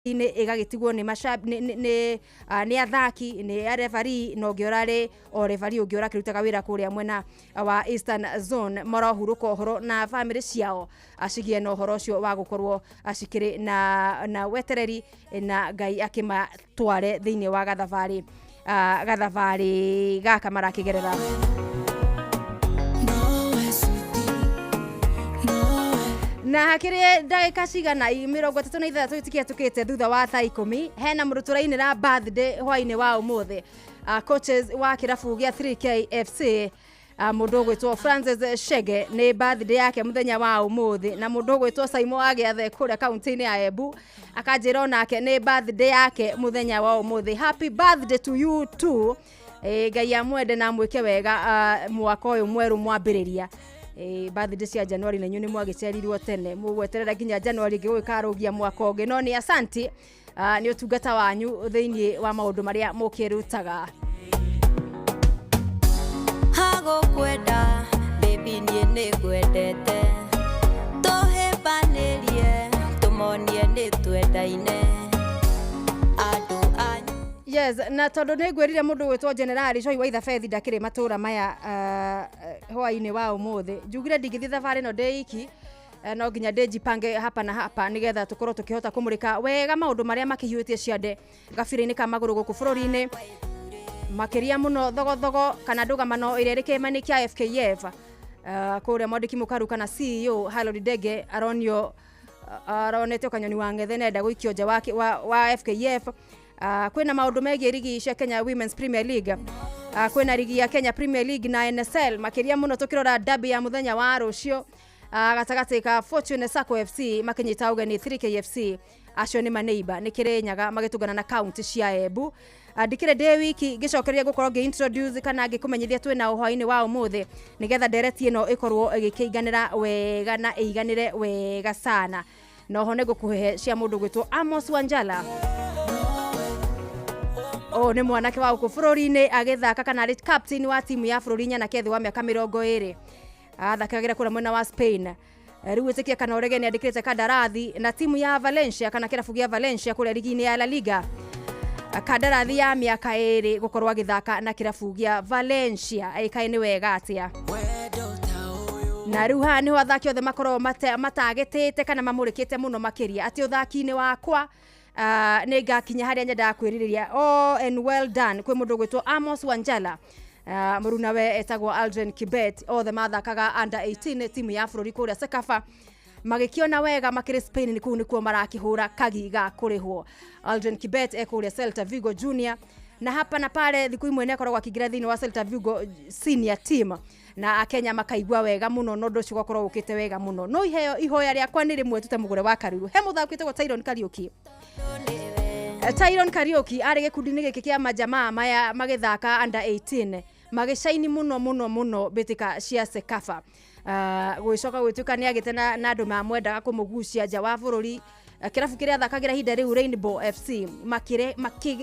Inĩ ĩgagĩtigwo nĩ nĩ athaki, nĩ referee, na ũngĩ ũrarĩ o referee ũngĩ ũrakĩrutaga wĩra kũrĩa mwena wa Eastern Zone. Marohurũka ũhoro na bamĩrĩ ciao cigĩe na ũhoro ũcio wa gũkorwo cikĩrĩ na wetereri na Ngai akĩmatware thĩinĩ wa gathabarĩ gaka marakĩgerera. Na hakĩrĩ ndagĩka cigana 36 itikĩhetũkĩte thutha wa thaa 10, hena mũndũ tũrainĩra birthday hwainĩ wa ũmũthĩ, coaches wa kĩrabu gĩa 3K FC, mũndũ ũgwĩtwo Francis Shege, nĩ birthday yake mũthenya wa ũmũthĩ, na mũndũ ũgwĩtwo Saimo Agĩathe kũrĩa kaunti-inĩ ya Embu akanjĩra onake nĩ birthday yake mũthenya wa ũmũthĩ. Happy birthday to you too. Ngai amwende na amwĩke wega mwaka ũyũ mwerũ mwambĩrĩria. Birthday cia Januari na inyuĩ nĩ mwagĩcerirwo tene, mũgweterera nginya Januari ĩngĩ gũgĩkarũgia mwaka ũngĩ, no nĩ asanti nĩ ũtungata wanyu thĩinĩ wa maũndũ marĩa mũkĩrutaga. Hagũkwenda baby, niĩ nĩ ngwendete, tũhĩmbanĩrie, tũmonie nĩ twendaine andũ anyu. Yes, na tondũ nĩ ngwĩrire mũndũ gwĩtwo Generali Choi wa Ithabethi ndakĩrĩ matũra maya hwainĩ wa ũmũthĩ, njugire ndingĩthiĩ thabarĩ ĩno ndĩ iki, no nginya ndĩnjipange hapa na hapa nĩgetha tũkorwo tũkĩhota kũmũrĩka wega maũndũ marĩa makĩhiũhĩtie ciande gabira-inĩ ka magũrũ gũkũ bũrũri-inĩ, makĩria mũno thogothogo kana ndũgamano ĩrĩa ĩrĩ kĩama-inĩ kĩa FKF, kũrĩa mwandĩki mũkaru kana CEO Harold Ndege aronio aronetio kanyoni wa ng'ethe nenda gũikio nja wa FKF. Kwĩna maũndũ megiĩ rigi cia Kenya Women's Premier League, kwĩna rigi ya Kenya Premier League na NSL, makĩria mũno tũkĩrora derby ya mũthenya wa rũciũ gatagatĩ ka Fortune Sacco FC makĩnyita ũgeni 3KFC, acio nĩ maneiba nĩ Kĩrĩnyaga magĩtũngana na kaunti cia Embu. Ndikĩrĩ ndĩ wiki ngĩcokeria gũkorwo ngĩ introduce kana ngĩkũmenyithia twĩna ũhwainĩ wa ũmũthĩ nĩgetha ndereti ĩno ĩkorwo ĩgĩkĩiganĩra wega na ĩiganĩre wega sana. Na oho nĩ ngũkũhe cia mũndũ gwĩtwo Amos Wanjala. Ũyũ nĩ mwanake wa gũkũ bũrũri-inĩ agĩthaka kana arĩ captain wa timu ya bũrũri nyanake thĩ wa mĩaka 20, athakagĩra kũrĩa mwena wa Spain. Rĩu ĩtĩkia kana ũrege nĩ andĩkĩte kandarathi na timu ya Valencia kana kĩrabu gĩa Valencia kũrĩa rigi-inĩ ya La Liga, kandarathi ya mĩaka 2 gũkorwo agĩthaka na kĩrabu gĩa Valencia. Ĩkaĩ nĩ wega atĩa? Na rĩu haha nĩho athaki othe makoragwo matagĩtĩte kana mamũrĩkĩte mũno makĩria atĩ ũthaki-inĩ wakwa nĩ ngakinya harĩa nyendaga kwĩrirĩria. Oh, and well done kwĩ mũndũ ũgwĩtwo Amos Wanjala, mũrunawe etagwo Aldrin Kibet, othe mathakaga under 18 timu ya bũrũri kũrĩa CECAFA, magĩkĩona wega makĩrĩ Spain, nĩ kũu nĩkuo marakĩhũra kagi ga kũrĩhwo. Aldrin Kibet e kũrĩa Celta Vigo Junior, na hapa na pale thikũ imwe nĩ akoragwo akĩingĩra thĩinĩ wa Celta Vigo senior team na Akenya makaigua wega mũno na ũndũ ũcio ũgakorwo ũkĩte wega mũno. No iheo ihoya rĩakwa nĩ rĩmwe tute mũgũre wa Karuru he mũthaki wĩtagwo Tyron Kariuki. Tyron Kariuki arĩ gĩkundi-inĩ gĩkĩ kĩa majamaa maya magĩthaka under 18, magĩcaini mũno mũno mũno mbĩtĩka cia CECAFA. Gũgĩcoka gũgĩtuĩka nĩ agĩte na andũ mamwendaga kũmũgucia nja wa bũrũri. Kĩrabu kĩrĩa athakagĩra ihinda rĩu, Rainbow FC,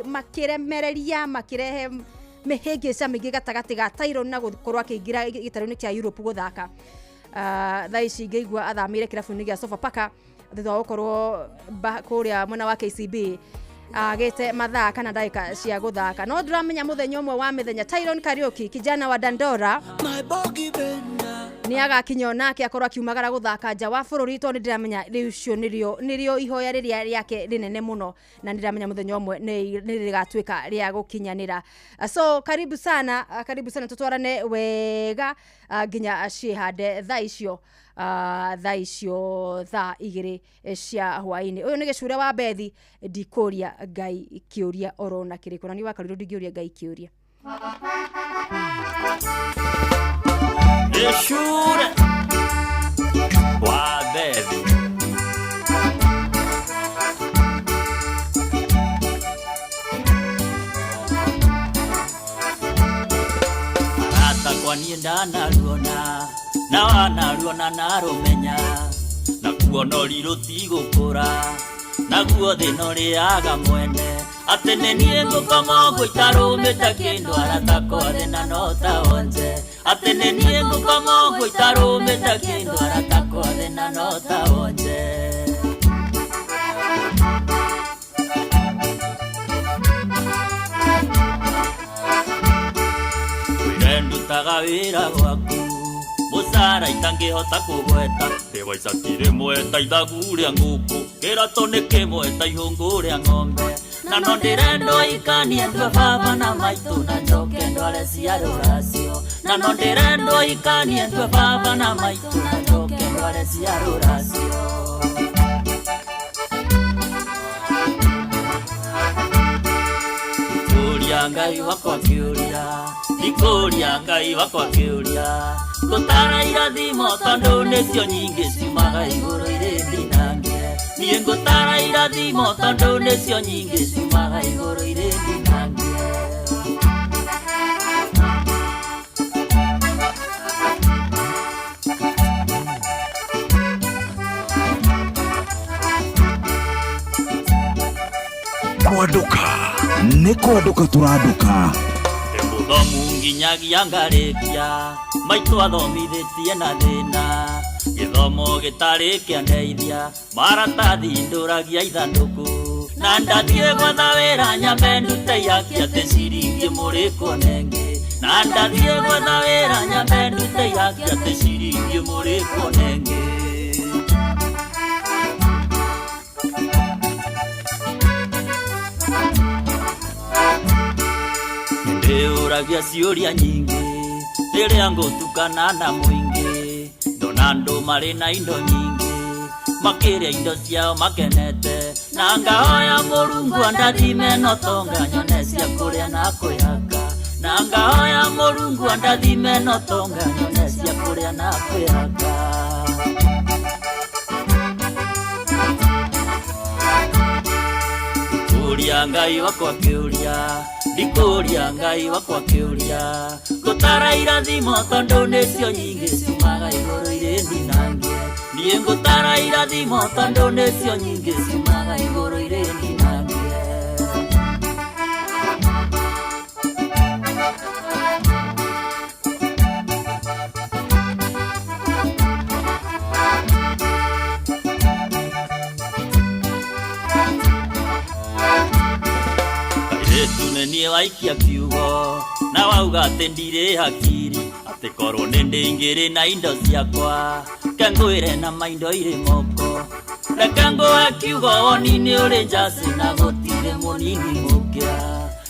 makĩremereria makĩrehe mĩhĩngĩca mĩingĩ gatagatĩ ga Tyron na gũkorwo akĩingĩra gĩtarũ-inĩ kĩa Europe gũthaka. Thaa ici ngĩigua athamĩire kĩrabu-inĩ gĩa Sofapaka thutha wa gũkorwo kũrĩa mwena wa KCB agĩte mathaa kana ndagĩka cia gũthaka, no ndĩramenya mũthenya ũmwe wa mĩthenya Tyron Kariuki, kijana wa Dandora, nĩ agakinya onake akorwo akiumagara gũthaka nja wa bũrũri, tondũ nĩ ndĩramenya rĩu ũcio nĩrĩo ihoya rĩrĩa rĩake rĩnene mũno, na nĩ ndĩramenya mũthenya ũmwe nĩ rĩgatuĩka rĩa gũkinyanĩra. So karibu sana, karibu sana, tũtwarane wega nginya ciĩhande thaa icio thaa 2 cia hwainĩ. Ũyũ nĩ gĩcure wa Bethi, ndikũria Ngai kĩũria orona kĩrĩkũ, na niĩ wakarirwo ndingĩũria Ngai kĩũria. Gĩcure wa Bethi. Aratakwa niĩ ndanaruona na wanaruona narũmenya, nakuo nori rũtigũkũra, naguo thĩna ũrĩaga mwene, atĩ nĩ niĩ ngũkoma ũguo itarũmĩte kĩndũ, aratakwa thĩna no ta onje, atĩ nĩ niĩ ngũkoma ũguo itarũmĩte kĩndũ, aratakwa thĩna no ta onje. Ndutaga wĩra gwaku mũcara itangĩhota kũgweta ndĩwa icaki rĩmwe ta ithagu rĩa ngũkũ kĩratũ nĩ kĩmwe ta ihũngũ rĩa ng'ombe na no ndĩrendwo ikanie ndue baba na maitũ na njoke ndware cia rũracio na no ndĩrendwo ikanie ndue baba na maitũ na njoke ndware cia rũracio. Ndikũria Ngai wakwa kĩũria, ndikũria Ngai wakwa kĩũria, ngũtara irathimo tondũ nĩcio nyingĩ ciumaga igũrũ irĩ ndinangie. Niĩ ngũtara irathimo tondũ nĩcio nyingĩ ciumaga igũrũ irĩ ndinangie. Kwanduka nĩ kwanduka tũranduka. Ndĩ mũthomu nginyagia ngarĩkia maitũ athomithĩtie na thĩna gĩthomo gĩtarĩ kĩandeithia maratathi ndũragia ithandũkũ na ndathiĩ gwetha wĩra nyambe ndute ihaki atĩ ciringi mũrĩ kuona ĩngĩ na ndathiĩ gwetha wĩra nyambe ndute ihaki atĩ ciringi mũrĩ kuona ĩngĩ. Ndĩũragia ciũria nyingĩ rĩrĩa ngũtukana na mũingĩ ndona andũ marĩ na indo nyingĩ makĩrĩa indo ciao makenete na ngahoya Mũrungu andathime no tonga nyone cia kũrĩa na kwĩhaka na ngahoya Mũrungu andathime no tonga nyone cia kũrĩa na kwĩhaka. Ndikũria Ngai wakwa kĩũria, ndikũria Ngai wakwa kĩũria, ngũtara irathimo tondũ nĩcio nyingĩ ciumaga igũrũ irĩ ndinangie. Niĩ ngũtara irathimo tondũ nĩcio nyingĩ ciumaga igũrũ irĩ ndinangie. Kairĩtu nĩ niĩ waikia kiugo na wauga atĩ ndirĩ hakiri atĩ korwo nĩ ndĩingĩrĩ na indo ciakwa ke ngwĩre na maindo irĩ moko reke ngũhe kiugo woni nĩ ũrĩ njacĩ na gũtirĩ mũnini mũkĩa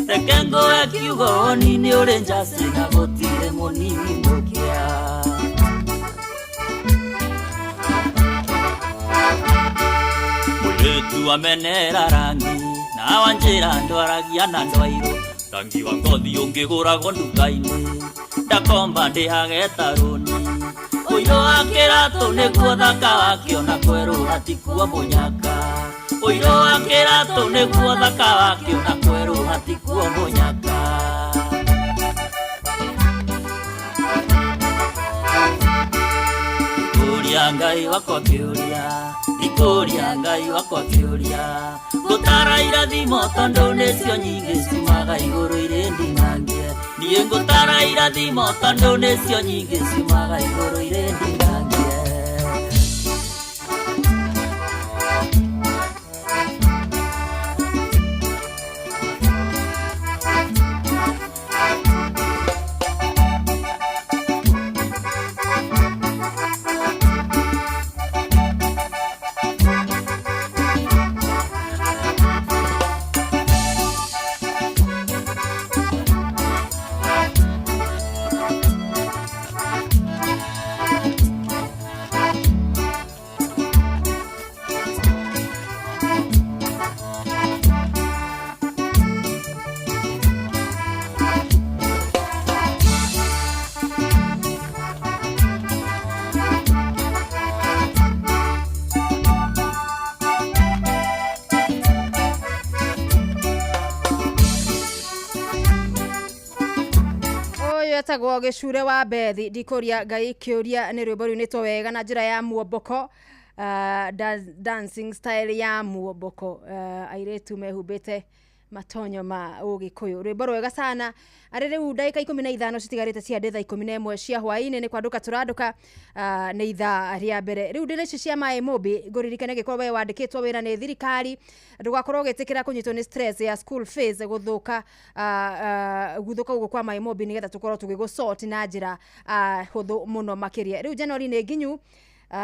reke ngũhe kiugo woni nĩ ũrĩ njacĩ na gũtirĩ mũnini mũkĩa. Mũirĩtu amenera rangi na wanjĩra ndwaragia na ndwairũ rangi wa ngothi ũngĩgũragwo nduka-inĩ ndakomba ndĩhage tarũni ũirũ wa kĩratũ nĩguo thaka wakĩo na kwerũha tikuo mũnyaka ũirũ wa kĩratũ nĩguo thaka wakĩo na kwerũha tikuo mũnyaka. Ndikũria Ngai wakwa kĩũria, ndikũria Ngai wakwa kĩũria, ngũtara irathimo tondũ nĩcio nyingĩ ciumaga igũrũ irĩ ndinangie. Niĩ ngũtara irathimo tondũ nĩcio nyingĩ ciumaga igũrũ irĩ ndinangie. Etagwo Gĩcure wa Bethi ndikũria Ngai kĩũria nĩ rwĩmbo rũinĩtwo wega na njĩra ya muomboko dancing style ya muomboko airĩtu mehumbĩte Matonyo ma Ũgĩkũyũ, rwĩmbo rwega sana. Arĩ rĩu ndagĩka 15 citigarĩte cia thaa 11 cia hwaĩ-inĩ, nĩ kwandũka tũrandũka, nĩ ithaa rĩa mbere. Rĩu ndĩna ici cia maĩ mũmbi ngũririkane, gĩkorwo we wandĩkĩtwo wĩra nĩ thirikari, ndũgakorwo ũgĩtĩkĩra kũnyitwo nĩ stress ya school fees gũthũka, gũthũka gũkũ kwa maĩ mũmbi, nĩgetha tũkorwo tũgĩgũsort na njĩra hũthũ mũno makĩria. Rĩu January nĩ nginyu,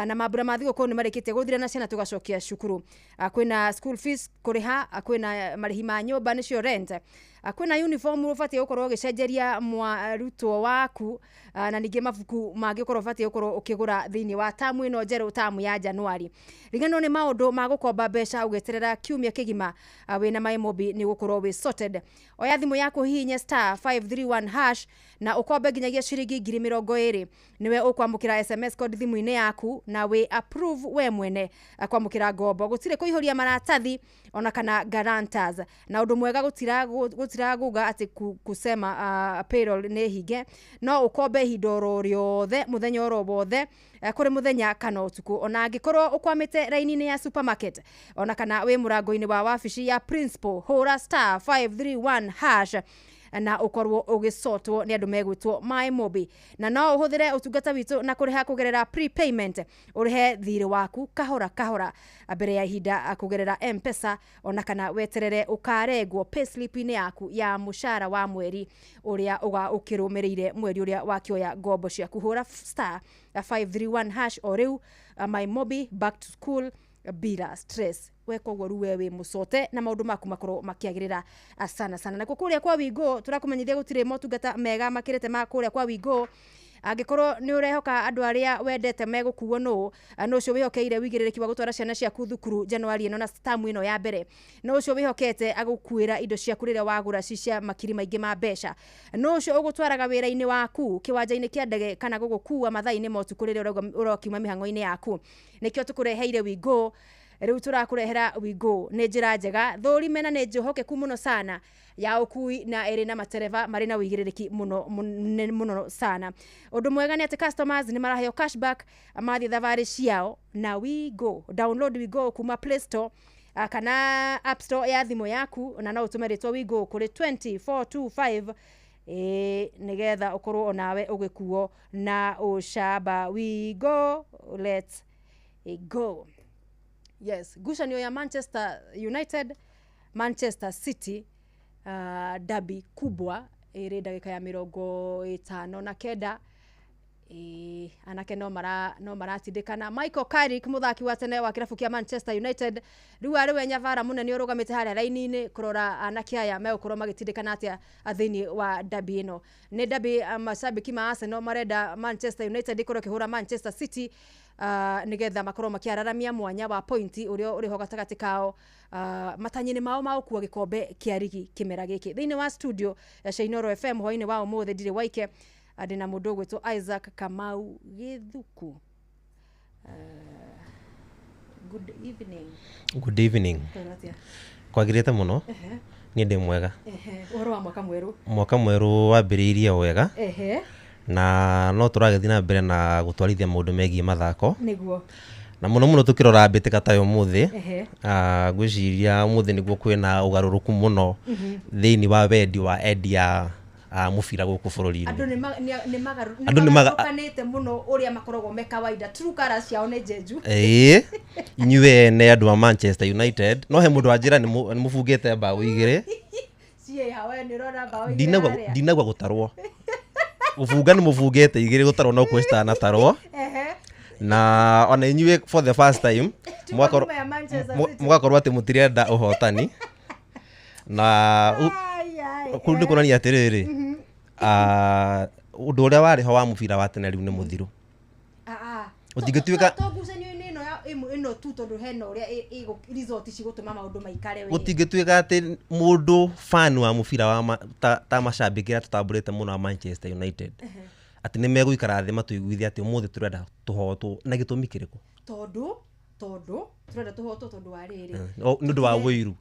na mambura ma thigũkũ nĩ marĩkĩtie gũthira na ciana tũgacokia cukuru. Kwĩna school fees kũrĩha, kwĩna marĩhi ma nyũmba nĩcio rent, kwĩna uniform ũbatiĩ gũkorwo ũgĩcenjeria mwarutwo waku, na ningĩ mabuku mangĩ ũkorwo ũbatiĩ gũkorwo ũkĩgũra thĩinĩ wa tamu ĩno njerũ, tamu ya Januari. Riganĩrwo nĩ maũndũ ma gũkomba mbeca ũgĩeterera kiumia kĩgima, wĩna maĩ mobi nĩ ũgũkorwo wĩ sorted. Oya thimũ yaku, hihinye *531# na ũkombe nginyagia ciringi 20,000. Nĩwe ũkwamũkĩra SMS code thimũ-inĩ yaku na wĩ approve we mwene kwamũkĩra ngombo. Gũtirĩ kũihũria maratathi ona kana guarantors, na ũndũ mwega gũtiraguga atĩ kusema payroll nĩ hinge. No ũkombe ihinda oro rĩothe, mũthenya oro wothe, kũrĩ mũthenya kana ũtukũ, ona angĩkorwo ũkwamĩte raini-inĩ ya supermarket ona kana wĩ mũrango-inĩ wa wabici ya principal. Hũra *531# na ũkorwo ũgĩcotwo nĩ andũ megwĩtwo maĩ mobi. Na no ũhũthĩre ũtungata witũ na kũrĩha kũgerera prepayment, ũrĩhe thirĩ waku kahora kahora mbere ya ihinda kũgerera M-Pesa, ona kana weterere ũkarengwo payslip-inĩ yaku ya mũcara wa mweri ũrĩa ũga ũkĩrũmĩrĩire mweri ũrĩa wakĩoya ngombo ciaku. Hũra *531# o rĩu. My Mobi, back to school bila stress. We koguo rĩu we wĩ mũcote na maũndũ maku makorwo makĩagĩrĩra sana sana. Nakuo kũrĩa kwa Wingo tũrakũmenyithia gũtirĩ motungata mega makĩrĩte ma kũrĩa kwa Wingo. Angĩkorwo nĩ ũrehoka andũ arĩa wendete megũkuo, nũ nũ ũcio wĩhokeire wĩigĩrĩrĩki wa gũtwara ciana ciaku thukuru Januari ĩno na tamu ĩno ya mbere, nũ ũcio wĩhokete agũkuĩra indo ciaku rĩrĩa wagũra ci cia makiri maingĩ ma mbeca, nũ ũcio ũgũtwaraga wĩra-inĩ waku, kĩwanja-inĩ kĩa ndege, kana gũgũkua mathaa-inĩ ma ũtukũ rĩrĩa ũrokiuma mĩhang'o-inĩ yaku, nĩkĩo tũkũreheire Wingo. Rĩu tũrakũrehera Wingo, nĩ njĩra njega thũrime na nĩ njĩhokeku mũno sana ya ũkui, na ĩrĩ na matereba marĩ na ũigĩrĩrĩki mũno mũnene mũno sana. Ũndũ mwega nĩ atĩ customers nĩ maraheo cashback mathiĩ thabarĩ ciao na Wingo. Download Wingo kuma Play Store kana App Store ya thimũ yaku, na no ũtũme rĩtwa Wingo kũrĩ 20425, ĩĩ, nĩgetha ũkorwo onawe ũgĩkuo na ũcamba. Wingo, let's go. Yes, ngucanio ya Manchester United, Manchester City, derby kubwa ĩrĩ ndagĩka ya 59. Ĩĩ, anake no maratindĩkana. Michael Carrick, mũthaki wa tene wa kĩrabu kĩa Manchester United, rĩu arĩ we nyabara mũnene ũrũgamĩte harĩa raini-inĩ kũrora anake aya megũkorwo magĩtindĩkana atĩa thĩinĩ wa derby ĩno. Nĩ derby, macambĩki ma Arsenal marenda Manchester United ĩkorwo ĩkĩhũra Manchester City, nĩgetha makorwo makĩararamia mwanya wa pointi ũrĩa ũrĩ ho gatagatĩ kao, matanya-inĩ mao ma gũkua gĩkombe kĩa rigi kĩmera gĩkĩ. Thĩinĩ wa studio ya Shainoro FM hwaĩ-inĩ wa ũmũthĩ ndirĩ waike, ndĩna mũndũ ũgwĩtwo Isaac Kamau Gĩthuku. Good evening. Good evening. Kwĩna atĩa? Kwagĩrĩte mũno. Niĩ ndĩ mwega. Ehe, ũhoro wa mwaka mwerũ? Mwaka mwerũ wambĩrĩirie o wega. Na no tũragĩthiĩ na mbere na gũtwarithia maũndũ megiĩ mathako. Na mũno mũno tũkĩrora mbĩtĩka ta ya ũmũthĩ. Ngwĩciria ũmũthĩ nĩguo kwĩna ũgarũrũku mũno thĩinĩ wa wendi wa endia a mũbira gũkũ bũrũri-inĩ. Andũ Andũ nĩ magarũrũkanĩte mũno ũrĩa makoragwo me kawaida, true colours ciao nĩ njenju. Ĩĩ, inyuĩ ene andũ a Manchester United, no he mũndũ wanjĩra nĩ mũbungĩte mbaũ igĩrĩ. Ciĩ hawe nĩ ũrona mbaũ igĩrĩ Ndinagua. harĩa. Ndinagua gũtarwo, gũbunga nĩ mũbungĩte igĩrĩ, gũtarwo no kuo citanatarwo. Na ona inyuĩ for the first time Nyuma ya Manchester City. Mũgakorwo atĩ mũtirenda ũhotani na Ai, ai, kũu nĩ kuonania atĩrĩrĩ, ũndũ ũrĩa warĩ ho wa mũbira wa tene rĩu nĩ mũthiru. Ah, ah. Ũtingĩtuĩka- To ngucanio-inĩ ĩno ya ĩno tu, tondũ hena ũrĩa result cigũtũma maũndũ maikare wega. Gũtingĩtuĩka atĩ mũndũ fan wa mũbira wa ta macambĩki arĩa tũtambũrĩte mũno a Manchester United atĩ nĩ megũikara thĩ matũiguithie atĩ ũmũthĩ tũrenda tũhotwo na gĩtũmi kĩrĩkũ. Tondũ tũrenda tũhotwo tondũ wa rĩrĩ. O, nĩ ũndũ wa wũiru.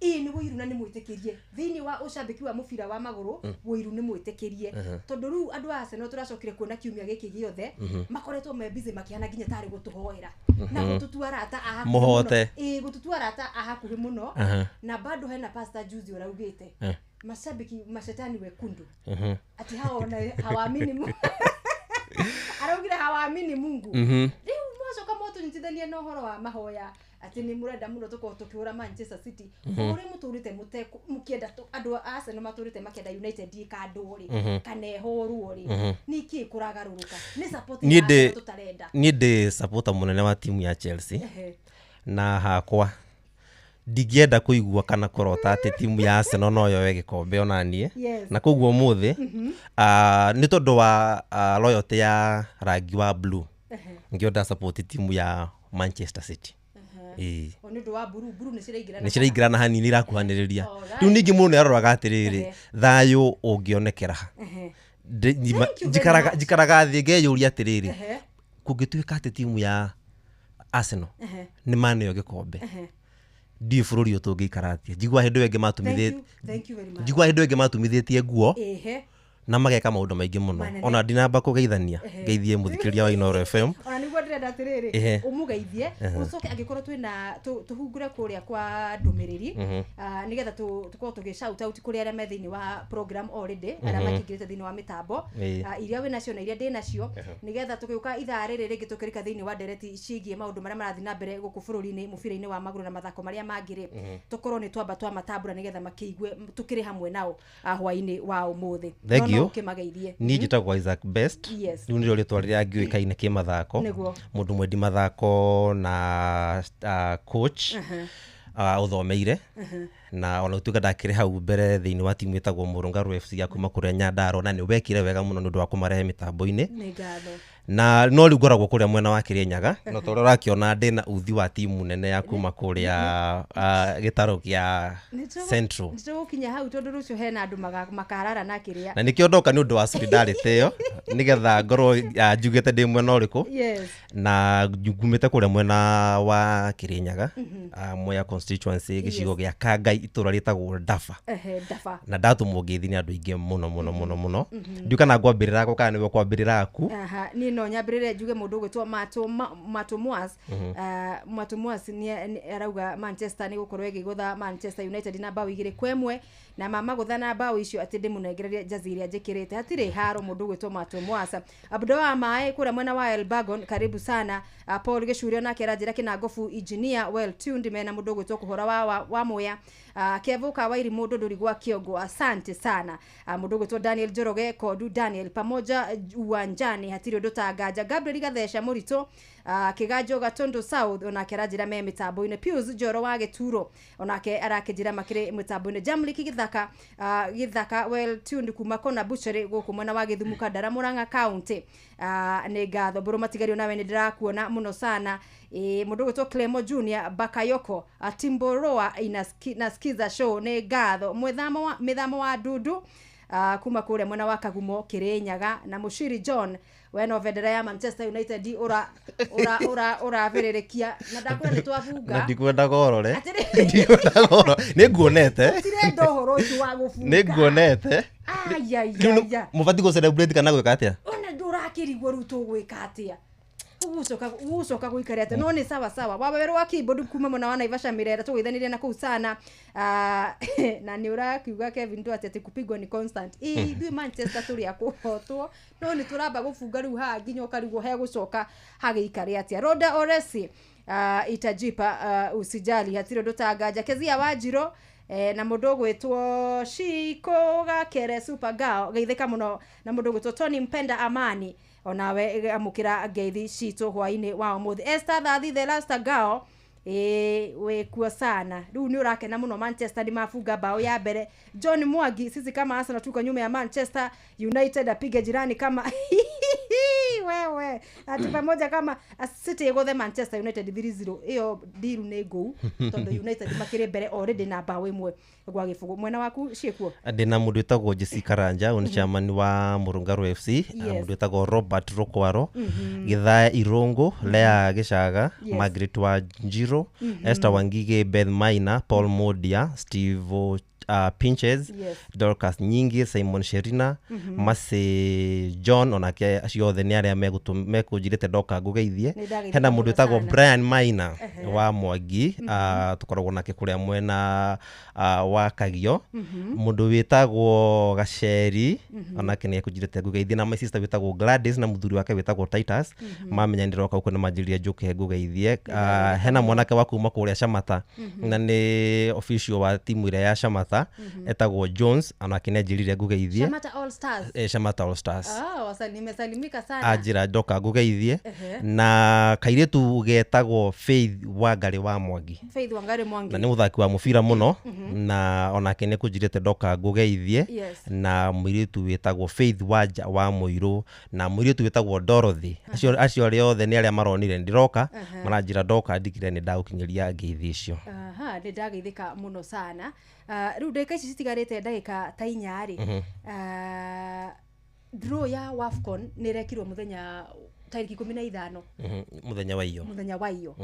Ĩĩ nĩ wũiru na nĩ mwĩtĩkĩrie thĩinĩ wa ũcambĩki wa mũbira wa magũrũ, wũiru nĩ mwĩtĩkĩrie, tondũ rĩu andũ a Arsenal tũracokire kuona kiumia gĩkĩ gĩothe makoretwo me busy makĩhana nginya tarĩ gũtũhoera na gũtũtua arata a hakuhĩ Mũhote. mũno. Ĩĩ, gũtũtua arata a hakuhĩ mũno. Na bado hena pastor juzi ũraugĩte mashabiki mashetani wekundu, ati hao na hawaamini Mungu. Araugire hawaamini Mungu. Rĩu mwacoka mwatũnyitithania na ũhoro wa mahoya atĩ nĩ mũrenda mũno tũkorwo tũkĩhũra Manchester City, ũrĩa mũtũrĩte mũkĩenda andũ a Arsenal matũrĩte makĩenda United ĩkandwo rĩ, kana ĩhũrwo rĩ, nĩ kĩĩ kũragarũrũka? Nĩ support Niĩ ya ndĩ Arsenal tũtarenda? Niĩ ndĩ supporter mũnene wa timu ya Chelsea. Na hakwa ndingĩenda kũigua kana kũrota atĩ timu ya Arsenal no yoe gĩkombe ona niĩ. Na koguo ũmũthĩ, nĩ tondũ wa loyalty ya rangi wa blue, ngĩo nda support timu ya Manchester City. Ĩĩ. O nĩ ũndũ wa buru buru nĩ ciraingĩrana. Nĩ ciraingĩrana hanini, irakuhanĩrĩria. Rĩu ningĩ mũndũ nĩ aroraga atĩrĩrĩ, thayũ ũngĩonekera ha? Thank you very much. Njikaraga thĩ ngeyũria atĩrĩrĩ, kũngĩtuĩka atĩ timu ya Arsenal nĩ maneo gĩkombe, ndiũĩ bũrũri ũyũ tũngĩikara atĩa. Njigua hĩndĩ ĩyo ĩngĩ Thank matumithĩtie you, thank you very much. Njigua hĩndĩ ĩyo ĩngĩ matumithĩtie nguo na mageka maũndũ maingĩ mũno. Manene. Ona ndinamba kũgeithania, ngeithie mũthikĩrĩria wa Inooro FM. Ona nĩguo ndĩrenda atĩrĩrĩ, ũmũgeithie, ũcoke angĩkorwo twĩna tũhungure kũrĩa kwa ndũmĩrĩri, nĩgetha tũkorwo tũgĩ shout out kũrĩ arĩa me thĩinĩ wa program already, arĩa makĩingĩrĩte thĩinĩ wa mĩtambo, iria wĩ nacio na iria ndĩ nacio, nĩgetha tũgĩũka ithaa rĩrĩ rĩngĩ tũkĩrika thĩinĩ wa ndereti ciĩgiĩ maũndũ marĩa marathiĩ na mbere gũkũ bũrũri-inĩ, mũbira-inĩ wa magũrũ na mathako marĩa mangĩ rĩ, tũkorwo nĩ twamba twamatambũra nĩgetha makĩigue tũkĩrĩ hamwe nao hwaĩ-inĩ wa ũmũthĩ. Thank No you. ũkĩmageithie. Niĩ njĩtagwo Isaac Best. Rĩu nĩrĩo rĩtwa rĩrĩa ngĩũĩkaine kĩmathako. Mũndũ mwendi mathako na coach ũthomeire, na ona gũtuĩka ndakĩrĩ hau mbere thĩinĩ wa timu ĩtagwo Mũrũngarũ FC ya kuma kũrĩa Nyandarua, na nĩ wekire wega mũno nĩ ũndũ wa kũmarehe mĩtambo-inĩ. Nĩ ngatho. Na no rĩu ngoragwo kũrĩa mwena wa Kĩrĩnyaga, no ta ũrĩa ũrakĩona ndĩna uthi wa timu nene ya kuma kũrĩa gĩtarũ kĩa Central. Nĩtũgũkinya hau tondũ rũciũ hena andũ makarara na kĩrĩa. Na nĩkĩo ndoka nĩ ũndũ wa solidarity ĩyo, nĩgetha ngorwo njugĩte ndĩ mwena ũrĩkũ. Na ngumĩte kũrĩa mwena wa Kĩrĩnyaga, Mwea constituency, gĩcigo gĩa Kangai, itũra rĩtagwo Dafa. Dafa. Na ndatũmwo ngeithi nĩ andũ aingĩ mũno mũno mũno mũno. Ndiũ kana ngwambĩrĩra akwa kana nĩwe kwambĩrĩra aku. Aha, niĩ no nyambĩrĩre njuge mũndũ ũgwĩtwo Mato Mwas. Mato Mwas nĩ arauga Manchester nĩ gũkorwo ĩgĩgũtha Manchester United na bao 2-1, na mamagũtha na bao icio atĩ ndĩmũnengererie jazi ĩrĩa njĩkĩrĩte, hatirĩ haro. Mũndũ ũgwĩtwo Mato Mwas. Abdo wa maĩ kũrĩa mwena wa Elbagon, karibu sana. Paul Gĩcurio nake aranjĩra Kĩnangobu engineer well tuned mena mũndũ ũgwĩtwo Kũhora wa Mũya. Kevuka Wairi, mũndũ ndũri gwa kĩongo, asante sana. Mũndũ ũgwĩtwo Daniel Njoroge Kodu Daniel, pamoja uwanjani, hatirĩ ũndũ tanganja. Gabriel Gatheca Mũritũ, Kĩganjo Gatundu South, onake aranjĩra me mĩtambo-inĩ. Pius Njoro wa Gĩturo onake arakĩnjĩra makĩrĩ mĩtambo-inĩ. Jamlik Gĩthaka, Gĩthaka well tuned kuma Kona Butchery gũkũ mwena wa Gĩthumu, Kandara, Murang'a County. Nĩ ngatho. Mbũrũ Matigario, nawe nĩ ndĩrakuona mũno sana. Mũndũ ũgwĩtwo Clemo Junior Bakayoko, Timboroa nasikiza show, nĩ ngatho. Mwĩthamo wa Ndundu, kuma kũrĩa mwena wa Kagumo, Kĩrĩnyaga, na Mũciri John, we no bendera ya Manchester United ũra ũra ũra ũrabĩrĩrĩkia na ndakwĩra nĩ twabunga. Na ndikwendaga ũrore. Atĩrĩ. Ndikwendaga ũrore, nĩ nguonete. Tirenda ũhoro ũcio wa gũbunga. Nĩ nguonete. Ayayaya. Mũbatiĩ gũ celebrate kana gwĩka atĩa? Ona ndũrakĩrigwo rĩu tũgwĩka atĩa, ũgũcoka gũikara atĩa, no nĩ sawa sawa. Wawerũ wa keyboard kuma mwena wa Naivasha Mirera, tũgũithanirie na kũu sana. Na nĩ ũrakiuga Kevin Duarte atĩ kupigwa ni constant. Ĩ ithuĩ Manchester tũrĩ a kũhotwo, no nĩ tũramba gũbunga rĩu haha nginya ũkarigwo hegũcoka hagĩikare atĩa. Roda Oresi, itajipa, usijali, hatirĩ ũndũ tanganja. Kezia Wanjiro, na mũndũ ũgwĩtwo Shiko Gakere Super Girl, geithĩka mũno, na mũndũ ũgwĩtwo Tony Mpenda Amani, onawe amũkĩra ngeithi citũ hwaĩ-inĩ wa ũmũthĩ. Esther Thathi the last girl, ĩĩ wĩkuo sana, rĩu nĩ ũrakena mũno Manchester nĩ mabunga bao ya mbere. John Mwangi, sisi kama Arsenal tuko nyuma ya Manchester United, apige jirani kama Wewe ati pamoja kama City ĩgũthe Manchester United 3-0, ĩyo ndiru nĩ ngũu, tondũ United makĩrĩ mbere already na mbaũ 1-0. Mwena waku ciĩkuo? Ndĩna mũndũ wĩtagwo Jesse Karanja, ũyũ nĩ chairman wa Mũrũngarũ FC, mũndũ wĩtagwo Robert Rukwaro, Gĩthaya Irũngũ, Lea Gĩcaga, Margaret wa Njiro, Esther Wangige, Beth Maina, Paul Modia, Steve Pinches, Dorcas Nyingi, Simon Sherina, Masi John, onake acio othe nĩ arĩa mekũnjirĩte ndoka ngũgeithie. Nĩ ndageithĩka Hena mũndũ mũno wĩtagwo sana. Brian Maina wa Mwangi, tũkoragwo nake kũrĩa mwena wa Kagio. Mũndũ wĩtagwo Gaceri onake nĩ ekũnjirĩte ngũgeithie, na my sister wĩtagwo Gladys na mũthuri wake wĩtagwo Titus, mamenya ndĩroka gũkũ nĩ manjĩrire njũke ngũgeithie. Hena mwanake wa kuma kũrĩa Shamata na nĩ official wa timu ĩrĩa ya Shamata, etagwo Jones, onake nĩ anjĩrire ngũgeithie. Shamata All Stars. Shamata All Stars. Ah, nimesalimika sana. Anjĩra ndoka ngũgeithie. Na kairĩtu getagwo Faith Wangari wa Mwangi. Faith Wangari Mwangi. Na nĩ mũthaki wa mũbira mũno, na onake nĩ kũnjĩrĩte ndoka ngũgeithie. Na mũirĩtu wĩtagwo Faith Wanja wa Mũirũ, na mũirĩtu wĩtagwo Dorothy. Acio arĩa othe nĩ arĩa maronire ndĩroka, maranjĩra ndoka ndigire nĩ ndagũkinyĩria ngeithi icio. Aha, nĩ ndageithĩka mũno sana. Rĩu ndagĩka ici citigarĩte ndagĩka ta 4 rĩ, draw ya WAFCON nĩ ĩrekirwo mũthenya tarĩki 15. Mũthenya wa iyo. Mũthenya wa iyo.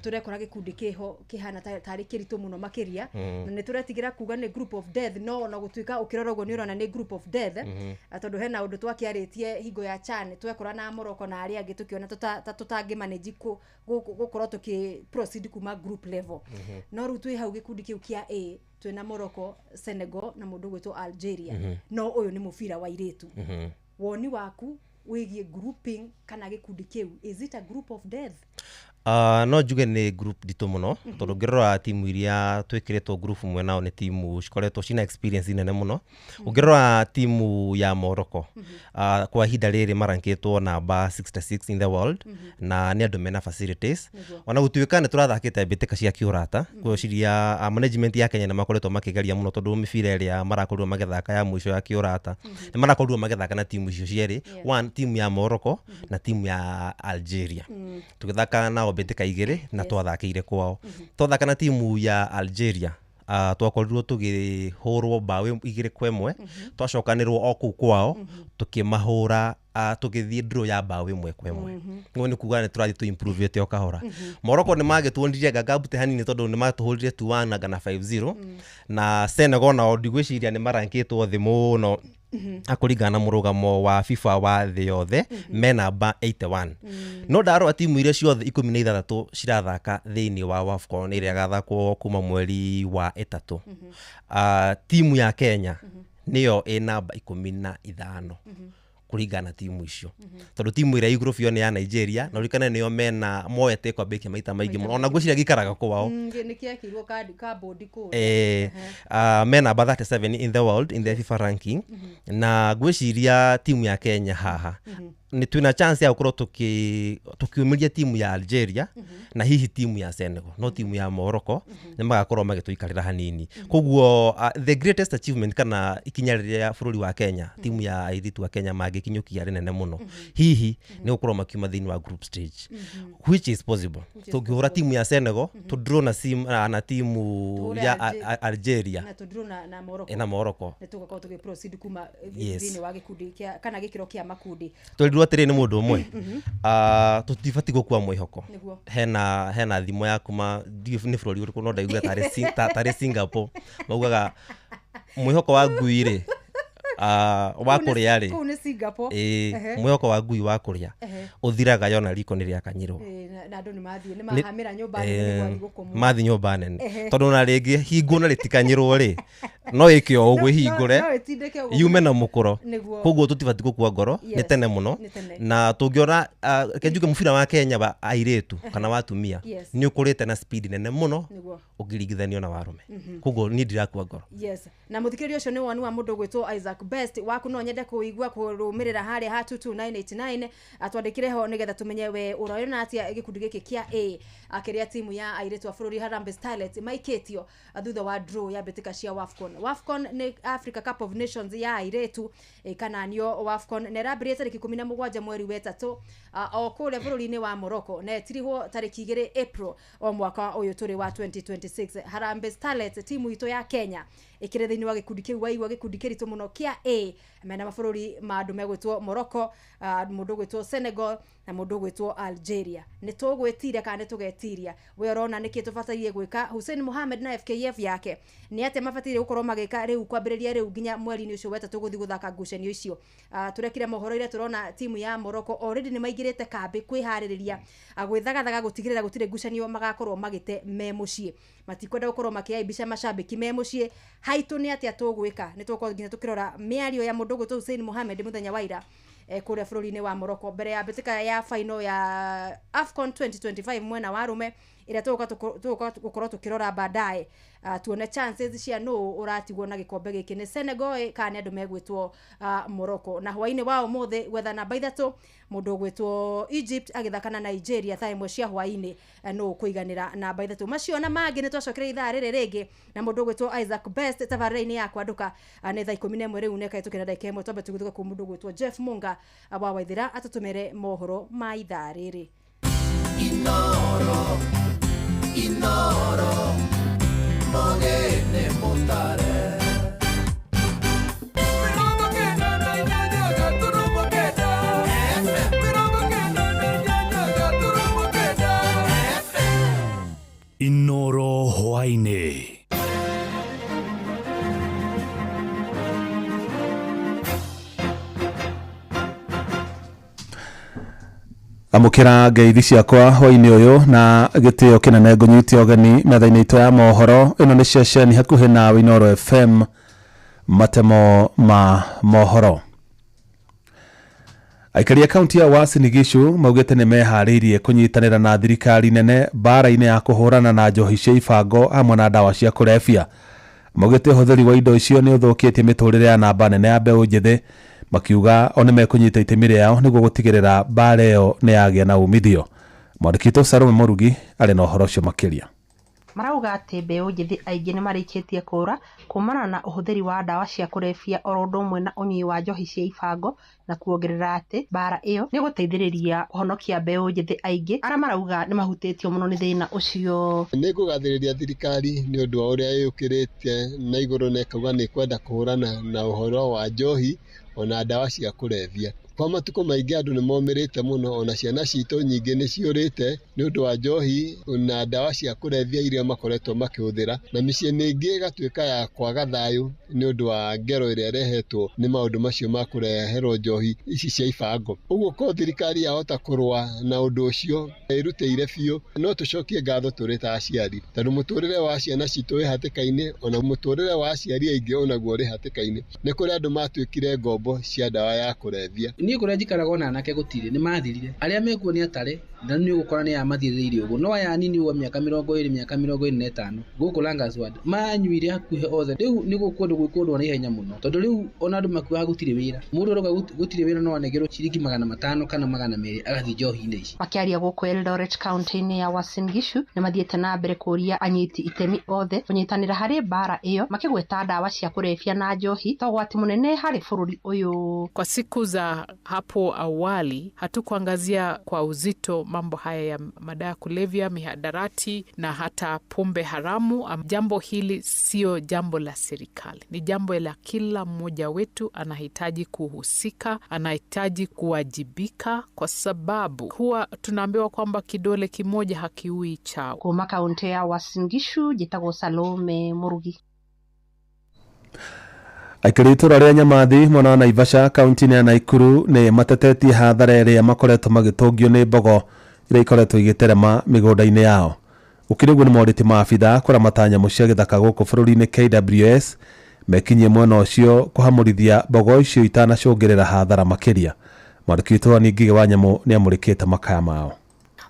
Tũrekora gĩkundi kĩho kĩhana tarĩ kĩritũ mũno makĩria, na nĩ tũretigĩra kuga nĩ group of death, no ona gũtuĩka ũkĩrora ũguo nĩ ũrona nĩ group of death, tondũ hena ũndũ twakĩarĩtie hingo ya CHAN, twekora na Morocco na arĩa angĩ tũkĩona ta tũtangĩ manage gũkorwo tũkĩ proceed kuma group level. No rĩu twĩ hau gĩkundi kĩu kĩa A, twĩna Morocco, Senegal na mũndũ ũgwĩtwo Algeria. No ũyũ nĩ mũbira wa airĩtu. Woni waku wĩgiĩ grouping kana gĩkundi kĩu, is it a group of death? No njuge nĩ group nditũ mũno, tondũ ũngĩrora timu iria twĩkĩrĩtwo group mwe nao nĩ timu cikoretwo cina experience nene mũno. Ũngĩrora timu ya Morocco, kwa ihinda rĩrĩ marankĩtwo namba 66 in the world, na nĩ andũ mena facilities. Ona gũtuĩka nĩ tũrathakĩte mbĩtĩka cia kĩũrata, ngwĩciria management ya Kenya nĩ makoretwo makĩgeria mũno, tondũ mĩbira ĩrĩa marakorirwo magĩthaka ya mũico ya kĩũrata nĩ marakorirwo magĩthaka na timu icio cierĩ, one timu ya Morocco na timu ya Algeria. Tũgĩthaka nao mbĩtĩka igĩrĩ na twathakĩire kwao. Twathaka na timu ya Algeria, twakorirwo tũgĩhũrwo mbaũ 2-1, twacokanĩrwo o kũu kwao tũkĩmahũra, tũgĩthiĩ draw ya mbaũ 1-1. Ũguo nĩ kuga nĩ tũrathiĩ tũ improve o kahora. Morocco nĩ magĩtuonirie ngangabute hanini, tondũ nĩ matũhũrire 2-1 na 5-0, na Senegal nao ndigwĩciria nĩ marankĩtwo thĩ mũno akũringana na mũrũgamo wa FIFA wa thĩ yothe, me namba 81. No ndarora timu iria ciothe 16 cirathaka thĩinĩ wa WAFCON ĩrĩa ĩgathakwo kuma mweri wa 3, timu ya Kenya nĩyo ĩ namba 15 kũringana na timu icio, tondũ timu ĩrĩa igũrũ biũ nĩ ya Nigeria, na ũririkane nĩyo mena moete kwambĩkia maita maingĩ mũno, ona ngwĩciria gĩikaraga kwao. Nĩ kĩekĩirwo kambũndi kũrĩa. Me namba 37 in the world in the FIFA ranking, na ngwĩciria timu ya Kenya haha nĩ twĩna chance ya gũkorwo tũkiumĩria timu ya Algeria na hihi timu ya Senegal, no timu ya Morocco nĩ magakorwo magĩtũikarĩra hanini. Koguo the greatest achievement kana ikinya rĩrĩa bũrũri wa Kenya, timu ya airĩtu a Kenya mangĩkinyũkia rĩnene mũno hihi nĩ gũkorwo makiuma thĩinĩ wa group stage, which is possible. Tũngĩhũra timu ya Senegal, tũdraw na timu ya Algeria na tũdraw na Morocco, na Morocco nĩ tũgakorwo tũgĩ proceed kuma thĩinĩ wa gĩkundi kĩa kana gĩkĩro kĩa makundi. Twerirwo atĩrĩ nĩ mũndũ ũmwe, tũtibatiĩ gũkua mwĩhoko. Hena thimo ya kuma ndiũĩ nĩ bũrũri ũrĩkũ, no ndaigua tarĩ Singapore, maugaga mwĩhoko wa ngui rĩ, wa kũrĩa rĩ, kũu nĩ Singapore, mwĩhoko wa ngui wa kũrĩa ũthiraga yona riko nĩ rĩakanyĩrwo, na andũ nĩ mathiĩ nĩ mahamĩra nyũmba nene nĩguo athiĩ gũkomwo. Mathiĩ nyũmba nene, tondũ ona rĩngĩ hingo na rĩtikanyĩrwo rĩ, no ĩke o ũguo ĩhingũre yume na mũkũro. Koguo tũtibatiĩ gũkua ngoro, nĩ tene mũno. Na tũngĩona reke njuge mũbira wa Kenya wa airĩtu kana wa atumia nĩ ũkũrĩte na speed nene mũno ũkĩringithanio na wa arũme. Koguo niĩ ndirakua ngoro. Yes, na mũthikĩrĩria ũcio nĩ woni wa mũndũ ũgwĩtwo Isaac Best waku, no nyende kũigua kũrũmĩrĩra harĩa ha 22989, atwandĩkĩre ho nĩgetha tũmenye we ũrona atĩa gĩkundi gĩkĩ kĩa A kĩrĩa timu ya airĩtu a bũrũri Harambee Starlets maikĩtio thutha wa draw ya mbĩtĩka cia WAFCON. WAFCON nĩ Africa Cup of Nations ya airĩtu ĩkananio WAFCON na ĩrambĩrĩria tarĩki 17 mweri wa ĩtatũ o kũrĩa bũrũri-inĩ wa Morocco na ĩtirihwo tarĩki 2 April o mwaka ũyũ tũrĩ wa 2026. Harambee Starlets, timu itũ ya Kenya, ĩkĩrĩ thĩinĩ wa gĩkundi kĩu waigua gĩkundi kĩritũ mũno kĩa A, mena mabũrũri ma andũ megwĩtwo Morocco, mũndũ ũgwĩtwo Senegal na mũndũ ũgwĩtwo Algeria. Nĩ tũgwĩtiria kana nĩ tũgetiria? We ũrona nĩkĩ tũbataire gwĩka? Hussein Mohamed na FKF yake nĩ atĩa mabataire gũkorwo magĩka rĩu kwambĩrĩria rĩu nginya mweri-inĩ ũcio wetatũ gũthiĩ gũthaka ngucanio icio? Tũrekire mohoro ira tũrona timu ya Morocco already nĩ maingĩrĩte kambĩ kwĩharĩrĩria, gwĩthagathaga gũtigĩrĩra gũtirĩ ngucanio magakorwo magĩte me mũciĩ. Matikwenda gũkorwo makĩaibisha macambĩki me mũciĩ. Haitũ nĩ atĩa tũgwĩka? Nĩ tũgũkorwo nginya tũkĩrora mĩario ya mũndũ ũgwĩtwo Hussein Mohamed mũthenya wa ira kũrĩa bũrũri-inĩ wa Morocco mbere ya mbĩtĩka ya final ya AFCON 2025 mwena wa arũme ĩrĩa tũgũka gũkorwo tũkĩrora baadaye, tuone chances cia nũ ũratigwo na gĩkombe gĩkĩ, nĩ Senegal kana nĩ andũ megwĩtwo Morocco. Na hwaĩ-inĩ wa ũmũthĩ gwetha namba 3, mũndũ ũgwĩtwo Egypt agĩthaka na Nigeria thaa 1 cia hwaĩ-inĩ, nũ ũkũiganĩra namba 3. Macio na mangĩ nĩ twacokeria ithaa rĩrĩ rĩngĩ na mũndũ ũgwĩtwo Isaac Best tabarĩra-inĩ ya kwandũka. Nĩ thaa 11 rĩu nĩ kaĩtũkĩra ndagĩka 1. Twambe tũgĩtũka kwĩ mũndũ ũgwĩtwo Jeff Munga wa Waithĩra atũtũmĩre mohoro ma ithaa rĩrĩ. Inoro, Inoro, Mogene Mutare. 98.9 98.9 Inoro hwaĩ-inĩ. Amũkĩra ngeithi ciakwa hwaĩ-inĩ ũyũ na gĩtĩo kĩnene, ngũnyite ũgeni metha-inĩ itũ ya mohoro. Ĩno nĩ ceceni hakuhĩ nawe, Inooro FM, matemo ma mohoro. Aikari a kaunti ya Uasin Gishu maugĩte nĩ meharĩirie kũnyitanĩra na thirikari nene mbara-inĩ ya kũhũrana na njohi cia ibango hamwe na ndawa cia kũrebia. Maugĩte ũhũthĩri wa indo icio nĩ ũthũkĩtie mĩtũrĩre ya namba nene ya mbeũ njĩthĩ, makiuga o nĩ mekũnyita itemi rĩao nĩguo gũtigĩrĩra mbara ĩyo nĩ yagĩa na umithio. Mwandĩki witũ Salome Mũrugi arĩ na ũhoro ũcio makĩria. Marauga atĩ mbeũ njĩthĩ aingĩ nĩ marĩkĩtie kũũra kumana na ũhũthĩri wa ndawa cia kũrebia oro ũndũ ũmwe na ũnyui wa njohi cia ibango, na kuongerera atĩ mbara ĩyo nĩ gũteithĩrĩria kũhonokia mbeũ njĩthĩ aingĩ arĩa marauga nĩ mahutĩtio mũno nĩ thĩna ũcio. Nĩ ngũgathĩrĩria thirikari nĩ ũndũ wa ũrĩa ĩyũkĩrĩte na igũrũ na ĩkauga nĩ ĩkwenda kũhũrana na ũhoro wa njohi ona ndawa cia kũrebia. Kwa matukũ maingĩ andũ nĩ momĩrĩte mũno, ona ciana citũ nyingĩ nĩ ciũrĩte nĩ ũndũ wa njohi na ndawa cia kũrebia iria makoretwo makĩhũthĩra, na mĩciĩ mĩingĩ ĩgatuĩka ya kwaga thayũ nĩ ũndũ wa ngero ĩrĩa ĩrehetwo nĩ maũndũ macio ma kũreherwo njohi ici cia ibango. Ũguo korwo thirikari yahota kũrũa na ũndũ ũcio ĩrutĩire biũ, no tũcokie ngatho tũrĩ ta aciari, tondũ mũtũrĩre wa ciana citũ wĩ hatĩka-inĩ, ona mũtũrĩre wa aciari aingĩ onaguo ũrĩ hatĩka-inĩ. Nĩ kũrĩ andũ matuĩkire ngombo cia ndawa ya kũrebia. Niĩ kũrĩa njikaraga ona anake gũtirĩ, nĩ mathirire. Arĩa mekuo nĩ atare, na nĩ ũgũkora nĩ aya mathiĩrĩire ũguo. No aya anini wa mĩaka 20, mĩaka 25, gũkũ Langas Ward, manyuire hakuhĩ othe. Rĩu nĩ gũkwendwo gwĩkwo na ihenya mũno, tondũ rĩu ona andũ makuaga gũtirĩ wĩra. Mũndũ arauga gũtirĩ wĩra no anengerwo ciringi 500 kana 200 agathiĩ njohi-inĩ ici. Makĩaria gũkũ Eldoret kaunti-inĩ ya Uasin Gishu, nĩ mathiĩte na mbere kũũria anyiti itemi othe kũnyitanĩra harĩ mbara ĩyo, makĩgweta ndawa cia kũrebia na njohi ta ũgwati mũnene harĩ bũrũri ũyũ. Kwa siku za hapo awali hatukuangazia kwa uzito mambo haya ya madawa ya kulevya, mihadarati na hata pombe haramu. Jambo hili sio jambo la serikali, ni jambo la kila mmoja wetu. Anahitaji kuhusika, anahitaji kuwajibika, kwa sababu huwa tunaambiwa kwamba kidole kimoja hakiui chawa. Kuma kaunti ya Uasin Gishu, njĩtagwo Salome Mũrugi. Aikari itũra rĩa Nyamathi mwena wa Naivasha kaunti-inĩ ya Naikuru nĩ matetetie hathara ĩrĩa makoretwo magĩtũngio nĩ mbogo iria ikoretwo igĩterema mĩgũnda-inĩ yao. Gũkĩrĩ ũguo, nĩ morĩtie maabitha kũramata nyamũ cia gĩthaka gũkũ bũrũri-inĩ KWS mekinyie mwena ũcio kũhamũrithia mbogo icio itanacũngĩrĩra hathara makĩria. Mwandĩki witũ Annie Ngigĩ wa Nyamũ nĩ amũrĩkĩte makaya mao.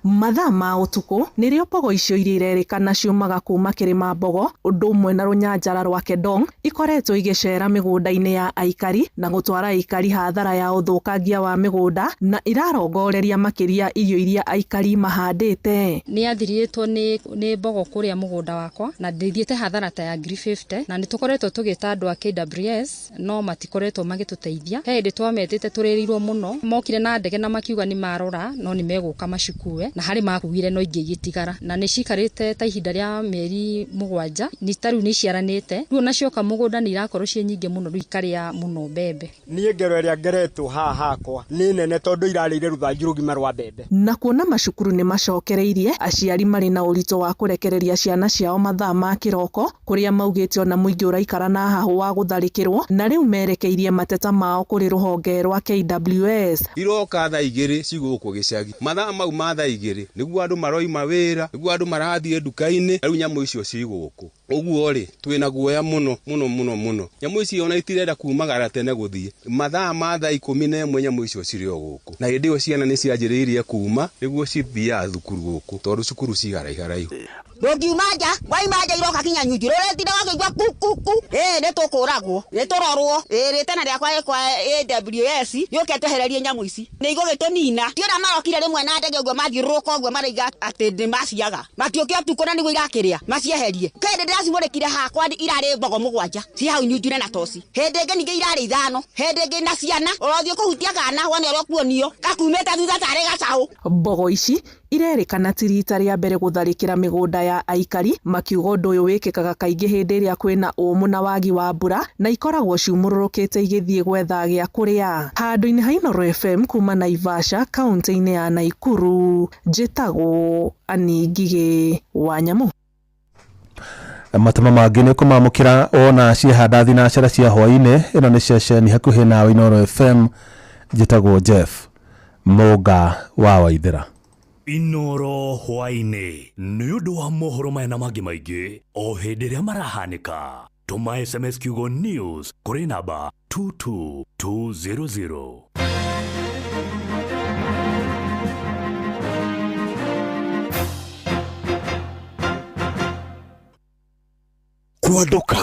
Mathaa ma ũtukũ nĩrĩo mbogo icio iria irerĩkana ciumaga kuma kĩrĩma Mbogo ũndũ ũmwe na rũnyanjara rwa Kedong ikoretwo igĩcera mĩgũnda-inĩ ya aikari na gũtwara aikari hathara ya ũthũkangia wa mĩgũnda na irarongoreria makĩria irio iria aikari mahandĩte. Nĩ athirĩtwo nĩ mbogo kũrĩa mũgũnda wakwa na ndĩthiĩte hathara ta ya 50,000 na nĩ tũkoretwo tũgĩta andũ a KWS no matikoretwo magĩtũteithia. He hĩndĩ twametĩte tũrĩrĩirwo mũno, mokire na ndege na makiuga nĩ marora no nĩ megũka macikue, na harĩ makuire no ingĩ igĩtigara, na nĩ cikarĩte ta ihinda rĩa mĩeri 7 nĩ ta rĩu nĩ iciaranĩte. Rĩu ona cioka mũgũnda nĩ irakorwo ciĩ nyingĩ mũno, rĩu ikarĩa mũno mbembe. Niĩ ngero ĩrĩa ngeretwo haha hakwa nĩ nene tondũ irarĩire rũthanju rũgima rwa mbembe. Na kuona macukuru nĩ macokereirie, aciari marĩ na ũritũ wa kũrekereria ciana ciao mathaa ma kĩroko kũrĩa maugĩte ona mũingĩ ũraikara na hahũ wa gũtharĩkĩrwo, na rĩu merekeirie mateta mao kũrĩ rũhonge rwa KWS. Iroka thaa 2 cigũkũ gĩcagi, mathaa mau ma thaa 2 nĩguo andũ maroima wĩra, nĩguo andũ marathiĩ nduka-inĩ, rĩu nyamũ icio cigũkũ. Ũguo rĩ, twĩna guoya mũno mũno mũno mũno. Nyamũ icio ona itirenda kumagara tene gũthiĩ. Mathaa ma thaa 11 nyamũ icio cirĩ o gũkũ. Na hĩndĩ ĩyo ciana nĩ cianjĩrĩirie kuma nĩguo cithiaga thukuru gũkũ, tondũ cukuru ciharaiharaihu. Ndũngiuma nja, waima nja iroka kinya nyunju, rũretinda wakĩigua ku ku ku. Ĩĩ nĩ tũkũragwo, nĩ tũrorwo. Ĩĩ rĩtana rĩakwa ĩ kwa AWS yũke twehererie nyamũ ici. Nĩ igũgĩtũnina. Ti ũrĩa marokire rĩmwe na ndege ũguo mathiũrũrũka ũguo maraiga atĩ nĩ maciaga. Matiũke ũtukũ na nĩguo irakĩrĩa, macieherie. Kĩndĩ ndĩracimũrĩkire hakwa irarĩ mbogo 7 ci hau nyunjure na toci. Hĩndĩ ĩngĩ ningĩ irarĩ 5, hĩndĩ ĩngĩ na ciana, ũrothiĩ kũhutia kana wone ũrĩa ũkuonio, gakumĩte thutha tarĩ gacaũ. Mbogo ici irerĩkana ti rita rĩa mbere gũtharĩkĩra mĩgũnda ya aikari, makiuga ũndũ ũyũ wĩkĩkaga kaingĩ hĩndĩ ĩrĩa kwĩna ũmũ na wagi wa mbura na ikoragwo ciumũrũrũkĩte igĩthiĩ gwetha gĩa kũrĩa. Handũ-inĩ ha Inooro FM kuma Naivasha kaunti-inĩ ya Naikuru, njĩtagwo Annie Ngigĩ wa Nyamũ. Matama mangĩ nĩ kũmamũkĩra ona ciehanda thinacara cia hwaĩ-inĩ. Ĩno nĩ ceceni hakuhĩ nawe Inooro FM, njĩtagwo Jeff Mũnga wa Waithera. Inooro hwaĩ-inĩ nĩ ũndũ wa mohoro maya na mangĩ maingĩ o hĩndĩ ĩrĩa marahanĩka. Tũma SMS kiugo news kũrĩ namba 22200. Kwanduka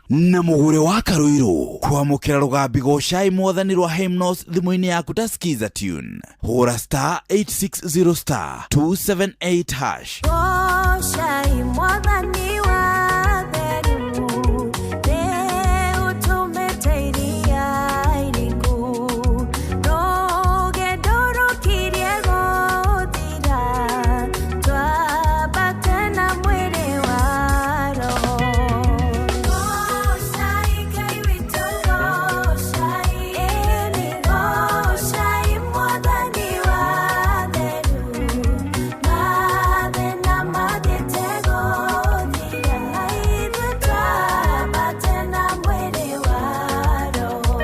na mugure wa Karuiru kwamukira rugambi gocai mwathani rwa Hymnos thimu-inĩ yaku ta Skiza tune. Hũra star 860 star 278 hash. Gocai mwathani wa theru, rĩu tũmĩte iria iriku, rũgendo rũkirie gũthira, twambate na mwĩrĩ wa roho. Gocai Ngai witũ, gocai, ĩni gocai mwathani wa theru, mathĩna mathiĩte gũthira, ithuĩ twambate na mwĩrĩ wa roho.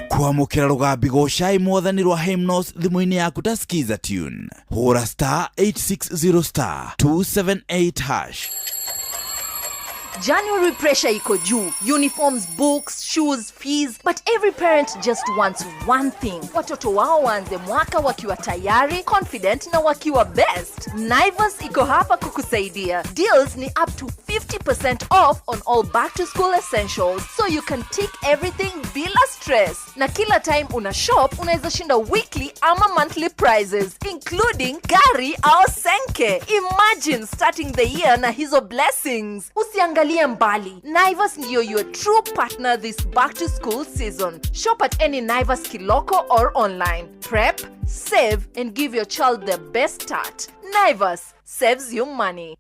Kwamũkĩra rũgambi gocai mwathani rwa Hymnos thimũ-inĩ yaku ta Skiza tune. Hũra star 860 star 278 hash. January pressure iko juu. Uniforms, books, shoes, fees. But every parent just wants one thing. Watoto wao waanze mwaka wakiwa tayari, confident na wakiwa best. Naivas iko hapa kukusaidia. Deals ni up to 50% off on all back to school essentials, so you can tick everything bila stress. Na kila time una shop, unaweza shinda weekly ama monthly prizes, including gari au senke. Imagine starting the year na hizo blessings. Usiangalie mbali. Naivas ndiyo your true partner this back to school season. Shop at any Naivas Kiloko or online. Prep, save and give your child the best start. Naivas saves you money.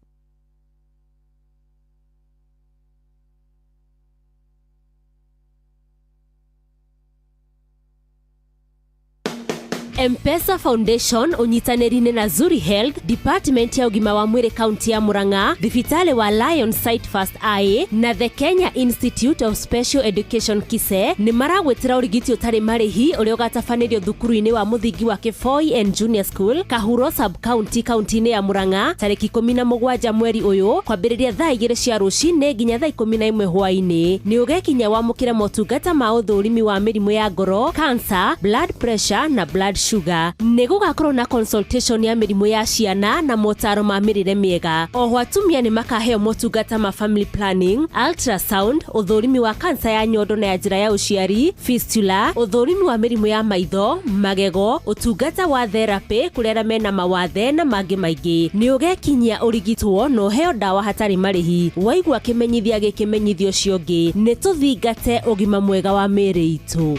M-Pesa Foundation ũnyitanĩri-inĩ na Zuri Health, Department ya ũgima wa mwĩrĩ kaunti ya Murang'a, thibitarĩ wa Lion Sight First Eye na The Kenya Institute of Special Education KISE nĩ maragwĩtĩra ũrigiti ũtarĩ marĩhi ũrĩa ũgatabanĩrio thukuru-inĩ wa mũthingi wa Kĩboi and Junior School, Kahuro Sub County kaunti-inĩ ya Murang'a tarĩki 17 mweri ũyũ kwambĩrĩria thaa 2 cia rũcinĩ nginya thaa 11 hwaĩ-inĩ. Nĩ ũgekinya wamũkĩre motungata ma ũthũrimi wa mĩrimũ ya ngoro, cancer, blood pressure na blood sugar. Sugar. Nĩ gũgakorwo na consultation ya mĩrimũ ya ciana na motaro ma mĩrĩre mĩega. Oho atumia nĩ makaheo motungata ma family planning, ultrasound, ũthũrimi wa kansa ya nyondo na ya njĩra ya ũciari, fistula, ũthũrimi wa mĩrimũ ya maitho, magego, ũtungata wa therapy kũrĩ arĩa mena mawathe na mangĩ maingĩ. Nĩ ũgekinyia ũrigitwo na ũheo ndawa hatarĩ marĩhi. Waigua kĩmenyithia gĩkĩ menyithia ũcio ũngĩ. Nĩ tũthingate ũgima mwega wa mĩĩrĩ itũ.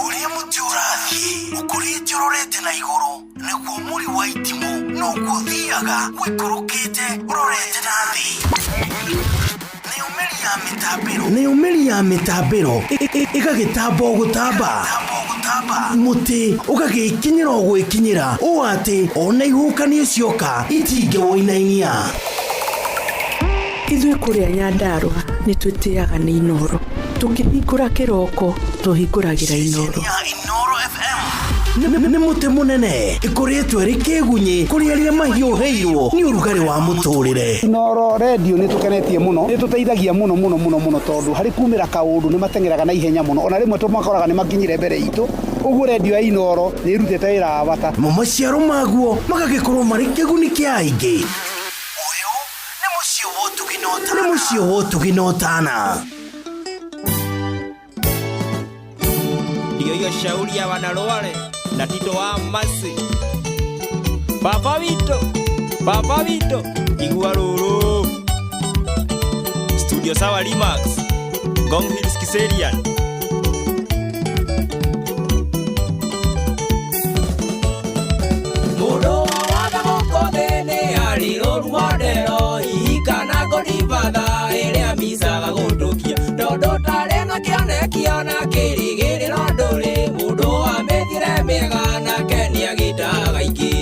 Ũrĩa mũtĩ ũrathiĩ ũkũrĩte ũrorete na igũrũ nĩguo mũri wa itimũ noguo ũthiaga ũikũrũkĩte ũrorete na thĩ. Nayo mĩri ya mĩtambĩro ĩgagĩtamba o gũtamba, mũtĩ ũgagĩkinyĩra o gwĩkinyĩra ũũ atĩ ona ihuhũkanio cioka itingĩwũinainia. Ithuĩ kũrĩa Nyandarũa nĩ twĩtĩaga nĩ Inooro. Tũkĩhingũra kĩroko tũhingũragĩra Inooro. Nĩ mũtĩ mũnene ĩkũrĩtwo ĩrĩ kĩgunyĩ kũrĩ arĩa mahiũhĩirwo nĩ ũrugarĩ wa mũtũrĩre. Inooro redio nĩ tũkenetie mũno, nĩ tũteithagia mũno mũno mũno mũno tondũ harĩ kumĩra kaũndũ nĩ mateng'eraga na ihenya mũno, ona rĩmwe tũmakoraga nĩ makinyire mbere itũ, ũguo redio ya Inooro nĩ ĩrutĩte wĩra wa bata. Namo maciaro maguo magagĩkorwo marĩ kĩguni kĩa aingĩ. Nĩ mũciĩ wa ũtugi na ũtana. Ndiyo hiyo shauri ya wanarware na Tito wa Masi. Baba wito, baba wito, igua ruru. Studio Sawa Remax, Gong Hills Kiserian. Mũndũ wa wathe gũkũ thĩ nĩ arĩ rũru modero, hihi kana ngũribatha ĩrĩa micaga gũtũkia. Tondũ tarĩ na kĩoneki ona kĩrĩgĩrĩro ndũrĩ, mũndũ wa mĩthiĩre mĩega nake nĩagĩtaga ingĩ.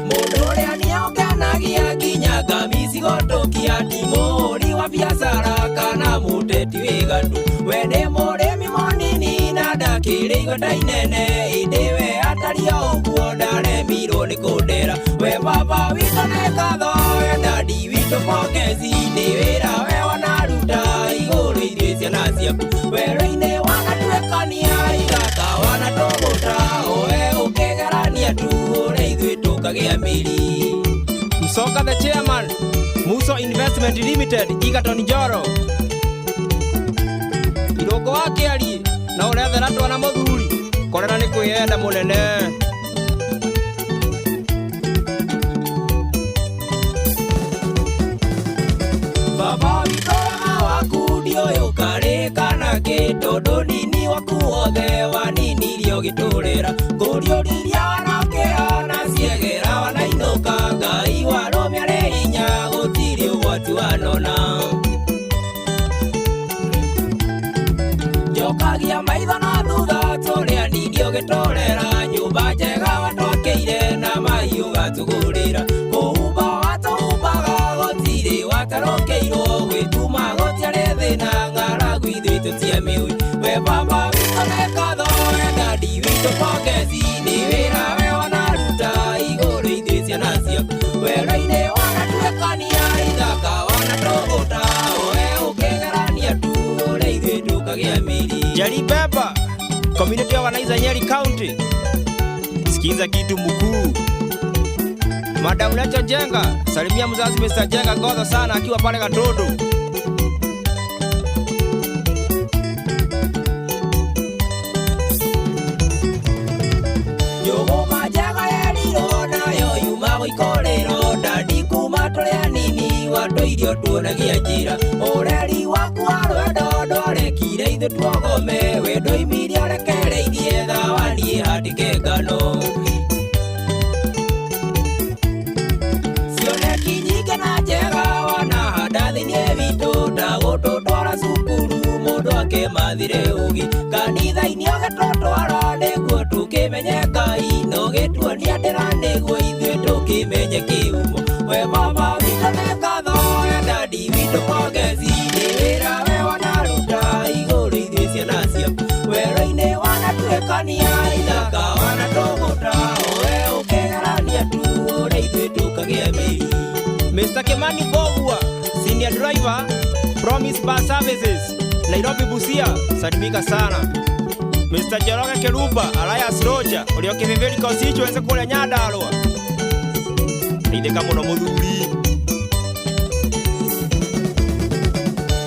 Mũndũ ũrĩa nĩongenagia nginya ngamici gũtũkia, ti mũhũri wa biacara kana mũteti wĩ gatũ. We nĩ mũrĩmi mũnini na ndakĩrĩ igweta inene, ĩndĩ we atariĩ o ũguo ndaremirwo nĩ kũndera. We baba witũ nĩ ngatho, we dadi witũ pongezi, nĩ wĩra we wanaruta igũrũ ithuĩ ciana ciaku. Werũ-inĩ wanatuĩkania, ithaka wanatũgũta, owe ũkĩgerania tu ũrĩa ithuĩ tũkagĩa mĩri. Msoka the chairman, Muso Investment Limited, Egerton Njoro. Irũngũ wa Kĩariĩ, na ũrethera twana mũthuri, korera nĩ kwĩyenda mũnene. Baba witũ wega waku ndiũĩ ũkarĩ kana kĩ, tondũ nini waku wothe waninirie ũgĩtũrĩra. Ngũriũriria wanokĩra na ciegera wanainũka, Ngai warũmia rĩ hinya gũtirĩ ũgwati wanona. Njokagia maitho na thutha tũrĩa nini ũgĩtũrera, nyũmba njega watwakĩire na mahiũ ũgatũgũrĩra. Kũhumba watũhumbaga gũtirĩ watarũkĩirwo, gwĩtuma gũtiarĩ thĩna ng'aragu ithuĩ tũtiamĩũĩ. We baba witũ nĩ ngatho, we dadi witũ pongezi, nĩ wĩra we wanaruta igũrũ ithuĩ ciana ciaku. Werũ-inĩ wanatuĩkania, ithaka wanatũgũta, owe ũkĩgerania tu ũrĩa ithuĩ tũkagĩa mĩri. Jerry Beba, Community Organizer Nyeri County. Sikiza kitu mkuu. Madam Lecho Jenga, salimia mzazi Mr. Jenga Godho sana akiwa pale Gatodo. Njũgũma njega yerirwo nayo yuma gũikorĩrwo, dadi kuma tũrĩ anini watũirio tuonagia njĩra. Ũreri waku wa rwendo ndwarekire ithuĩ tuogome, wendo imirie ũrekereirie thawani ĩhandĩke ngano. Cioneki nyingĩ na njega wanahanda thĩinĩ witũ, ndagũtũtwara cukuru mũndũ akĩmathire ũgĩ. Kanitha-inĩ ũgĩtũtwara nĩguo tũkĩmenye Ngai, na ũgĩtuonia ndĩra nĩguo ithuĩ tũkĩmenye kĩhumo. We baba witũ nĩ ngatho, we dadi witũ pongezi, nĩ wĩra we wanaruta igũrũ ithuĩ ciana ciaku. Werũ-inĩ wanatuĩkania, ithaka wanatũgũta, owe ũkĩgerania tu ũrĩa ithuĩ tũkagĩa mĩri. Mr. Kimani Bogua, Senior Driver, Promise Bus Services. Nairobi Busia, salimika sana. Mr. Njoroge Keruba, Elias Roger, ũrĩa ũkĩhĩmbĩria constituency kũrĩa Nyandarũa. Geithĩka mũno mũthuri.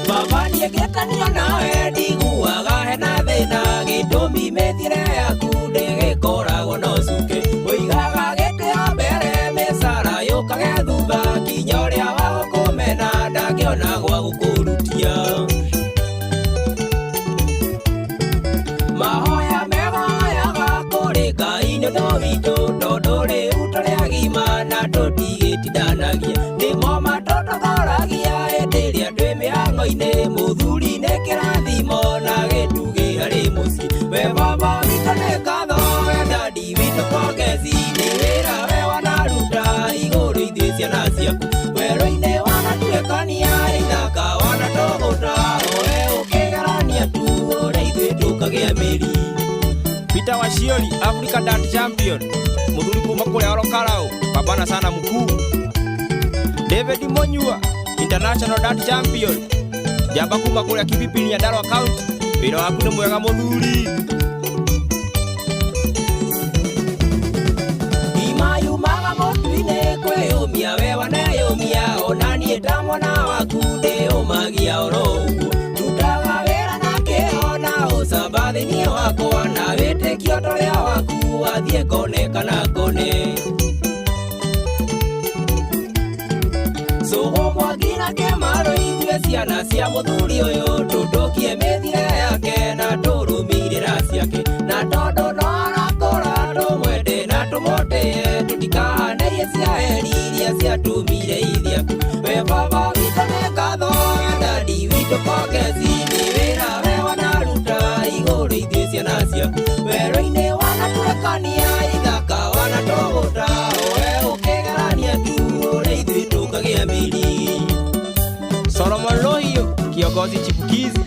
Baba niĩ nawe ndiguaga hena thĩna gĩtũmi mĩthiĩre yaku ndĩgĩkoragwo na ũcuke ũigaga gĩtĩo mbere mĩcara yũkage thutha kinya ũrĩa wa gũkũmena ndangĩona gwa gũkũrutia mahoya mehoyaga kũrĩ Ngai nĩ ũndũ witũ tondũ rĩu tũrĩ agima na tũtigĩtindanagia nĩmo matũtongoragia hĩndĩ ĩrĩa twĩ mĩhang'o-inĩ mũthuri nĩ kĩrathimo na gĩtugĩ harĩ mũciĩ we baba witũ nĩ ngatho we dadi witũ pongezi nĩ wĩra we wanaruta igũrũ ithuĩ ciana ciaku werũ-inĩ wanatuĩkania ithaka wanatũgũta we ũkĩgerania tu ũrĩa ithuĩ tũkagĩa mĩri. Peter Washiori, Africa Dart Champion, mũthuri kuma kũrĩa Orokarau, pambana sana mkuu. David Monyua, International Dart Champion, njamba kuma kũrĩa Kibibi Nyandarua County, wĩra waku nĩ mwega mũthuri. Imayumaga mũtu-inĩ kwĩyũmia we waneyũmia ona niĩ ta mwana waku ndĩyũmagia oro ũguo ndutaga wĩra na kĩo na ũcamba thĩinĩ wakwa na wĩtĩkio torĩa waku wathiĩ kone kana kone Cũgũ Mwangi na Kĩmarũ ithuĩ ciana cia mũthuri ũyũ tũtũkie mĩthiĩre yake na tũrũmĩrĩra ciake na tondũ no arakũra tũmwende na tũmũtĩe tũtikahanĩrie cia heri iria ciatũmire ithiaku we baba witũ nĩ ngatho we dadi witũ pongezi nĩ wĩra we wanaruta igũrũ ithuĩ ciana ciaku werũ-inĩ wanatuĩkania ithaka wanatũgũta we ũkĩgerania tu ũrĩa ithuĩ tũkagĩa mĩri. Solomon Lohio, kiongozi chipukizi,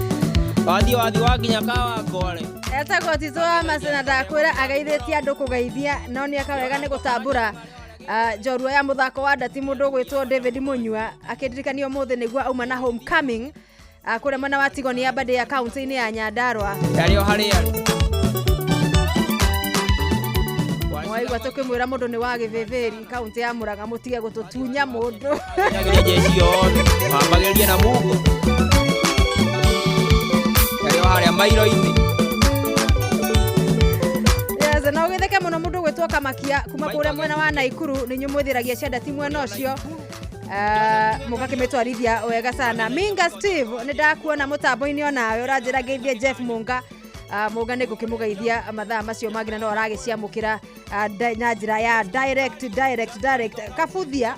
wathi wathi wa nginya Kawangware. Etagwo Tito wa Mercy na ndakwĩra ageithĩtie andũ kũgeithia no nĩ eka wega nĩ gũtambũra njorua ya mũthako wa ndati mũndũ ũgwĩtwo David Munyua akĩndirikanio ũmũthĩ nĩguo auma na homecoming kũrĩa mwena wa Tigoni ya Aberdare kaunti-inĩ ya Nyandarua. Yarĩ o harĩa arĩ. Mwaigua tũkĩmwĩra mũndũ nĩ wa gĩthĩthĩri kaunti ya Murang'a mũtige gũtũtunya mũndũ. Nyageria jeshi yothe, hambagĩrĩria na Mungu. Yarĩ o harĩa mairo-inĩ. Yes, na ũgĩtheke mũno mũndũ ũgwĩtwo Kamakia kuma kũrĩa mwena wa Naikuru nĩ inyuĩ mwĩthĩragia cia ndati mwena ũcio. Mũgakĩmĩtwarithia wega sana. Minga Steve nĩ ndakuona mũtambo-inĩ onawe ũranjĩra ngeithie Jeff Munga. Munga nĩ ngũkĩmũgeithia mathaa macio mangĩ na no aragĩciamũkĩra na njĩra ya direct direct direct kabuthia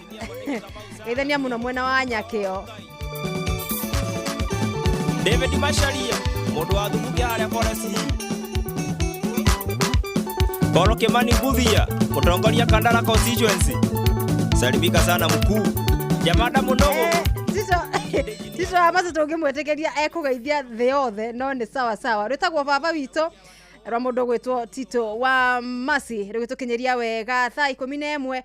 geithania mũno mwena wa Nyakĩo. David Macharia, mũndũ wa Thubukia harĩa Forest Hill. Paul Kimani Mbuthia, mũtongoria Kandara constituency. Salimika sana mkuu. Jamada Munogo. Tito Amasi tũngĩmwĩtĩkĩria ekũgeithia thĩ yothe no nĩ sawa sawa. Rwĩtagwo baba witũ rwa mũndũ ũgwĩtwo Tito wa Mercy rũgĩtũkinyĩria wega thaa 11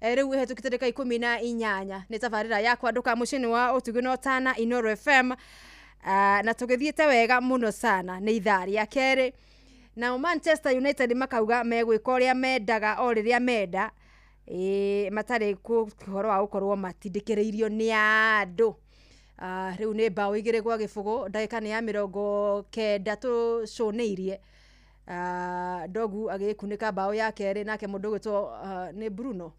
rĩu ĩhetũkĩte ndagĩka 18 nĩ tabarĩra ya kwandũka mũciĩ-inĩ wa ũtugi na ũtana Inooro FM na tũgĩthiĩte wega mũno sana nĩ ithaa rĩa kerĩ. Nao Manchester United makauga megwĩka ũrĩa mendaga o rĩrĩa menda matarĩ ũhoro wa gũkorwo matindĩkĩrĩirio nĩ andũ. Rĩu nĩ mbaũ 2-0 ndagĩka nĩ ya 90 tũcũnĩirie. Dogu agĩkunĩka mbaũ ya kerĩ nake mũndũ ũgwĩtwo nĩ Bruno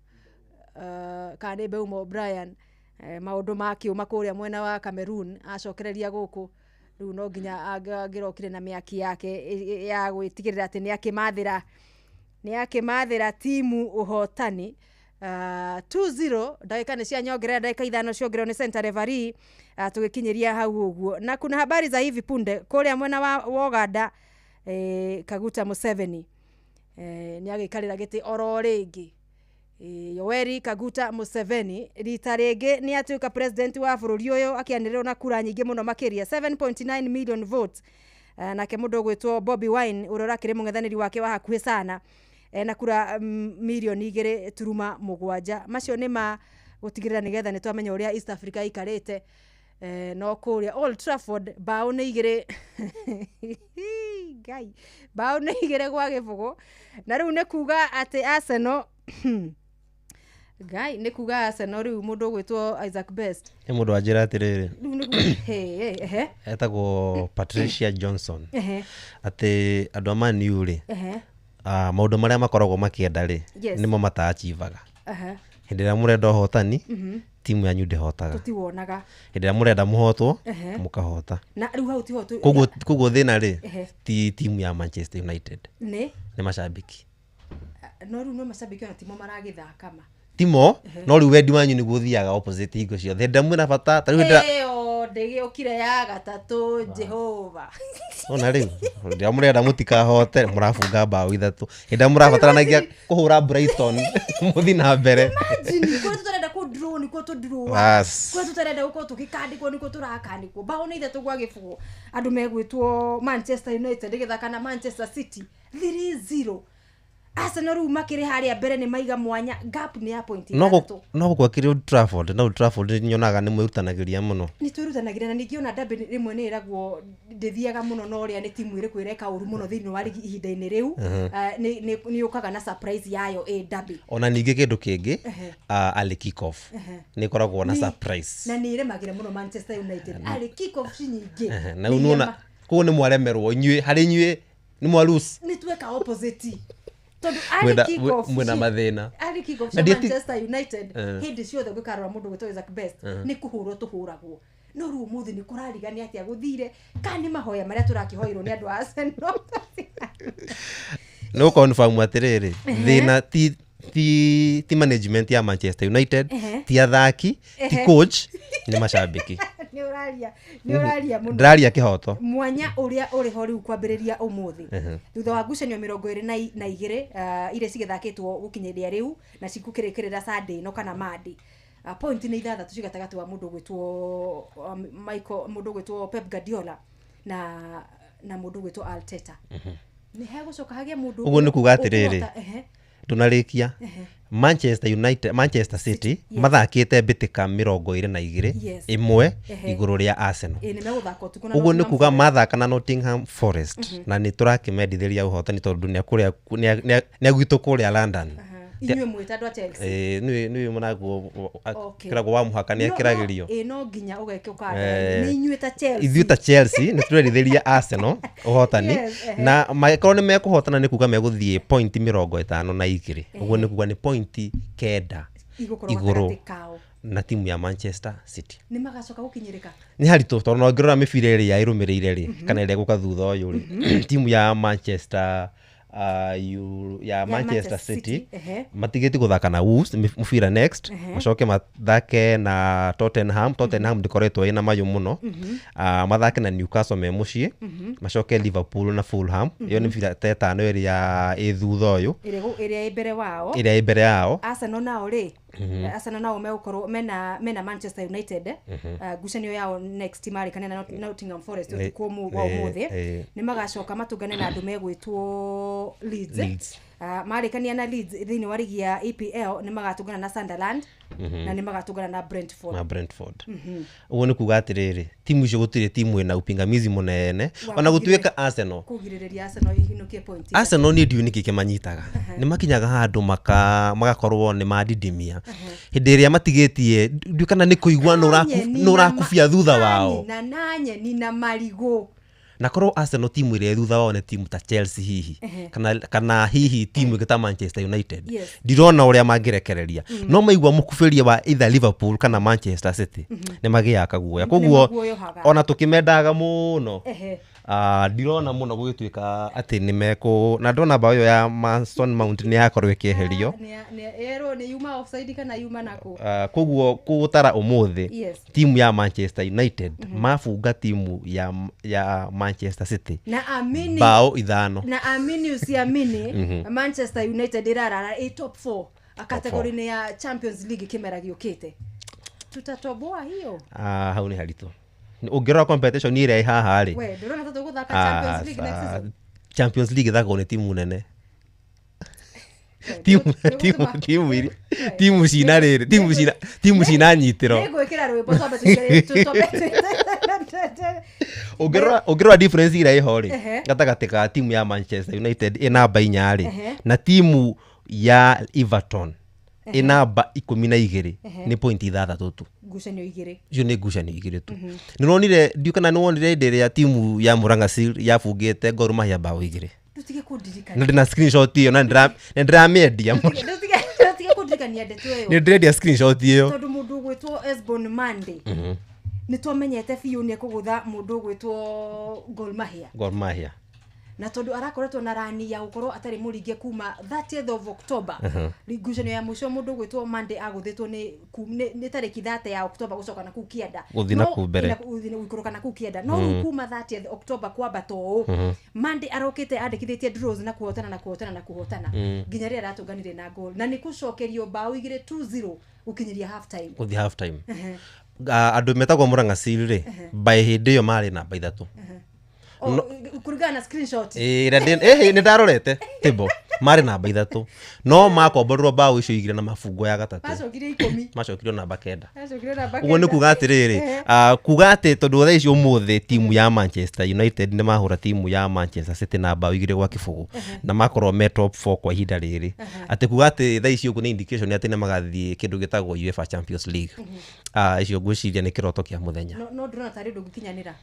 kana nĩ Mbeumo Brian maũndũ makĩũma kũrĩa mwena wa Cameroon acokereria gũkũ rĩu no nginya angĩrokire na mĩaki yake ya gwĩtigĩrĩra atĩ nĩ akĩmathĩra timu ũhotani. 2-0 ndagĩka nĩ cia nyongerera ndagĩka 5 ciongererwo nĩ center referee tũgĩkinyĩria hau ũguo. Na kuna habari za hivi punde kũrĩa mwena wa Uganda Kaguta Museveni nĩ agĩikarĩra gĩtĩ oro rĩngĩ. Yoweri Kaguta Museveni rita rĩngĩ nĩ atuĩka president wa bũrũri ũyũ akĩanĩrĩrwo na kura nyingĩ mũno makĩria 7.9 million votes. Nake mũndũ ũgwĩtwo Bobi Wine ũrĩa ũrakĩrĩ mũng'ethanĩri wake wa hakuhĩ sana na kura milioni 2.7. Macio nĩ ma gũtigĩrĩra nĩgetha nĩ twamenya ũrĩa East Africa ikarĩte. No kũrĩa Old Trafford mbaũ nĩ 2 ngai, mbaũ nĩ 2-0. Na rĩu nĩ kuga atĩ Arsenal, ngai, nĩ kuga Arsenal rĩu mũndũ ũgwĩtwo Isaac Best. Nĩ mũndũ wanjĩra atĩrĩrĩ, rĩu nĩ kuga he ehe etagwo Patricia Johnson, atĩ andũ a Man U rĩ, maũndũ marĩa makoragwo makĩenda rĩ, nĩmo mataachivaga. Hĩndĩ ĩrĩa mũrenda ũhotani, timu yanyu ndĩhotaga. Tũtiwonaga. Hĩndĩ ĩrĩa mũrenda mũhotwo, mũkahota. Na rĩu hau tiho Koguo thĩna rĩ, ti timu ya Manchester United, nĩ nĩ macambĩki. No rĩu no macambĩki ona timo maragĩthaka ma. Timo no rĩu wendi wanyu nĩguo ũthiaga opposite hingo ciothe. Hĩndĩ ĩrĩa mwĩna bata, ta rĩu hĩndĩ ĩrĩa Ĩyo ndĩgĩũkire ya gatatũ, Jehova. Ona rĩu hĩndĩ ĩrĩa mũrenda mũtikahote, mũrabunga mbaũ 3. Hĩndĩ ĩrĩa mũrabataranagia kũhũra Brighton, mũthiĩ na mbere. Imagine, kũrĩa tũtarenda kũ draw nĩkuo tũ draw, Bas. kũrĩa tũtarenda gũkorwo tũgĩkandĩkwo nĩkuo tũrakandĩkwo. Mbaũ nĩ 3-0. Andũ megwĩtwo Manchester United ĩgĩthaka na Manchester City 3-0. Arsenal rĩu makĩrĩ harĩa mbere nĩ maiga mwanya, gap nĩ ya point No 6. No gũkũ akĩrĩ Old Trafford, na Old Trafford nyonaga nĩ mwĩrutanagĩria mũno. Nĩ twĩrutanagĩria, na ningĩ ona derby rĩmwe nĩ ĩragwo ndĩthiaga mũno na ũrĩa nĩ timu ĩrĩkũ ĩreka ũru mũno thĩinĩ wa rigi ihinda-inĩ rĩu. Nĩ yũkaga na surprise yayo ĩ derby. Ona ningĩ kĩndũ kĩngĩ, early kick off nĩ ĩkoragwo na surprise. Na nĩ ĩremagĩra mũno Manchester United arĩ kick off nyingĩ. Na rĩu nĩwona koguo nĩ mwaremerwo inyuĩ, harĩ inyuĩ nĩ mwa lose. Nĩ tweka opposite tondũ arĩ kick off Mwĩna mathĩna. Arĩ kick off Na cia Manchester United, hĩndĩ ciothe ũngĩkarora mũndũ gwĩtwo Isaac Best, nĩ kũhũrwo tũhũragwo. No rĩu ũmũthĩ nĩ kũrarigania atĩa gũthire, kana nĩ mahoya marĩa tũrakĩhoirwo nĩ andũ a Arsenal? Nĩ gũconfirm atĩrĩrĩ, thĩna ti management ya Manchester United, ti athaki, ti coach, nĩ macambĩki. Nĩ ũraria mũno. Ndĩraria kĩhoto. Mwanya ũrĩa ũrĩ ho rĩu kwambĩrĩria ũmũthĩ, thutha wa ngucanio 22 iria cigĩthakĩtwo gũkinyĩria rĩu na cikũkĩrĩkĩrĩra Sunday ĩno kana Monday, point nĩ 6 ci gatagatĩ wa mũndũ ũgwĩtwo Michael, mũndũ ũgwĩtwo Pep Guardiola na mũndũ ũgwĩtwo Arteta. Nĩ hegũcoka hagĩe mũndũ Ũguo nĩ kuga atĩrĩrĩ, ũkũhota, ndũnarĩkia, Manchester United, Manchester City mathakĩte mbĩtĩka 22, 1 igũrũ rĩa Arsenal. Ĩ nĩ megũthaka ũtukũ na Ũguo nĩ Nottingham kuga Forest. mathaka na Nottingham Forest, na nĩ tũrakĩmendithĩria ũhotani tondũ nĩ agwitũ kũrĩa London. Inyuĩ mwĩta andũ a Chelsea. Nĩwe mũnaguo kĩragwo wa mũhaka nĩ akĩragĩrio. Ĩ no nginya ũgekĩũka nĩ inyuĩ ta Chelsea. Ithuĩ ta Chelsea nĩ tũrerithĩria Arsenal ũhotani, na mangĩkorwo nĩ mekũhotana nĩ kuga megũthiĩ point 52. Ũguo nĩ kuga nĩ point 9 igũkorwo igũrũ gatagatĩ kao na timu ya Manchester City. Nĩ magacoka gũkinyĩrĩka. Nĩ haritũ tondũ no ngĩrora mĩbira ĩrĩa ĩrũmĩrĩire rĩ, kana ĩrĩa ĩgũka thutha ũyũ rĩ, timu ya Manchester ya Manchester City matigĩtie gũthaka na Wolves mũbira next, macoke mathake na Tottenham. Tottenham ndĩkoretwo ĩna mayũ mũno. Mathake na Newcastle me mũciĩ, macoke Liverpool na Fulham. Ĩyo nĩ mĩbira ta 5 ĩrĩa ĩ thutha ũyũ. Ĩrĩa ĩ mbere wao. Ĩrĩa ĩ mbere yao. Arsenal nao rĩ, Arsenal nao megũkorwo mena Manchester United. Ngucanio yao next marĩkane na Nottingham Forest ũtukũ wa ũmũthĩ. Nĩ magacoka matũngane na andũ megwĩtwo Leeds. Leeds. Marĩkania na Leeds thĩinĩ wa rigi ya EPL, nĩ magatũngana na Sunderland na nĩ magatũngana na Brentford. Na Brentford. Ũguo nĩ kuga atĩrĩrĩ, timu icio gũtirĩ timu ĩna upingamizi mũnene Wa ona gũtuĩka Arsenal kũgirĩrĩria Arsenal ĩhinũkie point. Arsenal niĩ ndiũĩ nĩkĩ kĩmanyitaga. Nĩ makinyaga handũ magakorwo nĩ mandidimia hĩndĩ ĩrĩa matigĩtie, ndiũĩ kana nĩ kũigua Nyeni nĩ ũrakubia thutha wao. Na nyeni na marigũ. Na korwo Arsenal timu ĩrĩa ĩ thutha wao nĩ timu ta Chelsea hihi, kana hihi timu ĩngĩ ta Manchester United, ndirona ũrĩa mangĩrekereria. No maigua mũkubĩria wa either Liverpool kana Manchester City, nĩ magĩaga kaguoya. Koguo maguoyohaga. Ona tũkĩmendaga mũno, ndirona mũno gũgĩtuĩka atĩ nĩ mekũ, na ndona bao ĩyo ya Mason Mount nĩ yakorwo ĩkĩeherio. Erwo nĩ yuma offside kana yuma nakũ. Koguo kũgũtara ũmũthĩ, timu ya Manchester United mabunga timu ya Manchester City na amini bao 5. Na amini usiamini, Manchester United ĩrarara ĩ top 4 category-inĩ ya Champions League kĩmera gĩũkĩte. Tutatoboa hiyo? Hau nĩ haritũ ũngĩrora competition ĩrĩa ĩ haha rĩ. We ndũrona ta tũgũthaka Champions League next season? Champions League ĩthakagwo nĩ timu nene. Timu iria timu cina rĩrĩ, timu cina nyitĩro. Nĩngwĩkĩra rwĩmbo twambe twambe. Ũngĩrora difference ĩrĩa ĩho rĩ gatagatĩ ka timu ya Manchester United ĩ namba 4 rĩ na timu ya Everton ĩ namba 12 nĩ point 6 tu. Ngucanio 2. Icio nĩ ngucanio 2 tu. Nĩronire, ndiũ kana nĩwonire hĩndĩ ĩrĩa timu ya Murang'a Seal yabungĩte Gor Mahia bao 2? Ndũtige kũndirikania. Na ndĩna screenshot ĩyo na nĩndĩramĩendia. Ndũtige kũndirikania ndeto ĩyo. Nĩ ndĩrendia screenshot ĩyo. Tondũ mũndũ ũgwĩtwo Esbon Monday nĩ twamenyete biũ nĩ ekũgũtha mũndũ ũgwĩtwo Gor Mahia. Gor Mahia. Na tondũ arakoretwo na rani ya gũkorwo atarĩ mũringe kuma 30th of October, ngucanio ya mũico mũndũ ũgwĩtwo Monday agũthĩtwo nĩ tarĩki 30 ya October gũcoka na kũu kĩanda. Gũthiĩ na kũu mbere. Gũikũrũka na kũu kĩanda, no rĩu kuma 30th October kwambata ũũ, Monday arokĩte andĩkithĩtie draws na kũhotana na kũhotana na kũhotana nginya rĩrĩa aratũnganire na goal na nĩ gũcokerio bao 2, 2-0 gũkinyĩria half time. Gũthiĩ half time. Ah, andũ metagwo Murang'a Seal rĩ, by hĩndĩ ĩyo marĩ namba 3. O, kũringana na screenshot. Ĩĩ, nĩ ndarorete table, marĩ namba 3, no makomborerwo bao icio 2 na mabungo ya gatatũ. Macokire 10. Macokirio namba 9. Macokire namba Ũguo nĩ 9. kuga atĩrĩrĩ, kuga atĩ tondũ thaa ici ũmũthĩ timu ya Manchester United nĩ mahũra timu ya Manchester City na bao 2-0 na makorwo me top 4 kwa ihinda rĩrĩ, atĩ kuga atĩ thaa ici ũguo nĩ indication atĩ nĩ magathiĩ kĩndũ gĩtagwo UEFA Champions League. Icio ngwĩciria nĩ kĩroto kĩa mũthenya. No ndĩrona tarĩ ndũngĩkinyanĩra.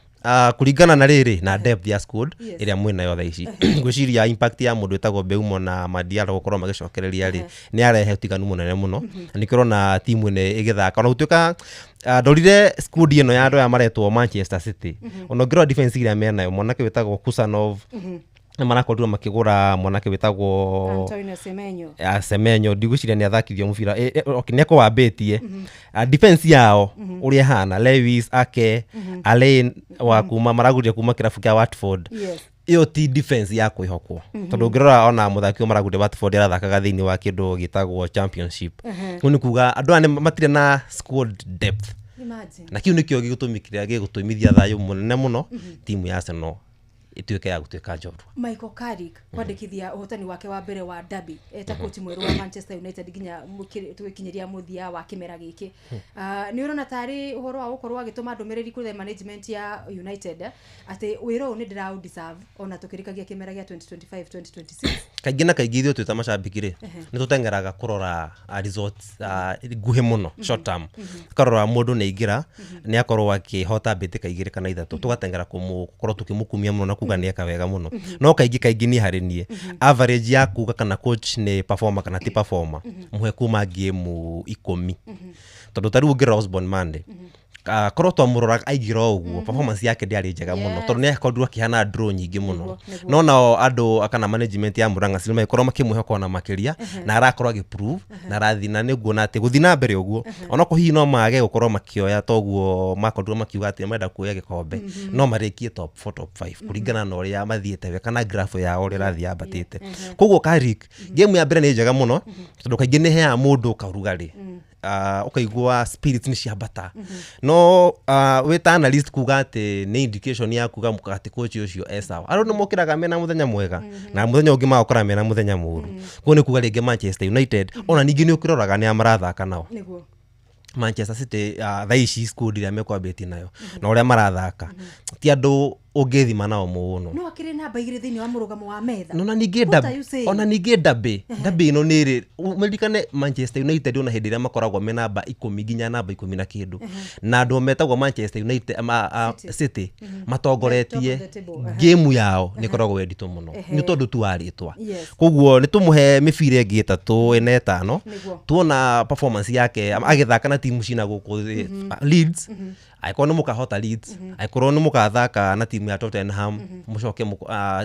Kũringana na rĩrĩ na depth ya squad ĩrĩa mwĩnayo thaa ici, ngwĩciria impact ya mũndũ wĩtagwo Mbeumo na Madiallo gũkorwo magĩcokereria rĩ, nĩ arehe ũtiganu mũnene mũno. Na nĩkĩo ũrona timu ĩno ĩgĩthaka, ona gũtuĩka ndorire squad ĩno ya andũ aya maretwo Manchester City, ona ũngĩrora defense ĩrĩa menayo, mwanake wĩtagwo Khusanov, nĩ marakorirwo makĩgũra mwanake wĩtagwo Antonio Semenyo. Ya Semenyo, ndigwĩciria nĩ athakithio mũbira. Okay, nĩ akwambĩtie. Defense yao ũrĩa ĩhana, Lewis Ake, Alain wa kuma maragũrire kuma kĩrabu kĩa Watford, ĩyo ti defense ya kwĩhokwo, tondũ ũngĩrora ona mũthaki ũyũ maragũrire Watford arathakaga thĩinĩ wa kĩndũ gĩtagwo Championship. Kũu nĩ kuga andũ aya matirĩ na squad depth. Imagine. Na kĩu nĩkĩo gĩgũtũmi kĩrĩa gĩgũtũmithia thayũ mũnene mũno timu ya Arsenal ĩtuĩke ya gũtuĩka njorua. Michael Carrick kwandĩkithia ũhotani wake wa mbere wa derby eta coach mwerũ wa Manchester United nginya tũgĩkinyĩria mũthia wa kĩmera gĩkĩ. Ah, nĩ ũrona tarĩ ũhoro wa gũkorwo agĩtũma ndũmĩrĩri kũrĩ management ya United atĩ wĩra ũyũ nĩ ndĩraũ deserve ona tũkĩrĩkagia kĩmera gĩa 2025 2026? Kaingĩ na kaingĩ ithuĩ twĩ ta macambĩki rĩ, nĩ tũteng'eraga kũrora results nguhĩ mũno, short term. Tũkarora mũndũ nĩ aingĩra, nĩ akorwo akĩhota mbĩtĩka 2 kana 3, tũgateng'era gũkorwo tũkĩmũkumia mũno na kuga nĩ eka wega mũno. No kaingĩ kaingĩ niĩ harĩ niĩ, average ya kuga kana coach nĩ performer kana ti performer, mũhe kuma ngĩmu 10, tondũ ta rĩu ũngĩrora Osborne Monday, korwo twamũrora aingĩra o ũguo, performance yake ndĩarĩ njega mũno, tondũ nĩ akorirwo akĩhana draw nyingĩ mũno. Nĩguo, nĩguo. No nao andũ kana management ya Murang'a Seal magĩkorwo makĩmwĩhoka ona makĩria, na arakorwo agĩprove na arathiĩ, na nĩ nguona atĩ gũthiĩ na mbere ũguo, onokorwo hihi no mage gũkorwo makĩoya toguo makorirwo makiuga atĩ marenda kuoya gĩkombe, no marĩkie top 4, top 5, kũringana na ũrĩa mathiĩte we kana graph yao ũrĩa ĩrathiĩ yambatĩte. Koguo Carrick, game ya mbere nĩ njega mũno, tondũ kaingĩ nĩ ĩheaga mũndũ kaũrugarĩ, ũkaigua spirit nĩ ciambata. No wĩ ta analyst, kuga atĩ nĩ indication ya kuga atĩ coach ũcio e sawa, andũ nĩ mokĩraga mena mũthenya mwega na mũthenya ũngĩ magakora mena mũthenya mũru. Koguo nĩ kuga rĩngĩ Manchester United, ona ningĩ nĩ ũkĩroraga nĩ a marathaka nao. Manchester City, thaa ici squad ĩrĩa mekwambĩtie nayo na ũrĩa marathaka, ti andũ ũngĩthima nao mũno. No akĩrĩ namba 2 thĩinĩ wa mũrũgamo wa metha. No na ningĩ What are you saying? Ona ningĩ derby ĩno nĩ ĩrĩ ũririkane Manchester United, ona hĩndĩ ĩrĩa makoragwo me namba 10 nginya namba 10 na kĩndũ, na andũ metagwo Manchester United City matongoretie, Top of the table. Game yao nĩ ĩkoragwo ĩ nditũ mũno, nĩ tondũ tu wa rĩtwa. Koguo nĩ tũmũhe mĩbira ĩngĩ 3, 4, 5. Tuona performance yake agĩthaka na timu cina gũkũ thĩ, Leeds, angĩkorwo nĩ mũkahota Leeds, angĩkorwo nĩ mũkathaka na timu ya Tottenham, mũcoke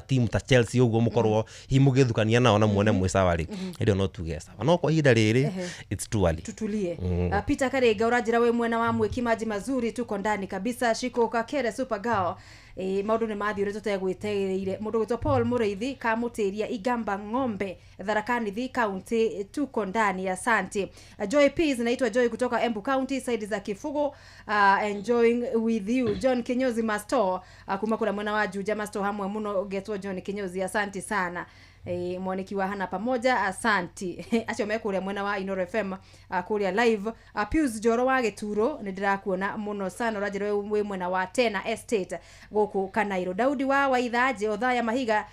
timu ta Chelsea ũguo, mũkorwo hihi mũgĩthukania nao na muone mwĩ sawa rĩ, hĩndĩ ĩyo no tuge sawa, no kwa ihinda rĩrĩ it's too early. Tutulie. Peter Karenga ũranjĩra wĩ mwena wa Mwĩki maji mazuri, tuko ndani kabisa. Shiko Kakere super girl, maũndũ nĩ mathiĩ ũrĩa tũtegwĩtereire. Mũndũ gwĩtwo Paul Mũrĩithi Kamũtĩria Igamba Ng'ombe, Tharaka-Nithi County, tuko ndani, asante. Joy Peas, naitwa Joy kutoka Embu County, side za Kifugo, enjoying with you. John Kinyozi Masto, kuma kũrĩa mwena wa Juja Masto, hamwe mũno, getwo John Kinyozi, asante sana. Mwaniki wa hana pamoja, asanti. Acio me kũrĩa mwena wa Inoro FM, kũrĩa live. Pius Njoro wa Gĩturo, nĩ ndĩrakuona mũno sana, ũranjĩra wĩ mwena wa Tena Estate gũkũ Kanairo. Daudi wa Waithanjĩ, Othaya Mahiga,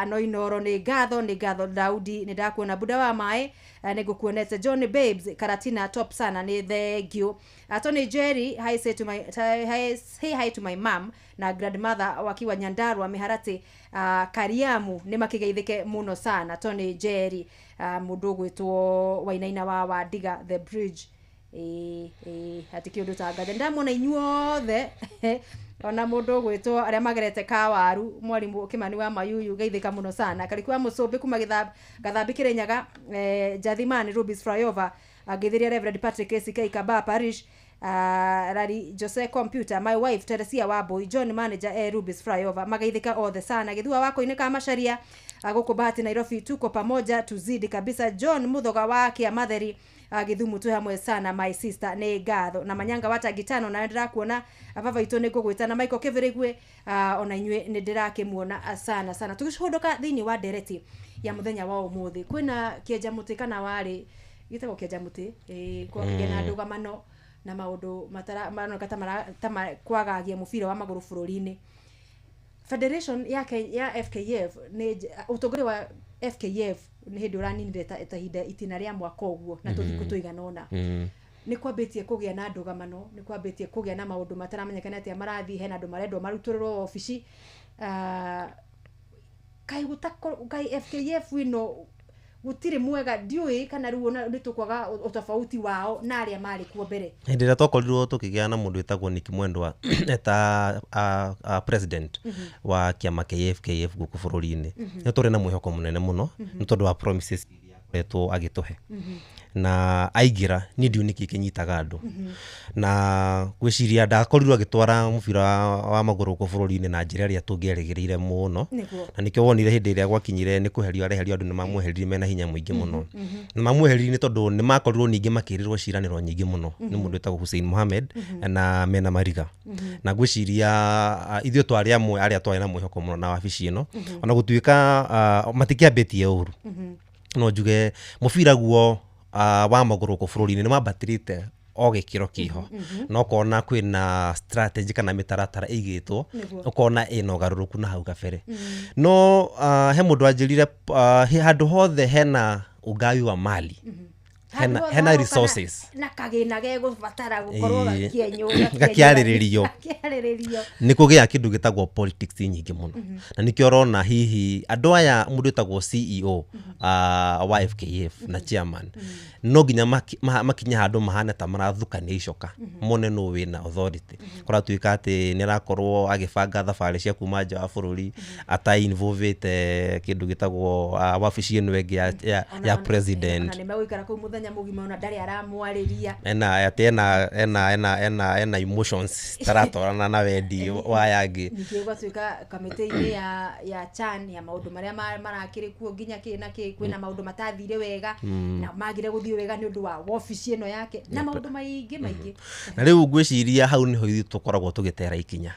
no Inoro, nĩ ngatho, nĩ ngatho Daudi, nĩ ndakuona. Buda wa Maĩ, nĩ ngũkuonete. John Babes Karatina, top sana, nĩ thank you. Tony Jerry, hi, say to my hi, say hi to my mom na grandmother wakiwa Nyandarua Miharati, Kariamu, nĩ makĩgeithĩke mũno sana. Tony Jerry, mũndũ ũgwĩtwo Wainaina wa Wandiga the bridge. Ĩĩ ĩĩ, hatikĩ ũndũ tangathe, ndamona inyuothe, ona mũndũ ũgwĩtwo arĩa magerete kawaru, mwarimũ Kimani wa Mayuyu, geithĩka mũno sana. Kariku wa Mũcũmbĩ kuma Gathambi Kĩrĩnyaga, Jathimani Rubis Flyover, ngĩthĩria Reverend Patrick ACK Kaba Parish, Rari Jose Computer, my wife Teresia Wambui, John manager, Rubis Flyover, magaithĩka othe sana. Gĩthua wako-inĩ ka Macharia, gũkũ Bahati Nairobi, tuko pamoja, tuzidi kabisa. John Muthoga wa Kĩamatheri, Gĩthumu, twĩ hamwe sana, my sister, nĩ ngatho. Na Manyanga wa Tangitano, na ndĩrakuona baba itũ, nĩ ngũgwĩta. Na Michael Kĩbĩrĩgwe, ona inyuĩ nĩ ndĩrakĩmuona sana sana. Tũgĩcũndũka thĩinĩ wa ndereti ya mũthenya wa ũmũthĩ, kwĩna kĩenja mũtĩ kana warĩ gĩtagwo kĩenja mũtĩ, kwakĩgĩa na ndũgamano na maũndũ matara maroneka ta kwagagia mũbira wa magũrũ bũrũri-inĩ. Federation ya, ya FKF, nĩ ũtongoria wa FKF nĩ hĩndĩ ũraninire ta ihinda itina rĩa mwaka ũguo na tũthikũ tũigana ũna. Nĩ kwambĩtie kũgĩa na ndũgamano, nĩ kwambĩtie kũgĩa na maũndũ mataramenyekana atĩa marathiĩ, hena andũ marendwo marutũrũrwo wabici. Kaĩ gũtakorwo kaĩ FKF ĩno gũtirĩ mwega, ndiũĩ kana rĩu ona nĩ tũkwaga ũtofauti wao na arĩa marĩ kuo mbere. Hĩndĩ ĩrĩa twakorirwo tũkĩgĩa na mũndũ wĩtagwo Nick Mwendwa eta president wa kĩama kĩa FKF gũkũ bũrũri-inĩ, nĩ tũrĩ na mwĩhoko mũnene mũno nĩ tondũ wa promises iria akoretwo agĩtũhe. Na aingĩra, niĩ ndiũĩ nĩkĩ kĩnyitaga andũ na gwĩciria ndakorirwo agĩtwara mũbira wa magũrũ gũkũ bũrũri-inĩ na njĩra ĩrĩa tũngĩerĩgĩrĩire mũno. Na nĩkĩo wonire hĩndĩ ĩrĩa gwakinyire nĩ kweherio areherio, andũ nĩ mamweheririe mena hinya mũingĩ mũno. Na mamweheririe nĩ tondũ nĩ makorirwo ningĩ makĩrĩrwo ciranĩro nyingĩ mũno nĩ mũndũ wĩtagwo Hussein Mohamed na mena Mariga. Na ngwĩciria ithuĩ twarĩ amwe arĩa twarĩ na mwĩhoko mũno na wabici ĩno, ona gũtuĩka matikĩambĩtie ũru. No njuge mũbira guo wa magũrũ gũkũ bũrũri-inĩ nĩ mambatĩrĩte o gĩkĩro kĩho, na ũkona kwĩna strategy kana mĩtaratara ĩigĩtwo, ũkona ĩna ũgarũrũku na hau kabere. No he mũndũ wanjĩrire, handũ hothe hena ugawi wa mali, hena, Handũ hothe hena haroka resources na kagĩna gegũbatara gũkorwo gakĩenywo, gakĩarĩrĩrio. Gakĩarĩrĩrio. Nĩ kũgĩa kĩndũ gĩtagwo politics nyingĩ mũno. Na nĩkĩo ũrona hihi andũ aya, mũndũ wĩtagwo CEO wa FKF na chairman, no nginya makinye handũ mahane ta marathukania icoka, mone nũ wĩna authority. Kũratuĩka atĩ nĩ arakorwo agĩbanga thabarĩ cia kuma nja wa bũrũri ata-involvĩte kĩndũ gĩtagwo wabici ĩno ĩngĩ ya president. Ona nĩ megũikara kũu mũthenya mũgima, ona ndarĩ aramwarĩria. Ena atĩ ena emotions taratwarana na wendi wa aya angĩ. Ningĩ ũgatuĩka kamĩtĩ-inĩ ya CHAN ya maũndũ marĩa marakĩrĩ kuo nginya kĩ na kĩ, kwĩna maũndũ matathire wega na magire gũthiĩ wega nĩ ũndũ wa wabici ĩno yake na maũndũ maingĩ maingĩ. Na rĩu ngwĩciria hau nĩho ithuĩ tũkoragwo tũgĩtera ikinya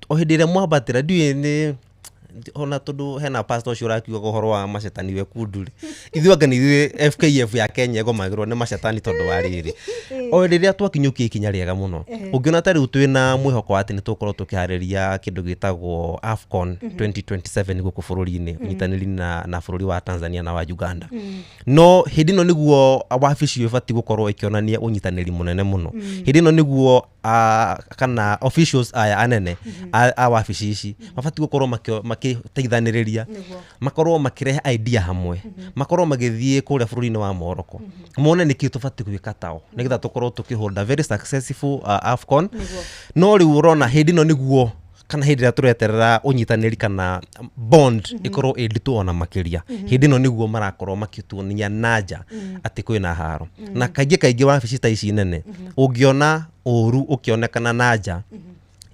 o hĩndĩ ĩrĩa mwambatĩra. Ndiũĩ nĩ ona tondũ hena pastor ũcio ũrakiugaga ũhoro wa macetani wekundu rĩ, ithuĩ anga nĩ ithuĩ FKF ya Kenya ĩgomagĩrwo nĩ macetani, tondũ wa rĩrĩ, o hĩndĩ ĩrĩa twakinyũkia ikinya rĩega mũno, ũngĩona ta rĩu twĩna mwĩhoko atĩ nĩ tũgũkorwo tũkĩharĩria kĩndũ gĩtagwo AFCON 2027 gũkũ bũrũri-inĩ, ũnyitanĩri na bũrũri wa Tanzania na wa Uganda. No hĩndĩ ĩno nĩguo wabici ĩyo ĩbatiĩ gũkorwo ĩkĩonania ũnyitanĩri mũnene mũno. Hĩndĩ ĩno nĩguo kana officials aya anene a wabici ici mabatiĩ gũkorwo makĩteithanĩrĩria, makorwo makĩrehe idea hamwe, makorwo magĩthiĩ kũrĩa bũrũri-inĩ wa Morocco, mone nĩkĩ tũbatiĩ gwĩka tao nĩgetha tũkorwo tũkĩhold a very successful AFCON. No rĩu ũrona hĩndĩ ĩno nĩguo kana hĩndĩ ĩrĩa tũreterera ũnyitanĩri kana bond ĩkorwo ĩ nditũ ona makĩria, hĩndĩ ĩno nĩguo marakorwo makĩtuonia na nja atĩ kwĩna haro. Na kaingĩ kaingĩ wabici ta ici nene, ũngĩona ũru ũkĩonekana na nja,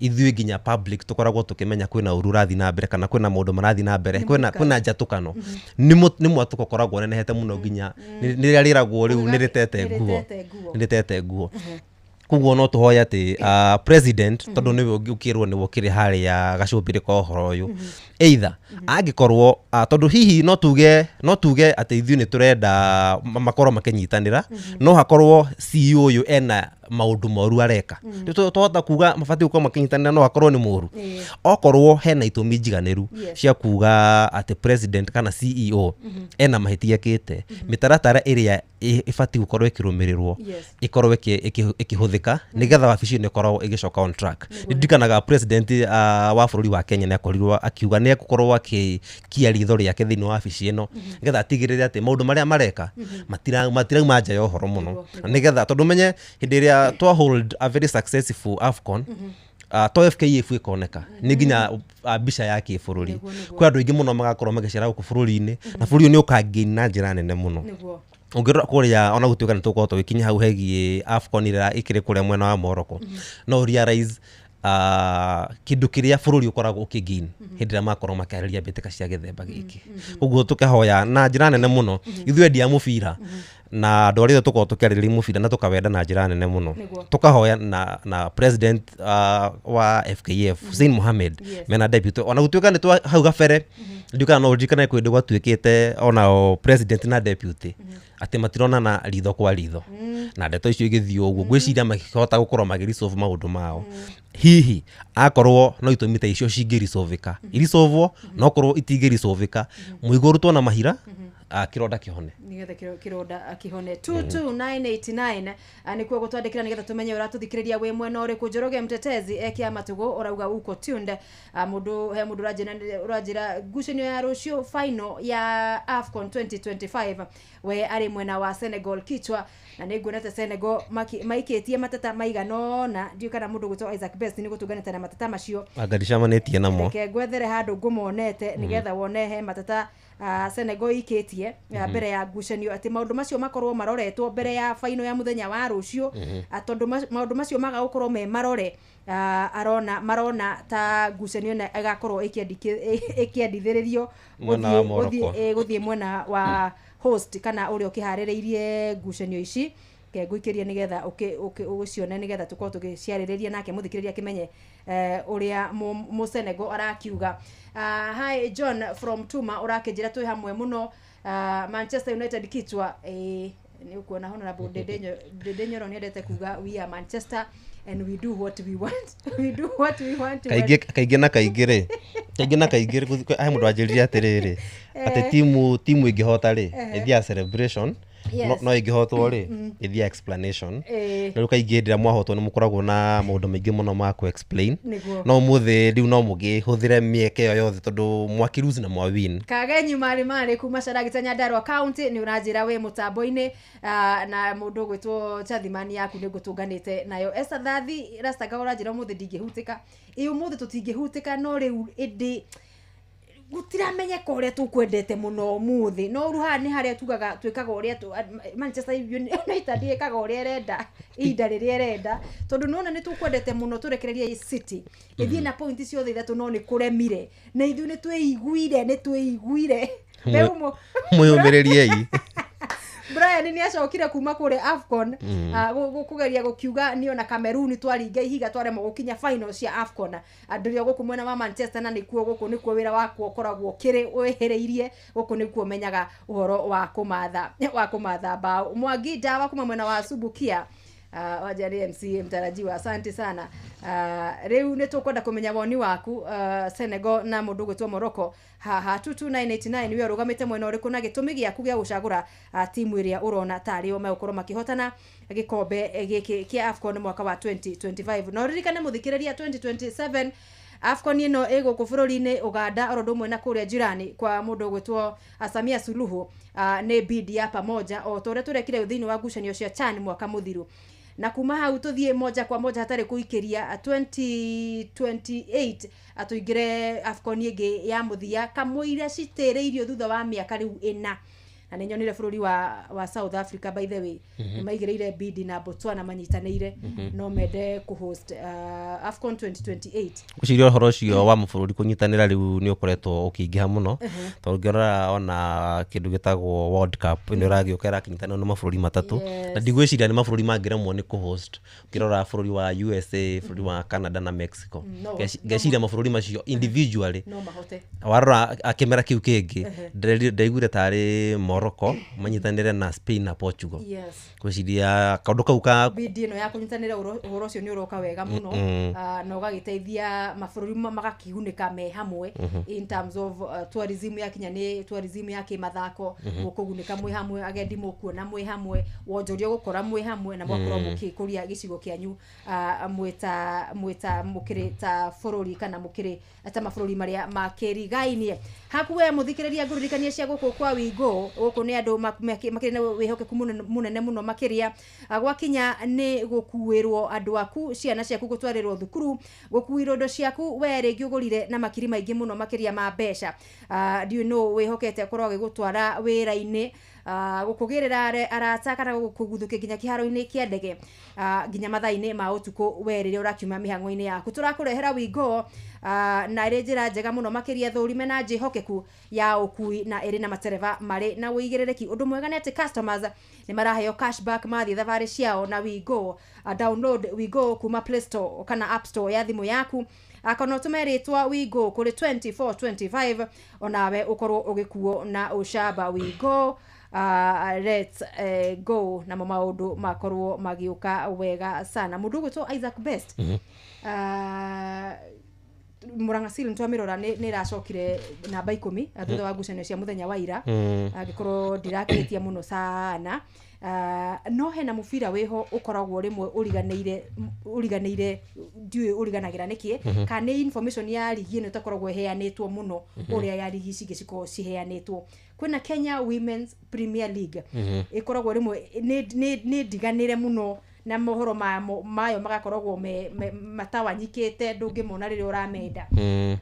ithuĩ nginya public tũkoragwo tũkĩmenya kwĩna ũru ũrathiĩ na mbere kana kwĩna maũndũ marathiĩ na mbere, kwĩna njatũkano. Nĩ mwatũko ũkoragwo ũnenehete mũno nginya nĩ rĩrĩa rĩragwo rĩu nĩ rĩtete nguo. Nĩ rĩtete nguo. Nĩ rĩtete nguo. Koguo no tũhoye atĩ president, tondũ nĩwe ũkĩrwo nĩwe ũkĩrĩ harĩa gacũmbĩrĩ ka ũhoro ũyũ, either angĩkorwo tondũ hihi no tuge atĩ ithuĩ nĩ tũrenda makorwo makĩnyitanĩra, no hakorwo CEO ũyũ ena maũndũ moru areka. Twahota kuga mabatiĩ gũkorwo makĩnyitanĩra, no akorwo nĩ mũru. Okorwo hena itũmi njiganĩru cia kuga atĩ president kana CEO ena mahĩtia ekĩte, mĩtaratara ĩrĩa ĩbatiĩ gũkorwo ĩkĩrũmĩrĩrwo ĩkorwo ĩkĩhũthĩka nĩgetha wabici ĩno ĩkorwo ĩgĩcoka on track. Nĩ ndirikanaga president wa bũrũri wa Kenya nĩ akorirwo akiuga nĩ egũkorwo akĩkia ritho rĩake thĩinĩ wa wabici ĩno nĩgetha atigĩrĩre atĩ maũndũ marĩa mareka matirauma nja ya ũhoro mũno, na nĩgetha tondũ menye hĩndĩ ĩrĩa twa hold a very successful AFCON, to FKF ĩkoneka nĩ nginya mbica ya kĩbũrũri. Kwĩ andũ aingĩ mũno magakorwo magĩcera gũkũ bũrũri-inĩ, na bũrũri ũyũ nĩ ũkagain na njĩra nene mũno. Ũngĩrora kũrĩa, ona gũtuĩka nĩ tũgũkorwo tũgĩkinya hau hegiĩ AFCON ĩrĩa ĩkĩrĩ kũrĩa mwena wa Morocco, no realize kĩndũ kĩrĩa bũrũri ũkoragwo ũkĩgain hĩndĩ ĩrĩa makorwo makĩarĩria mbĩtĩka cia gĩthemba gĩkĩ. Koguo tũkahoya na njĩra nene mũno ithuĩ endia a mũbira na andũ arĩa othe tũkoragwo tũkĩarĩrĩria mũbira na tũkawenda na njĩra nene mũno, tũkahoya na president wa FKF Hussein Mohamed mena deputy, ona gũtuĩka nĩ twa hau gabere, ndiũĩ kana no ũririkane kwĩ hĩndĩ gwatuĩkĩte onao president na deputy atĩ matironana ritho kwa ritho, na ndeto icio igĩthiĩ ũguo, ngwĩciria makĩhota gũkorwo makĩresolve maũndũ mao. Hihi akorwo no itũmi ta icio cingĩresolvĩka, iresolvwo, no korwo itingĩresolvĩka, mũigũ ũrutwo na mahira, kĩronda kĩhone. Nigetha kĩronda kĩhone. 22989 nĩkuo gũtwandĩkĩra nĩgetha tũmenye ũratũthikĩrĩria wĩ mwena ũrĩkũ. Njoroge Mtetezi ekia matũgũ ũrauga uko tuned. Mũndũ he mũndũ ũranjĩra ngucanio ya rũciũ, final ya AFCON 2025, we arĩ mwena wa Senegal kichwa, na nĩ nguonete Senegal maikĩtie mateta maigana ũna. Ndiũĩ kana mũndũ gwĩtwo Isaac Best nĩ gũtũnganĩte na mateta macio. Anga ndicamanĩtie namo. Reke ngwethere handũ ngũmonete nĩgetha wone he mateta Senegal ikĩtie mbere ya ngucanio, atĩ maũndũ macio makorwo maroretwo mbere ya final ya mũthenya wa rũciũ. Tondũ maũndũ macio maga gũkorwo me marore, arona marona ta ngucanio ĩno ĩgakorwo ĩkĩendithĩrĩrio Mwena wa Morocco. Gũthiĩ mwena wa host kana ũrĩa ũkĩharĩrĩirie ngucanio ici. Ke ngũikĩrie nĩgetha ũcione, nĩgetha tũkorwo tũgĩciarĩrĩria nake mũthikĩrĩria akĩmenye ũrĩa mũsenego arakiuga. Hi John from Tuma, ũrakĩnjĩra twĩ hamwe mũno. Manchester United kichwa. Nĩ ũkuona Honorable Ndende Nyoro nĩendete kuga we are Manchester and we do what we want, we do what we want when- Kaingĩ na kaingĩ rĩ, he mũndũ wanjĩrire atĩrĩrĩ atĩ timu ĩngĩhota rĩ, ĩthiaga celebration, no ĩngĩhotwo rĩ, ĩthiaga explanation. Na rĩu kaingĩ hĩndĩ ĩrĩa mwahotwo nĩ mũkoragwo na maũndũ maingĩ mũno ma kũ explain. No ũmũthĩ rĩu no mũgĩhũthĩre mĩeke ĩyo yothe tondũ mwakĩlose na mwawin. Kagenyu marĩ marĩ kuma Caragita, Nyandarua County, nĩ ũranjĩra wĩ mũtambo-inĩ, na mũndũ ũgwĩtwo Chathimani yaku nĩ ngũtũnganĩte nayo. Esther Thathi Rastanga ũranjĩra ũmũthĩ ndingĩhutĩka. Ĩ ũmũthĩ tũtingĩhutĩka, no rĩu ĩndĩ gũtiramenyeka ũrĩa tũkwendete mũno ũmũthĩ, no rĩu haha nĩ harĩa tugaga twĩkaga ũrĩa Manchester United ĩkaga ũrĩa ĩrenda ihinda rĩrĩa ĩrenda, tondũ nĩwona nĩ tũkwendete mũno tũrekererie City ĩthiĩ na pointi ciothe ithatũ, no nĩ kũremire na ithuĩ nĩ twĩiguire Rĩu Mwĩyũmĩrĩriei. Brian nĩ acokire kuma kũrĩa AFCON, kũgeria gũkiuga niĩ ona Cameroon twaringa ihiga twaremwo gũkinya final cia AFCON. Ndĩrĩ o gũkũ mwena wa Manchester, na nĩkuo gũkũ nĩkuo wĩra wakwa ũkoragwo ũkĩrĩ wĩhĩrĩirie, gũkũ nĩkuo menyaga ũhoro wa kũmatha bao. Mwangi Ndawa kuma mwena wa Subukia, wanja nĩ MCA mtarajiwa, asante sana. Rĩu nĩ tũkwenda kũmenya woni waku, Senegal na mũndũ ũgwĩtwo Morocco haha 22989, we ũrũgamĩte mwena ũrĩkũ na gĩtũmi gĩaku gĩa gũcagũra timu ĩrĩa ũrona tarĩ o megũkorwo makĩhotana gĩkombe gĩkĩ kĩa AFCON mwaka wa 2025. Na ũririkane mũthikĩrĩria, 2027 AFCON ĩno ĩ gũkũ bũrũri-inĩ Uganda oro ũndũ ũmwe na kũrĩa jirani kwa mũndũ ũgwĩtwo Samia Suluhu, nĩ bid ya pamoja o ta ũrĩa tũrekire thĩinĩ wa ngucanio cia CHAN mwaka mũthiru. Na kuma hau tũthiĩ moja kwa moja hatarĩ kũikĩria 2028, atũingĩre AFCON ĩngĩ ya mũthia kamũira citĩrĩirio thutha wa mĩaka rĩu 4. Na nĩ nyonire bũrũri wa South Africa, by the way, nĩ maigĩrĩire bidi na Botswana manyitanĩire, no mende kũhost AFCON 2028. Gwĩciria ũhoro ũcio wa mabũrũri kũnyitanĩra rĩu nĩ ũkoretwo ũkĩingĩha mũno, tondũ ũngĩrora ona kĩndũ gĩtagwo World Cup nĩ ũragĩũka ĩrakĩnyitanĩrwo nĩ mabũrũri matatũ. Na ndigwĩciria nĩ mabũrũri mangĩremwo nĩ kũhost. Ũkĩrora bũrũri wa USA, bũrũri wa Canada na Mexico, ngeciria mabũrũri macio individually no mahote. Warora kĩmera kĩu kĩngĩ, ndaiguire tarĩ Morocco manyitanĩre na Spain na Portugal. Ngwĩciria kaũndũ kau ka Bidi ĩno ya kũnyitanĩra, ũhoro ũcio nĩ ũroka wega mũno, na ũgagĩteithia mabũrũri magakĩgunĩka me hamwe in terms of tourism. Yakinya nĩ tourism ya kĩmathako, mũkũgunĩka mwĩ hamwe, agendi mũkuona mwĩ hamwe, wonjoria ũgũkora mwĩ hamwe, na mũgakorwo mũgĩkũria gĩcigo kĩanyu, mwĩta mũkĩrĩ ta bũrũri kana mũkĩrĩ ta mabũrũri marĩa makĩrigainie. Hakuwe mũthikĩrĩria, ngũririkanie cia gũkũ kwa Wingo. Gũkũ nĩ andũ makĩrĩ na wĩhokeku mũnene mũno makĩria. Gwakinya nĩ gũkuĩrwo andũ aku, ciana ciaku gũtwarĩrwo thukuru, gũkuĩrwo indo ciaku we rĩngĩ ũgũrire na makiri maingĩ mũno makĩria ma mbeca. Ndiũĩ nũ wĩhokete akorwo agĩgũtwara wĩra-inĩ, gũkũgĩrĩra arata, kana gũkũguthũkia nginya kĩharo-inĩ kĩa ndege, nginya mathaa-inĩ ma ũtukũ we rĩrĩa ũrakiuma mĩhang'o-inĩ yaku. Tũrakũrehera Wingo, na ĩrĩ njĩra njega mũno makĩria thũrime na njĩhokeku ya ũkui, na ĩrĩ na matereba marĩ na ũigĩrĩrĩki. Ũndũ mwega nĩ atĩ customers nĩ maraheo cashback mathiĩ thabarĩ ciao na Wingo. Download Wingo kuma Play Store kana App Store ya thimũ yaku, kana ũtũme rĩtwa Wingo kũrĩ 2425, onawe ũkorwo ũgĩkuo na ũcamba. Wingo, let's go, namo maũndũ makorwo magĩũka wega sana. Mũndũ ũgwĩtwo Isaac Best, Murang'a Seal nĩtwamĩrora nĩ ĩracokire namba 10 thutha wa ngucanio cia mũthenya wa ira, angĩkorwo ndirakĩhĩtia mũno sana. No hena mũbira wĩho ũkoragwo rĩmwe ũriganĩire, ndiũĩ ũriganagĩra nĩkĩ, kana nĩ information ya rigi ĩno ĩtakoragwo ĩheanĩtwo mũno ũrĩa ya rigi ici ingĩ cikoragwo ciheanĩtwo. Kwĩna Kenya Women's Premier League, ĩkoragwo rĩmwe nĩ ndiganĩre mũno na mohoro mayo magakoragwo me matawanyikĩte, ndũngĩmona rĩrĩa ũramenda.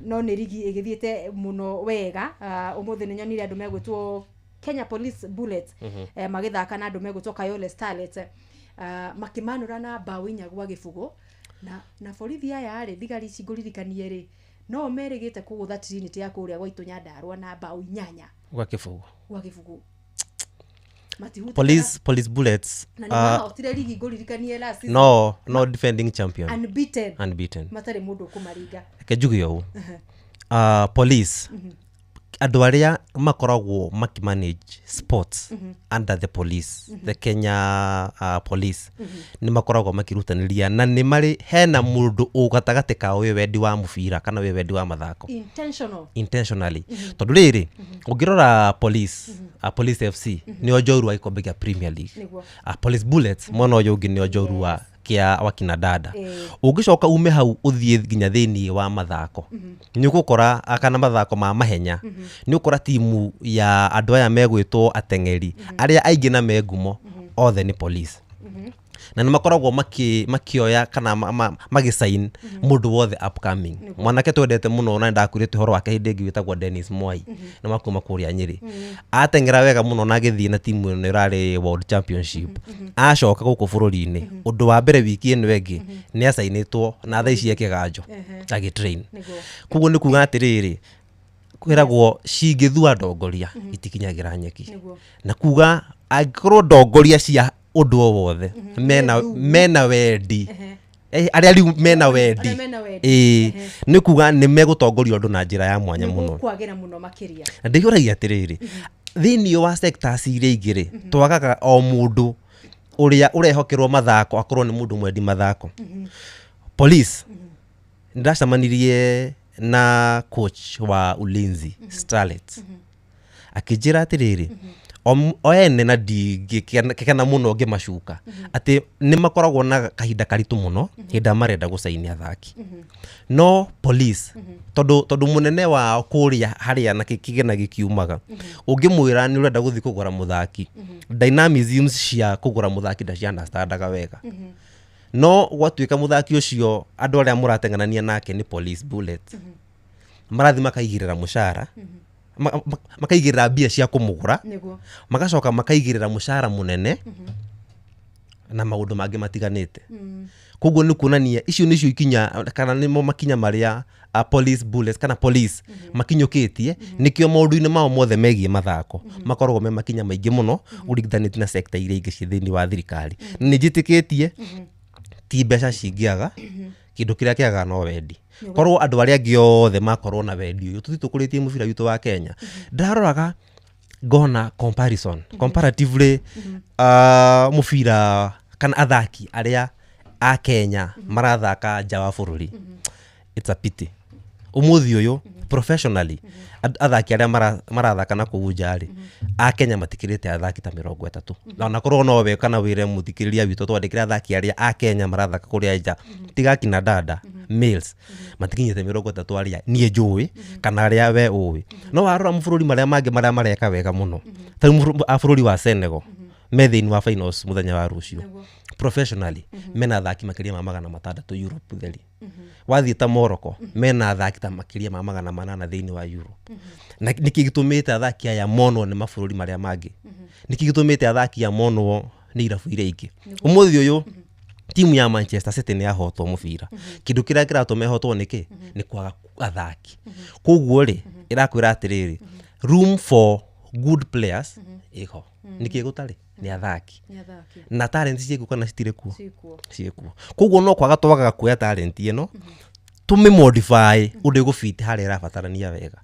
No nĩ rigi ĩgĩthiĩte mũno wega. Ũmũthĩ nĩ nyonire andũ megwĩtwo Kenya Police Bullets magĩthaka na andũ megwĩtwo Kayole Starlets, makĩmanũra na mbaũ 4-0. Na borithi aya rĩ, thigari ici ngũririkanie rĩ, no merĩgĩte kũgũtha Trinity ya kũrĩa gwaitũ Nyandarua na mbaũ 8 gwa 0. Gwa 0. Matihutĩkaga. Police Bullets Na nĩ mahotire rigi, ngũririkanie, last season. No defending champion. Unbeaten. Unbeaten. Matarĩ mũndũ ũkũmaringa. Reke njuge ũũ, police, andũ arĩa makoragwo makĩmanage sports under the police, the Kenya Police, nĩ makoragwo makĩrutanĩria na nĩ marĩ hena mũndũ ũ gatagatĩ kao wĩ wendi wa mũbira kana wĩ wendi wa mathako. Intentional. Intentionally, tondũ rĩrĩ, ũngĩrora police, Police FC nĩo njorua gĩkombe kĩa Premier League. Police Bullets mwena ũyũ ũngĩ nĩo njorua kĩa wakina dada. Ũngĩcoka ume hau ũthiĩ nginya thĩiniĩ wa mathako, nĩ ũgũkora kana mathako ma mahenya, nĩ ũkora timu ya andũ aya megwĩtwo ateng'eri arĩa aingĩ na me ngumo othe nĩ police, na nĩ makoragwo makĩoya kana magĩsign mũndũ wothe upcoming. Mwanake twendete mũno na nĩndakwĩrĩte ũhoro wake hĩndĩ ĩngĩ wĩtagwo Dennis Mwai, na makuma kũrĩa Nyĩrĩ, ateng'era wega mũno na agĩthiĩ na timu ĩno ĩrarĩ World Championship. Acoka gũkũ bũrũri-inĩ, ũndũ wa mbere wiki ĩno ĩngĩ nĩ acainĩtwo na thaa ici e kĩganjo agĩtrain. Koguo nĩ kuga atĩrĩrĩ, kwĩragwo cingĩthua ndongoria itikinyagĩra nyeki. Na kuga angĩkorwo ndongoria cia ũndũ o wothe mena wendi, arĩa rĩu mena wendi, Arĩa mena wendi. Ĩĩ, nĩ kuga nĩ megũtongoria ũndũ na njĩra ya mwanya mũno. Kwagĩra mũno makĩria. Na ndĩyũragia atĩrĩrĩ, thĩinĩ wa sectors iria ingĩ rĩ, twagaga o mũndũ ũrĩa ũrehokerwo mathako akorwo nĩ mũndũ mwendi mathako. Police, ndacemanirie na coach wa Ulinzi Starlets, akĩnjĩra atĩrĩrĩ, o ene na ndingĩkena mũno ngĩmacuka atĩ nĩ makoragwo na kahinda karitũ mũno hĩndĩ ĩrĩa marenda gũcaini athaki. No police, tondũ mũnene wao kũrĩa harĩa na kĩgĩna gĩkiumaga, ũngĩmwĩra nĩ ũrenda gũthiĩ kũgũra mũthaki, dynamisms cia kũgũra mũthaki ndaci-understandaga wega. No gwatuĩka mũthaki ũcio, andũ arĩa mũrateng'erania nake nĩ Police Bullets, marathiĩ makaigĩrĩra mũcara. Makaigĩrĩra mbia cia kũmũgũra, Nĩguo. magacoka makaigĩrĩra mũcara mũnene na maũndũ mangĩ matiganĩte. Koguo nĩ kuonania icio nĩcio ikinya kana nĩmo makinya marĩa Police Bullets kana Police makinyũkĩtie. Nĩkĩo maũndũ-inĩ mao mothe megiĩ mathako makoragwo me makinya maingĩ mũno ũringithanĩtie na sector iria ingĩ ciĩ thĩinĩ wa thirikari. Na nĩ njĩtĩkĩtie ti mbeca cingĩaga, kĩndũ kĩrĩa kĩagaga no wendi. Korwo andũ arĩa angĩ othe makorwo na wendi ũyũ, tũthiĩ tũkũrĩtie mũbira witũ wa Kenya. Ndaroraga ngona comparison, comparatively, mũbira kana athaki arĩa a Kenya marathaka nja wa bũrũri, it's a pity. Ũmũthĩ ũyũ professionally, athaki arĩa marathaka na kũu nja rĩ, a Kenya matikĩrĩte athaki ta 30. Na onakorwo no we kana wĩre mũthikĩrĩria witũ twandĩkĩre athaki arĩa a Kenya marathaka kũrĩa nja, tiga kina dada males, matikinyĩte 30 arĩa niĩ njũĩ kana arĩa we ũĩ. No warora mabũrũri marĩa mangĩ marĩa mareka wega mũno, ta rĩu a bũrũri wa Senegal me thĩinĩ wa finals mũthenya wa rũciũ, professionally mena athaki makĩria ma 600 Europe theri. Wathiĩ ta Morocco, mena athaki ta makĩria ma 800 thĩinĩ wa Europe. Na nĩkĩ gĩtũmĩte athaki aya monwo nĩ mabũrũri marĩa mangĩ? Nĩkĩ gĩtũmĩte athaki aya monwo nĩ irabu iria ingĩ? Ũmũthĩ ũyũ timu ya Manchester City nĩ yahotwo mũbira. Kĩndũ kĩrĩa kĩratũma ĩhotwo nĩkĩ? Nĩ kwaga athaki. Koguo rĩ, ĩrakwĩra atĩrĩrĩ, room for good players ĩho. Nĩkĩ gũtarĩ? Nĩ athaki. Nĩ athaki. Na talent ciĩkuo kana citirĩ kuo? Ciĩkuo. Ciĩkuo. Koguo no kwaga twagaga kuoya talent ĩno, tũmĩ modify ũndũ ĩgũbit harĩa ĩrabatarania wega.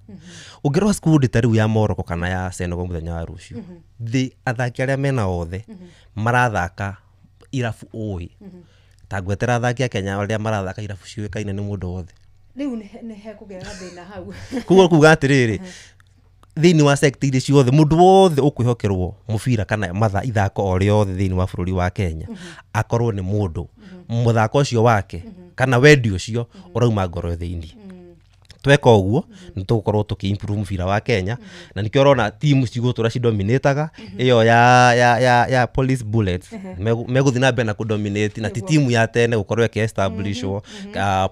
Ũngĩrora squad ta rĩu ya Morocco kana ya Senegal mũthenya wa rũciũ, thĩ athaki arĩa mena othe marathaka irabu ũĩ. Ta ngwetera athaki a Kenya arĩa marathaka irabu ciũĩkaine nĩ mũndũ wothe. Rĩu nĩ hekũgĩa na thĩna hau. Koguo kuga atĩrĩrĩ, thĩinĩ wa sector iria ciothe, mũndũ wothe ũkwĩhokerwo mũbira kana matha ithako o rĩothe thĩinĩ wa bũrũri wa Kenya, akorwo nĩ mũndũ mũthako ũcio wake kana wendi ũcio ũrauma ngoro thĩinĩ. Tweka ũguo nĩ tũgũkorwo tũkĩ-improve mũbira wa Kenya. Na nĩkĩo ũrona timu cigũtũra cidominataga. Ĩyo ya Police Bullets megũthiĩ na mbere na kũdominate, na ti timu ya tene gũkorwo ĩkĩ-establishwo.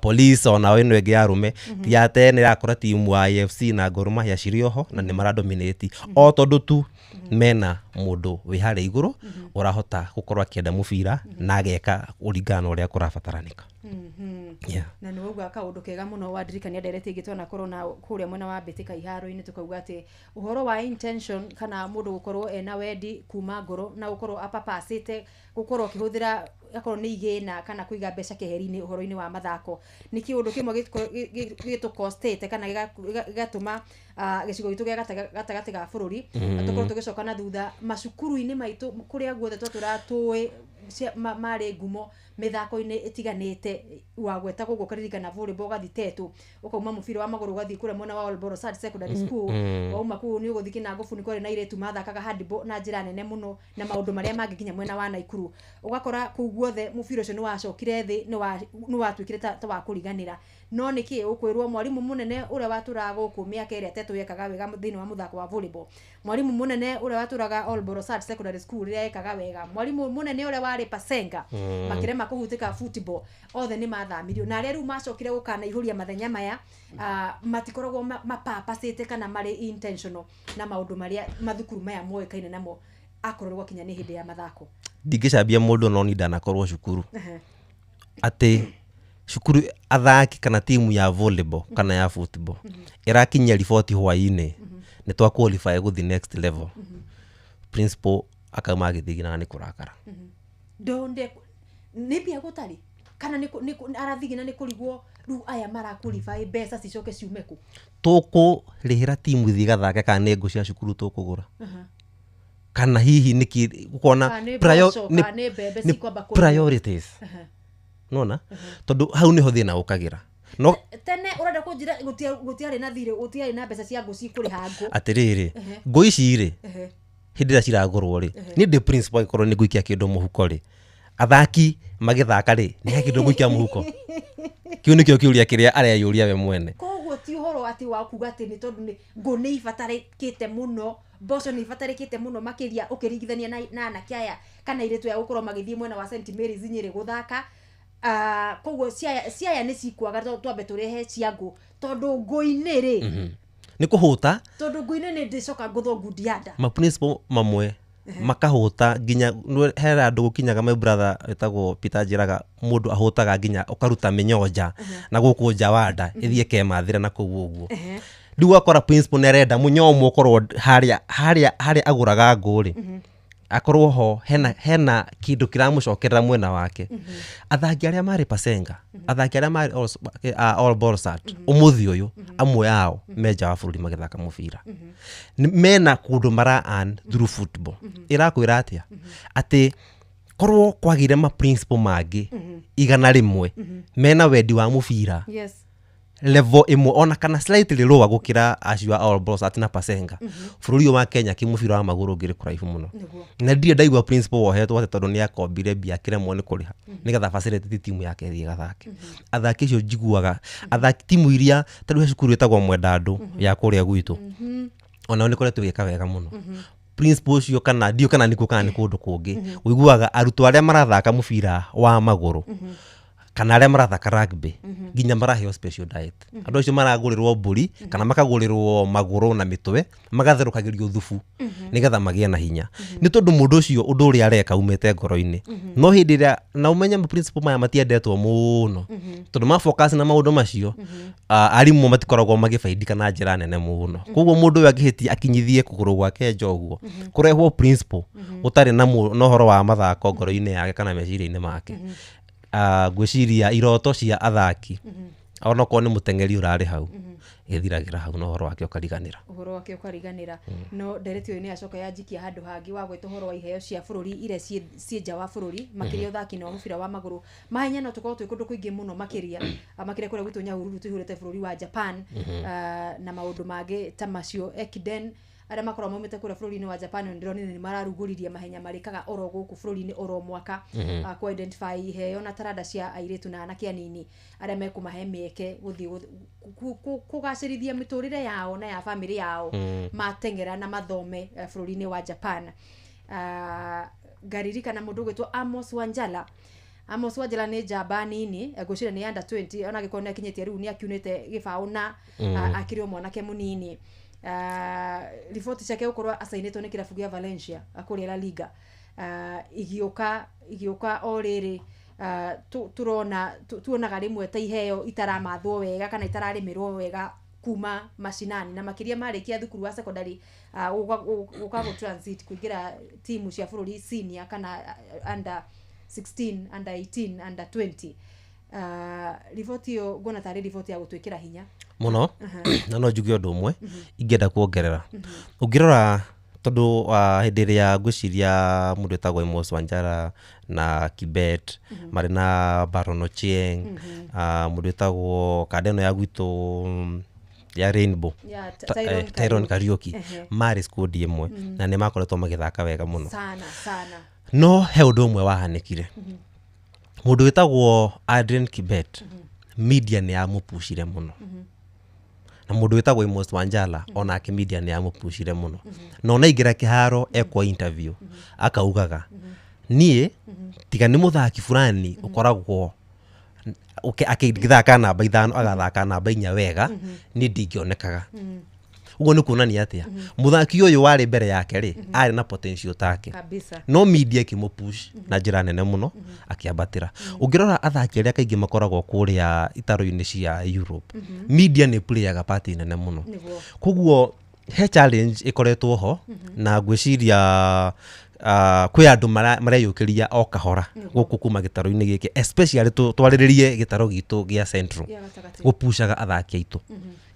Police onao ĩno ĩngĩ ya arũme ti ya tene, ĩrakora timu ya AFC na Gor Mahia cirĩ oho na nĩ maradominate, o tondũ tu mena mũndũ wĩ harĩa igũrũ ũrahota gũkorwo akĩenda mũbira na ageka kũringana na ũrĩa kũrabataranĩka. Yeah. Na nĩ wauga kaũndũ kega mũno, wandirikania ndereti ĩngĩ twanakorwo na kũrĩa mwena wa mbĩtĩka iharo-inĩ, tũkauga atĩ ũhoro wa intention kana mũndũ gũkorwo ena wendi kuma ngoro na gũkorwo apapacĩte gũkorwo akĩhũthĩra akorwo nĩ igĩna kana kũiga mbeca keheri-inĩ ũhoro-inĩ wa mathako nĩ kĩũndũ kĩmwe gĩtũkostĩte kana gĩgatũma gĩcigo gitũ gĩa gatagatĩ ga bũrũri tũkorwo tũgĩcoka na thutha macukuru-inĩ maitũ kũrĩa guothe twatũraga tũĩ marĩ ngumo mĩthako-inĩ ĩtiganĩte. Wagweta gũkũ ũkaririkana volleyball, ũgathiĩ Tetu, ũkauma mũbira wa magũrũ ũgathiĩ kũrĩa mwena wa Olborosat Secondary School. Wauma kũu nĩ ũgũthiĩ Kinangobu, nĩ kwarĩ na airĩtu mathakaga handball na njĩra nene mũno na maũndũ marĩa mangĩ nginya mwena wa Naikuru. Ũgakora kũu guothe mũbira ũcio nĩ wacokire thĩ, nĩ watuĩkire ta wa kũriganĩra. No nĩkĩ ũkwĩrwo mwarimũ mũnene ũrĩa watũraga gũkũ mĩaka ĩrĩa Tetu yekaga wega thĩinĩ wa mũthako wa volleyball, mwarimũ mũnene ũrĩa watũraga Olborosat Secondary School rĩrĩa ekaga wega, mwarimũ mũnene ũrĩa warĩ Pasenga makĩrema kũhutĩka football, othe nĩ mathamirio. Na arĩa rĩu macokire gũkanaihũria mathenya maya, matikoragwo mapapacĩte kana marĩ intentional na maũndũ marĩa mathukuru maya moĩkaine namo akorwo gwakinya nĩ hĩndĩ ya mathako. Ndingĩcambia mũndũ, no ni ndanakorwo cukuru atĩ cukuru athaki kana timu ya volleyball kana ya football ĩrakinyia riboti hwaĩ-inĩ nĩ twa qualify gũthiĩ next level, principal akauma agĩthiginaga nĩ kũrakara. Ndonde nĩ mbia gũtarĩ kana nĩ arathigina nĩ kũrigwo rĩu aya mara qualify mbeca cicoke ciume kũ? Tũkũrĩhĩra timu ithiĩ gathake kana nĩ ngũ cia cukuru tũkũgũra? Kana hihi nĩkĩ ũkona Kana nĩ mboco, kana nĩ mbembe nĩ cikwamba kũrĩhwo. priorities. Nona tondũ hau nĩho thĩna ũkagĩra no Tene ũrenda kũnjĩra gũtiarĩ na thirĩ, gũtiarĩ na mbeca cia ngũ cikũrĩha ngũ? Atĩrĩrĩ, ngũ ici rĩ, hĩndĩ ĩrĩa ciragũrwo rĩ, niĩ ndĩ principal, angĩkorwo nĩ ngũikia kĩndũ mũhuko rĩ, athaki magĩthaka rĩ, nĩ he kĩndũ ngũikia mũhuko? Kĩu nĩkĩo kĩũria kĩrĩa areyũria we mwene. Koguo ti ũhoro atĩ wa kuga atĩ nĩ tondũ nĩ ngũ nĩ ibatarĩkĩte mũno, mboco nĩ ibatarĩkĩte mũno makĩria ũkĩringithania na anake aya kana airĩtu aya gũkorwo magĩthiĩ mwena wa St Mary's Nyĩrĩ gũthaka. Koguo ciaya nĩ cikwaga, twambe tũrehe cia ngũ tondũ ngũ-inĩ rĩ. Nĩ kũhũta. Tondũ ngui-inĩ nĩ ndĩcoka ngũthwo ngundi ya nda. Ma principal mamwe makahũta nginya hera andũ gũkinyaga. My brother wĩtagwo Peter njĩraga mũndũ ahũtaga nginya ũkaruta mĩnyonja na gũkũ nja wa nda ĩthiĩ kemathĩra na kũu ũguo. Rĩu ũgakora principal nĩ arenda mũnyomo ũkorwo harĩa harĩa harĩa agũraga ngũ rĩ, akorwo ho hena kĩndũ kĩramũcokerera mwena wake. Athaki arĩa marĩ Pasenga, athaki arĩa marĩ All Borsat, ũmũthĩ ũyũ amwe ao me nja wa bũrũri magĩthaka mũbira. Mena kũndũ mara earn through football. Ĩrakwĩra atĩa? Atĩ korwo kwagĩire ma principal mangĩ 100 mena wendi wa mũbira level ĩmwe ona kana slightly lower gũkĩra acio a All Borsat na Pasenga, bũrũri ũyũ wa Kenya kĩmũbira wa magũrũ ũngĩrĩ kũraihu mũno. Na ndirĩ ndaigua principal wohetwo atĩ tondũ nĩ akombire mbia akĩremwo nĩ kũrĩha nĩgetha facilitate timu yake ĩthiĩ ĩgathake. Athaki acio njiguaga athaki timu iria tarĩu he cukuru ĩtagwo Mwendandũ ya kũrĩa gwitũ, onao nĩ koretwo ĩgĩka wega mũno. Principal ũcio kana ndiũ kana nĩkuo kana nĩ kũndũ kũngĩ, ũiguaga arutwo arĩa marathaka mũbira wa magũrũ kana arĩa marathaka rugby nginya maraheo special diet. Andũ acio maragũrĩrwo mbũri kana makagũrĩrwo magũrũ na mĩtwe magatherũkagĩrio thubu nĩgetha magĩe na hinya, nĩ tondũ mũndũ ũcio ũndũ ũrĩa areka umĩte ngoro-inĩ. No hĩndĩ ĩrĩa na ũmenye ma principal maya matiendetwo mũno tondũ ma focus na maũndũ macio, arimũ matikoragwo magĩbaidika na njĩra nene mũno. Koguo mũndũ ũyũ angĩhĩtia akinyithie kũgũrũ gwake nja ũguo, kũrehwo principal ũtarĩ na ũhoro wa mathako ngoro-inĩ yake kana meciria-inĩ make, ngwĩciria iroto cia athaki, onokorwo nĩ mũteng'eri ũrarĩ hau, ĩthiragĩra hau na ũhoro wake ũkariganĩra. Ũhoro wake ũkariganĩra. No ndereti ũyũ nĩ yacoka yanjikia handũ hangĩ wa gwĩta ũhoro wa iheo cia bũrũri iria ciĩ nja wa bũrũri, makĩria ũthaki na wa mũbira wa magũrũ. Mahenya no tũkorwo twĩ kũndũ kũingĩ mũno, makĩria kũrĩa gwitũ Nyahururu tũihũrĩte bũrũri wa Japan, na maũndũ mangĩ ta macio. Ekiden arĩa makoragwo maumĩte kũrĩa bũrũri-inĩ wa Japan nĩndĩronire nĩ mararugũririe mahenya marĩkaga oro gũkũ bũrũri-inĩ oro mwaka, ku identify iheo na taranda cia airĩtu na anake anini arĩa mekũmahe mĩeke gũthiĩ kũgacĩrithia mĩtũrĩre yao na ya bamĩrĩ yao mateng'era na mathome bũrũri-inĩ wa Japan. Ngaririkana mũndũ ũgwĩtwo Amos Wanjala. Amos Wanjala nĩ njamba nini, ngwĩciria nĩ under 20, ona angĩkorwo nĩ akinyĩtie rĩu nĩ akiunĩte gĩbaũ na akĩrĩ o mwanake mũnini. Riboti ciake gũkorwo acainĩtwo nĩ kĩrabu gĩa Valencia kũrĩa La Liga, igĩũka o rĩrĩ, tũrona tuonaga rĩmwe ta iheo itaramathwo wega kana itararĩmĩrwo wega kuma macinani, na makĩria marĩkia thukuru wa secondary, gũka gũ transit kũingĩra timu cia bũrũri senior kana under 16, under 18, under 20. Riboti ĩyo nguona tarĩ riboti ya gũtwĩkĩra hinya mũno. Na no njuge ũndũ ũmwe ingĩenda kuongerera. Ũngĩrora tondũ hĩndĩ ĩrĩa ngwĩciria mũndũ wĩtagwo Amos Wanjara na Kibet marĩ na Baron Ochieng, mũndũ wĩtagwo kanda ĩno ya gwitũ ya Rainbow, Ya, Tyrone Kariuki, Ehe. marĩ squad ĩmwe na nĩ makoretwo magĩthaka wega mũno. Sana sana. No he ũndũ ũmwe wahanĩkire. Mũndũ wĩtagwo Adrian Kibet, media nĩ yamũpucire mũno, na mũndũ wĩtagwo Amos Wanjala onake media nĩ yamũpucire mũno. Na ona aingĩra kĩharo ekwo interview akaugaga, niĩ tiga nĩ mũthaki fulani ũkoragwo akĩthaka namba 5 agathaka namba 4 wega, niĩ ndingĩonekaga. Ũguo nĩ kuonania atĩa? Mũthaki ũyũ warĩ mbere yake rĩ, arĩ na potential take. Kabisa. No media ĩkĩmũpush na njĩra nene mũno akĩambatĩra. Ũngĩrora athaki arĩa kaingĩ makoragwo kũrĩa itaro-inĩ cia Europe, media nĩ playaga part nene mũno. Koguo he challenge ĩkoretwo ho, na ngwĩciria kwĩ andũ mareyũkĩria o kahora gũkũ kuma gĩtarũ-inĩ gĩkĩ, especially twarĩrĩrie gĩtarũ gitũ gĩa Central Gĩa gatagatĩ. gũpucaga athaki aitũ.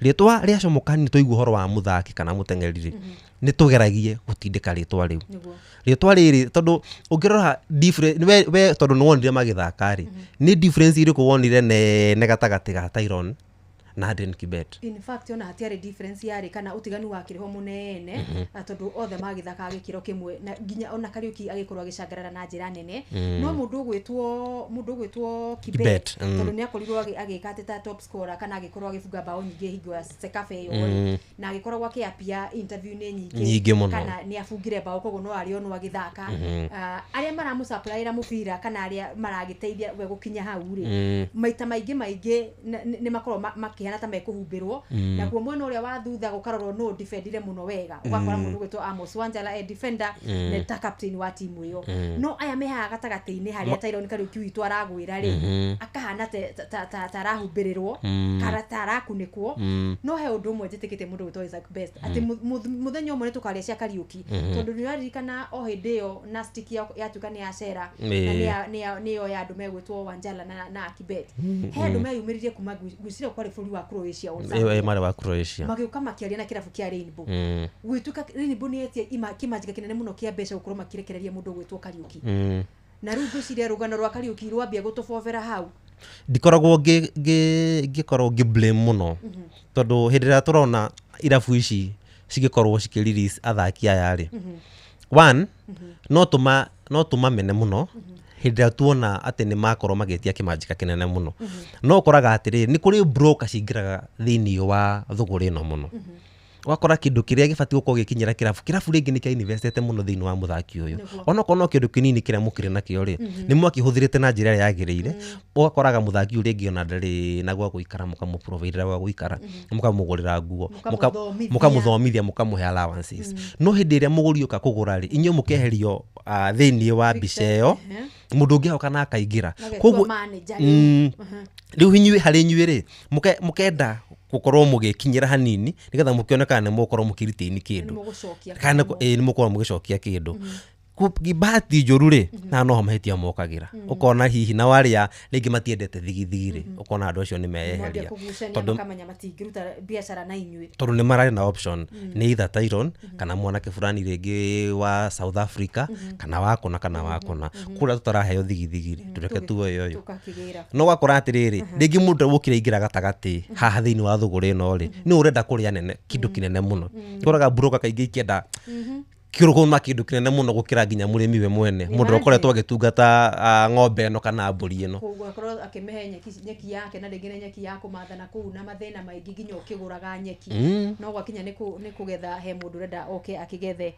Rĩtwa rĩa comoka nĩ twaigua ũhoro wa mũthaki kana mũteng'eri rĩ, nĩ tũgeragie gũtindĩka rĩtwa rĩu. Rĩtwa rĩrĩ tondũ ũngĩrora difference, we tondũ nĩ wonire magĩthaka rĩ, nĩ difference ĩrĩkũ wonire nene gatagatĩ ga Tyrone na Adrian Kibet? In fact ona hatiarĩ difference yarĩ kana ũtiganu wakĩrĩ ho mũnene, tondũ othe magĩthakaga gĩkĩro kĩmwe, na nginya ona Kariuki agĩkorwo agĩcangarara na njĩra nene. No mũndũ ũgwĩtwo Kibet, Kibet, tondũ nĩ akorirwo agĩka atĩ ta top scorer kana agĩkorwo agĩbunga bao nyingĩ hingo ya Cecafa ĩyo rĩ, na agĩkoragwo akĩapia interview-inĩ nyingĩ Nyingĩ mũno. kana nĩ abungire bao, koguo no arĩonwo agĩthaka. Arĩa maramũsupplyĩra mũbira kana arĩa maragĩteithia we gũkinya hau rĩ, maita maingĩ maingĩ nĩ makoragwo Makĩhana ta mekũhumbĩrwo. Naguo mwena ũrĩa wa thutha gũkarorwo nũ defendire mũno wega, ũgakora mũndũ gwĩtwo Amos Wanjala e defender na ta captain wa timu ĩyo. No aya me haha gatagatĩ-inĩ harĩa Tyrone Kariuki witũ aragwĩra rĩ, akahana ta arahumbĩrĩrwo kana ta arakunĩkwo. No he ũndũ ũmwe njĩtĩkĩtie mũndũ gwĩtwo Isaac Best, atĩ mũthenya ũmwe nĩ tũkarĩa cia Kariuki, tondũ nĩ ũraririkana o hĩndĩ ĩyo na stick yatuĩka nĩ yacera na nĩyo ya andũ megwĩtwo Wanjala na Akibet, he andũ meyumĩririe kuma ngwĩciria kwarĩ bũrũri wa Croatia or something. Ĩ marĩ wa Croatia. Magĩũka makĩaria na kĩrabu kĩa Rainbow, gwĩtuĩka Rainbow nĩ yetia kĩmanjĩka kĩnene mũno kĩa mbeca gũkorwo makĩrekereria mũndũ ũgwĩtwo Kariuki. Na rĩu ngwĩciria rũgano rwa Kariuki rwambia gũtũbobera hau. Ndikoragwo ngĩkorwo ngĩ blame mũno, tondũ hĩndĩ ĩrĩa tũrona irabu ici cigĩkorwo cikĩ release athaki aya rĩ, one, no tũmamene mũno hĩndĩ ĩrĩa tuona atĩ nĩ makorwo magĩtia kĩmanjĩka kĩnene mũno. No ũkoraga atĩrĩrĩ, nĩ kũrĩ broker cingĩraga thĩiniĩ wa thũgũrĩ ĩno mũno, ũgakora kĩndũ kĩrĩa gĩbatiĩ gũkorwo gĩkinyĩra kĩrabu, kĩrabu rĩngĩ nĩ kĩa investete mũno thĩinĩ wa mũthaki ũyũ. Onokorwo no kĩndũ kĩnini kĩrĩa mũkĩrĩ nakĩo rĩ, nĩ mwakĩhũthĩrĩte na njĩra ĩrĩa yagĩrĩire. Ũgakoraga mũthaki ũyũ rĩngĩ ona ndarĩ na gwa gũikara, mũkamũprovidera gwa gũikara, mũkamũgũrĩra nguo, Mũkamũthomithia. Mũkamũthomithia, mũkamũhe allowances. No hĩndĩ ĩrĩa mũgũri ũka kũgũra rĩ, inyuĩ mũkeherio thĩinĩ wa mbica ĩyo, mũndũ ũngĩ agoka na akaingĩra. Magetua manager rĩu. Rĩu inyuĩ, harĩ inyuĩ rĩ, mũkenda gũkorwo mũgĩkinyĩra hanini nĩgetha mũkĩone kana nĩ mũgũkorwo mũkĩretain kĩndũ. Nĩmũgũcokia. Kana nĩ mũgũkorwo mũgĩcokia kĩndũ. Bahati njũru rĩ, na noho mahĩtia mokagĩra, ũkona hihi na warĩa rĩngĩ matiendete thigithigi rĩ, ũkona andũ acio nĩ Mwambia meyeheria kũgucania, tondũ makamenya matingĩruta biacara na inyuĩ. Tondũ nĩ mararĩ na option, nĩ either Tyron kana mwanake fulani rĩngĩ wa South Africa kana wa kũna kana wa kũna kũrĩa tũtaraheo thigithigi rĩ, tũreke tuoye ũyũ. Tũkakĩgĩra. No ũgakora atĩrĩrĩ, rĩngĩ mũndũ wokire aingĩra gatagatĩ haha thĩinĩ wa thũgũrĩ ĩno rĩ, nĩ ũrenda kũrĩa nene kĩndũ kĩnene mũno. Ũkoraga broker kaingĩ ikĩenda kĩrũgũma kĩndũ kĩnene mũno gũkĩra nginya mũrĩmi we mwene, mũndũ ũrĩa ũkoretwo agĩtungata ng'ombe ĩno kana mbũri ĩno. Gũgakorwo akĩmĩhe nyeki yake, na rĩngĩ nĩ nyeki ya kũmatha na kũu na mathĩna maingĩ nginya ũkĩgũraga nyeki. No gwakinya nĩ kũgetha, he mũndũ ũrenda oke akĩgethe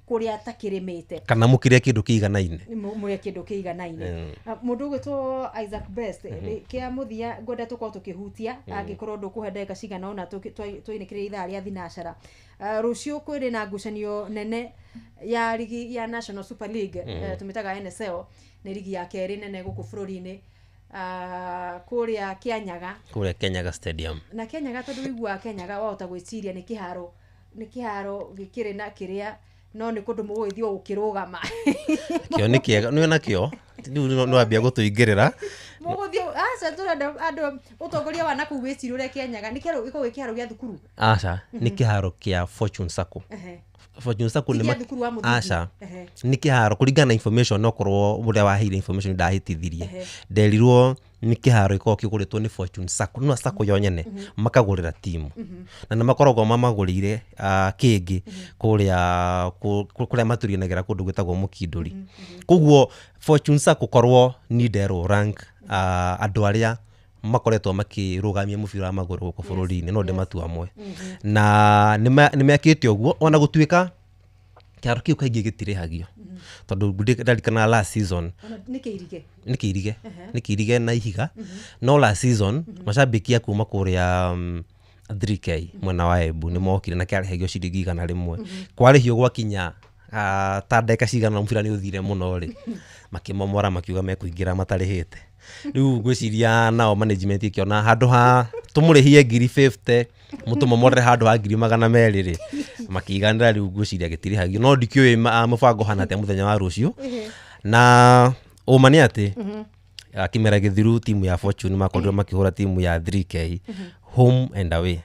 kũrĩa atakĩrĩmĩte. Kana mũkĩrĩa kĩndũ kĩiganaine. Mũrĩe kĩndũ kĩiganaine. Mũndũ ũgwĩtwo Isaac Best, kĩa mũthia ngwenda tũkorwo tũkĩhutia, angĩkorwo ndũkũhe ndagĩka cigana ũna tũinĩkĩrĩria ithaa rĩa thinacara. Rũciũ kwĩrĩ na ngucanio nene ya rigi ya National Super League, tũmĩtaga NSL, nĩ rigi ya kerĩ nene gũkũ bũrũri-inĩ, kũrĩa Kĩanyaga. Kũrĩa Kenyaga Stadium. Na Kĩanyaga, tondũ wĩiguaga Kĩanyaga wahota gwĩciria nĩ kĩharo gĩkĩrĩ na kĩrĩa, no nĩ kũndũ mũgũgĩthiĩ o gũkĩrũgama. Kĩo nĩ kĩega nĩ nakĩo rĩu nĩ wambia gũtũingĩrĩra. Mũgũthiĩ, aca, tũrenda andũ ũtongoria wa nakũu wĩcirũre Kĩanyaga nĩ kĩharo gĩkoragwo gĩ kĩharo gĩa thukuru. Aca, nĩ kĩharo kĩa Fortune Sacco. Fortune Sacco Ti nĩ gĩa thukuru wa mũthingi? Aca, nĩ kĩharo kũringana na information, okorwo ũrĩa waheire information ndahĩtithirie, nderirwo nĩ kĩharo gĩkoragwo kĩgũrĩtwo nĩ Fortune Sacco, no Sacco yo nyene makagũrĩra timu, na nĩ makoragwo mamagũrĩire kĩngĩ kũrĩa kũrĩa matũrianagĩra kũndũ gwĩtagwo Mũkindũri. Koguo Fortune Sacco, korwo ni nderwo rank andũ arĩa makoretwo makĩrũgamia mũbira wa magũrũ gũkũ bũrũri-inĩ, no ndĩmatua amwe, na nĩ mekĩte ũguo, ona gũtuĩka kĩharo kĩu kaingĩ gĩtirĩhagio, tondũ ndarikana last season. Ona nĩ kĩirige? Nĩ kĩirige, nĩ kĩirige na ihiga. No last season macambĩki a kuma kũrĩa 3K mwena wa Embu nĩ mokire na kĩarĩhagio ciringi 100. Kwarĩhio gwakinya ta ndagĩka cigana mũbira nĩ ũthire mũno rĩ, makĩmomora makiuga mekũingĩra matarĩhĩte. Rĩu ngwĩciria nao management ĩkĩona handũ ha tũmũrĩhie ngiri 50 mũtũmomorere handũ ha ngiri 200 rĩ, makĩiganĩra. Rĩu ngwĩciria gĩtirĩhagio, no ndikĩũĩ mũbango hana atĩa mũthenya wa rũciũ. Na ũma nĩ atĩ kĩmera gĩthiru timu ya Fortune makorirwo makĩhũra timu ya 3K home and away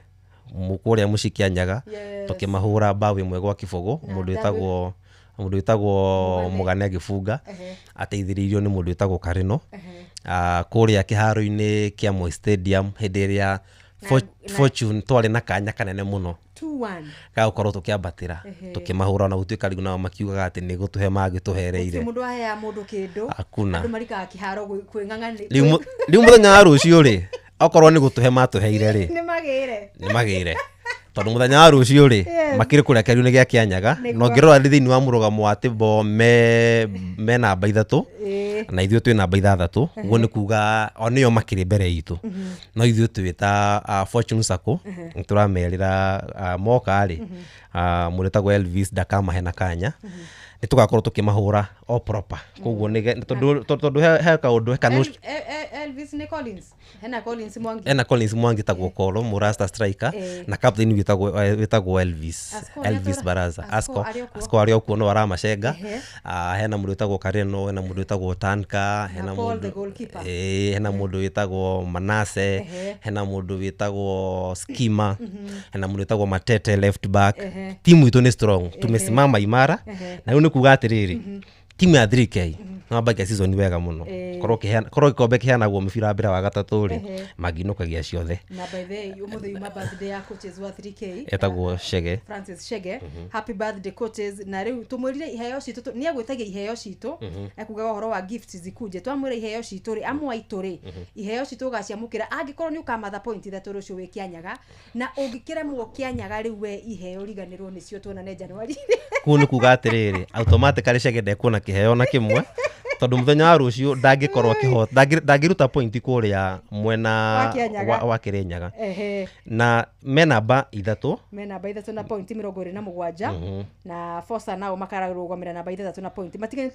kũrĩa mũciĩ Kĩanyaga. Tũkĩmahũra mbaũ 1-0, mũndũ wĩtagwo Mũgane agĩbunga ateithĩrĩirio nĩ mũndũ wĩtagwo Karino. Kũrĩa kĩharo-inĩ kĩa Moi Stadium, hĩndĩ ĩrĩa Fortune twarĩ na kanya kanene mũno 2-1 ga gũkorwo tũkĩambatĩra, tũkĩmahũra, na gũtuĩka rĩu nao makiugaga atĩ nĩ gũtũhe mangĩtũhereire. Gũtirĩ mũndũ aheaga mũndũ kĩndũ. Hakuna. Andũ marikaga kĩharo kwĩng'ang'ani. Rĩu mũthenya wa rũciũ rĩ, okorwo nĩ gũtũhe matũheire rĩ, nĩ magĩre. Nĩ magĩre, tondũ mũthenya wa rũciũ rĩ, makĩrĩ kũrĩa kĩario-inĩ gĩa Kĩanyaga. Na ũngĩrora thĩinĩ wa mũrũgamo wa tĩbo me namba 3. Na ithuĩ twĩ namba 6, ũguo nĩ kuga o nĩo makĩrĩ mbere itũ. No ithuĩ twĩ ta Fortune Sacco nĩ tũramerĩra moka rĩ, mũndũ wĩtagwo Elvis ndakamahe na kanya, nĩ tũgakorwo tũkĩmahũra o proper. Koguo tondũ he kaũndũ he Elvis nĩ Collins, hena Collins Mwangi, ena Collins Mwangi tagwo Kolo Murasta striker na captain wĩtagwo Elvis. Asco Elvis nĩatũra- Baraza. Asco Asco arĩ o kuo. Asco arĩ o kuo no aramacenga. Hena mũndũ wĩtagwo Kareno, hena mũndũ wĩtagwo Tanka, hena Paul the mũndũ goalkeeper. Hena mũndũ wĩtagwo Manase, hena mũndũ wĩtagwo Skima, hena mũndũ wĩtagwo Matete left back. Timu itũ nĩ strong, tumesimama imara. Na rĩu nĩ kuga atĩrĩrĩ, timu ya 3K no mambagia season wega mũno. Korwo gĩkombe kĩheanagwo mũbira wa mbere wa gatatũ rĩ, manginũkagia ciothe. Na by the way, ũmũthĩ yuma birthday ya coaches wa 3K. Etagwo Chege. Francis Chege. Happy birthday, coaches. Na rĩu tũmwĩrire iheo citũ, nĩ agwĩtagia iheo citũ, ekugaga ũhoro wa gifts zikuje. Twamwĩra iheo citũ rĩ, amwe aitũ rĩ, iheo citũ ũgaciamũkĩra angĩkorwo nĩ ũkamatha point 3 rũciũ wĩ Kĩanyaga, na ũngĩkĩremwo Kĩanyaga rĩu we iheo riganĩrwo nĩcio, tuonane January. Kũu nĩ kuga atĩrĩrĩ, automatically Chege ndekuona kĩheo na kĩmwe, tondũ mũthenya wa rũciũ ndangĩkorwo akĩhota, ndangĩruta point kũrĩa mwena Wa Kĩanyaga. wa Kĩrĩnyaga. Na me namba 3. Me namba 3 na point 27, na Fosa nao makarũgamĩra namba 6 na point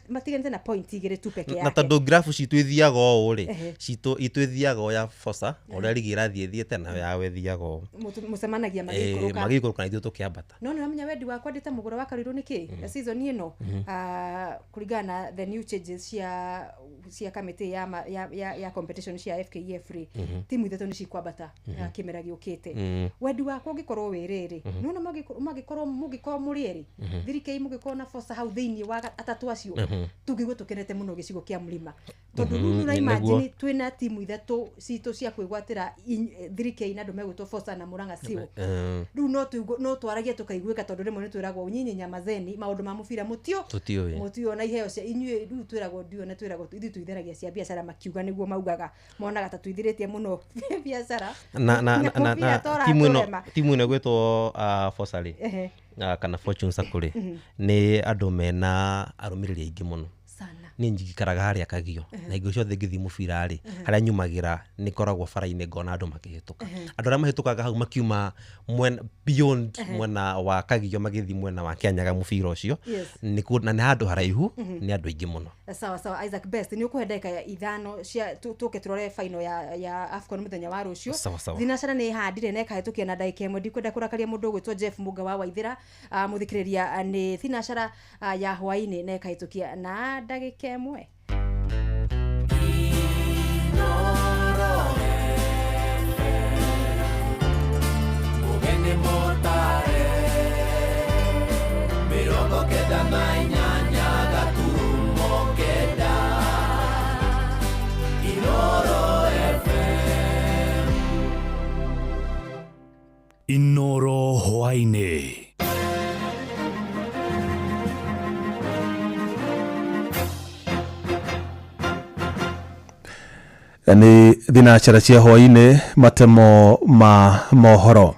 matiganĩte na point 2 tu peke Na yake. tondũ grafu citũ ithiaga ũũ rĩ, citũ itũ ithiaga o ya Fosa ũrĩa rigi ĩrathiĩ ĩthiĩte nayo yawe ĩthiaga ũũ. Mũcemanagia magĩikũrũka. Magĩikũrũka na ithuĩ tũkĩambata. No nĩ wamenya wendi wakwa ndĩ ta mũgũra wa Karũirũ nĩ kĩ season ĩno? Kũringana na the new changes cia kamĩtĩ ya, ma- ya, ya, ya competition cia FKF rĩ, timu 3 nĩ cikwambata kĩmera gĩũkĩte. Wendi wakwa ũngĩkorwo wĩ rĩrĩ, nĩwona mangĩkorwo mũngĩkorwo mũrĩ erĩ, 3K mũngĩkorwo na Fosa hau thĩinĩ wa atatũ acio, tũngĩigua tũkenete mũno gĩcigo kĩa mũrima, tondũ rĩu nĩ ũraimagine twĩna timu 3 citũ cia kwĩgwatĩra, 3K na andũ megwĩtwo Fosa na Murang'a Seal. Rĩu no twaragie tũkaiguĩka, tondũ rĩmwe nĩ twĩragwo nyinyi nyamazeni, maũndũ ma mũbira mũtio Tũtiũĩ. Mũtiũ na iheo cia inyuĩ. Rĩu twĩragwo ndio na twĩragwo ithuĩ twitheragia cia biacara, makiuga nĩguo maugaga monaga ta twithirĩtie mũno biacara. Na Mũbira na tora timu ĩno tũrema. Timu ĩno ĩgwĩtwo Fosa rĩ, kana Fortune Sacco rĩ, nĩ andũ mena arũmĩrĩri aingĩ mũno. Sana. Niĩ njikaraga harĩa Kagio, na hingo ciothe ngĩthiĩ mũbira rĩ, harĩa nyumagĩra nĩ koragwo bara-inĩ, ngona andũ makĩhĩtũka. Andũ arĩa mahĩtũkaga hau makiuma mwena beyond mwena wa Kagio magĩthiĩ mwena wa Kĩanyaga mũbira ũcio, na nĩ handũ haraihu, nĩ andũ aingĩ mũno. Sawa sawa, Isaac Best, nĩ ũkũhe ndagĩka 5 cia tũke tũrore final ya AFCON mũthenya wa rũciũ. Sawa sawa. Thinacara nĩ ĩhandire na ĩkahĩtũkia na ndagĩka 1. Ndikwenda kũrakaria mũndũ ũgwĩtwo Jeff Mũnga wa Waithĩra. Mũthikĩrĩria, nĩ thinacara ya hwaĩ-inĩ na ĩkahĩtũkia na ndagĩka 1. Mũgeni mũtare 98.9 Inoro FM. Inoro hwaĩ-inĩ. Nĩ thinacara cia hwaĩ-inĩ, matemo ma mohoro.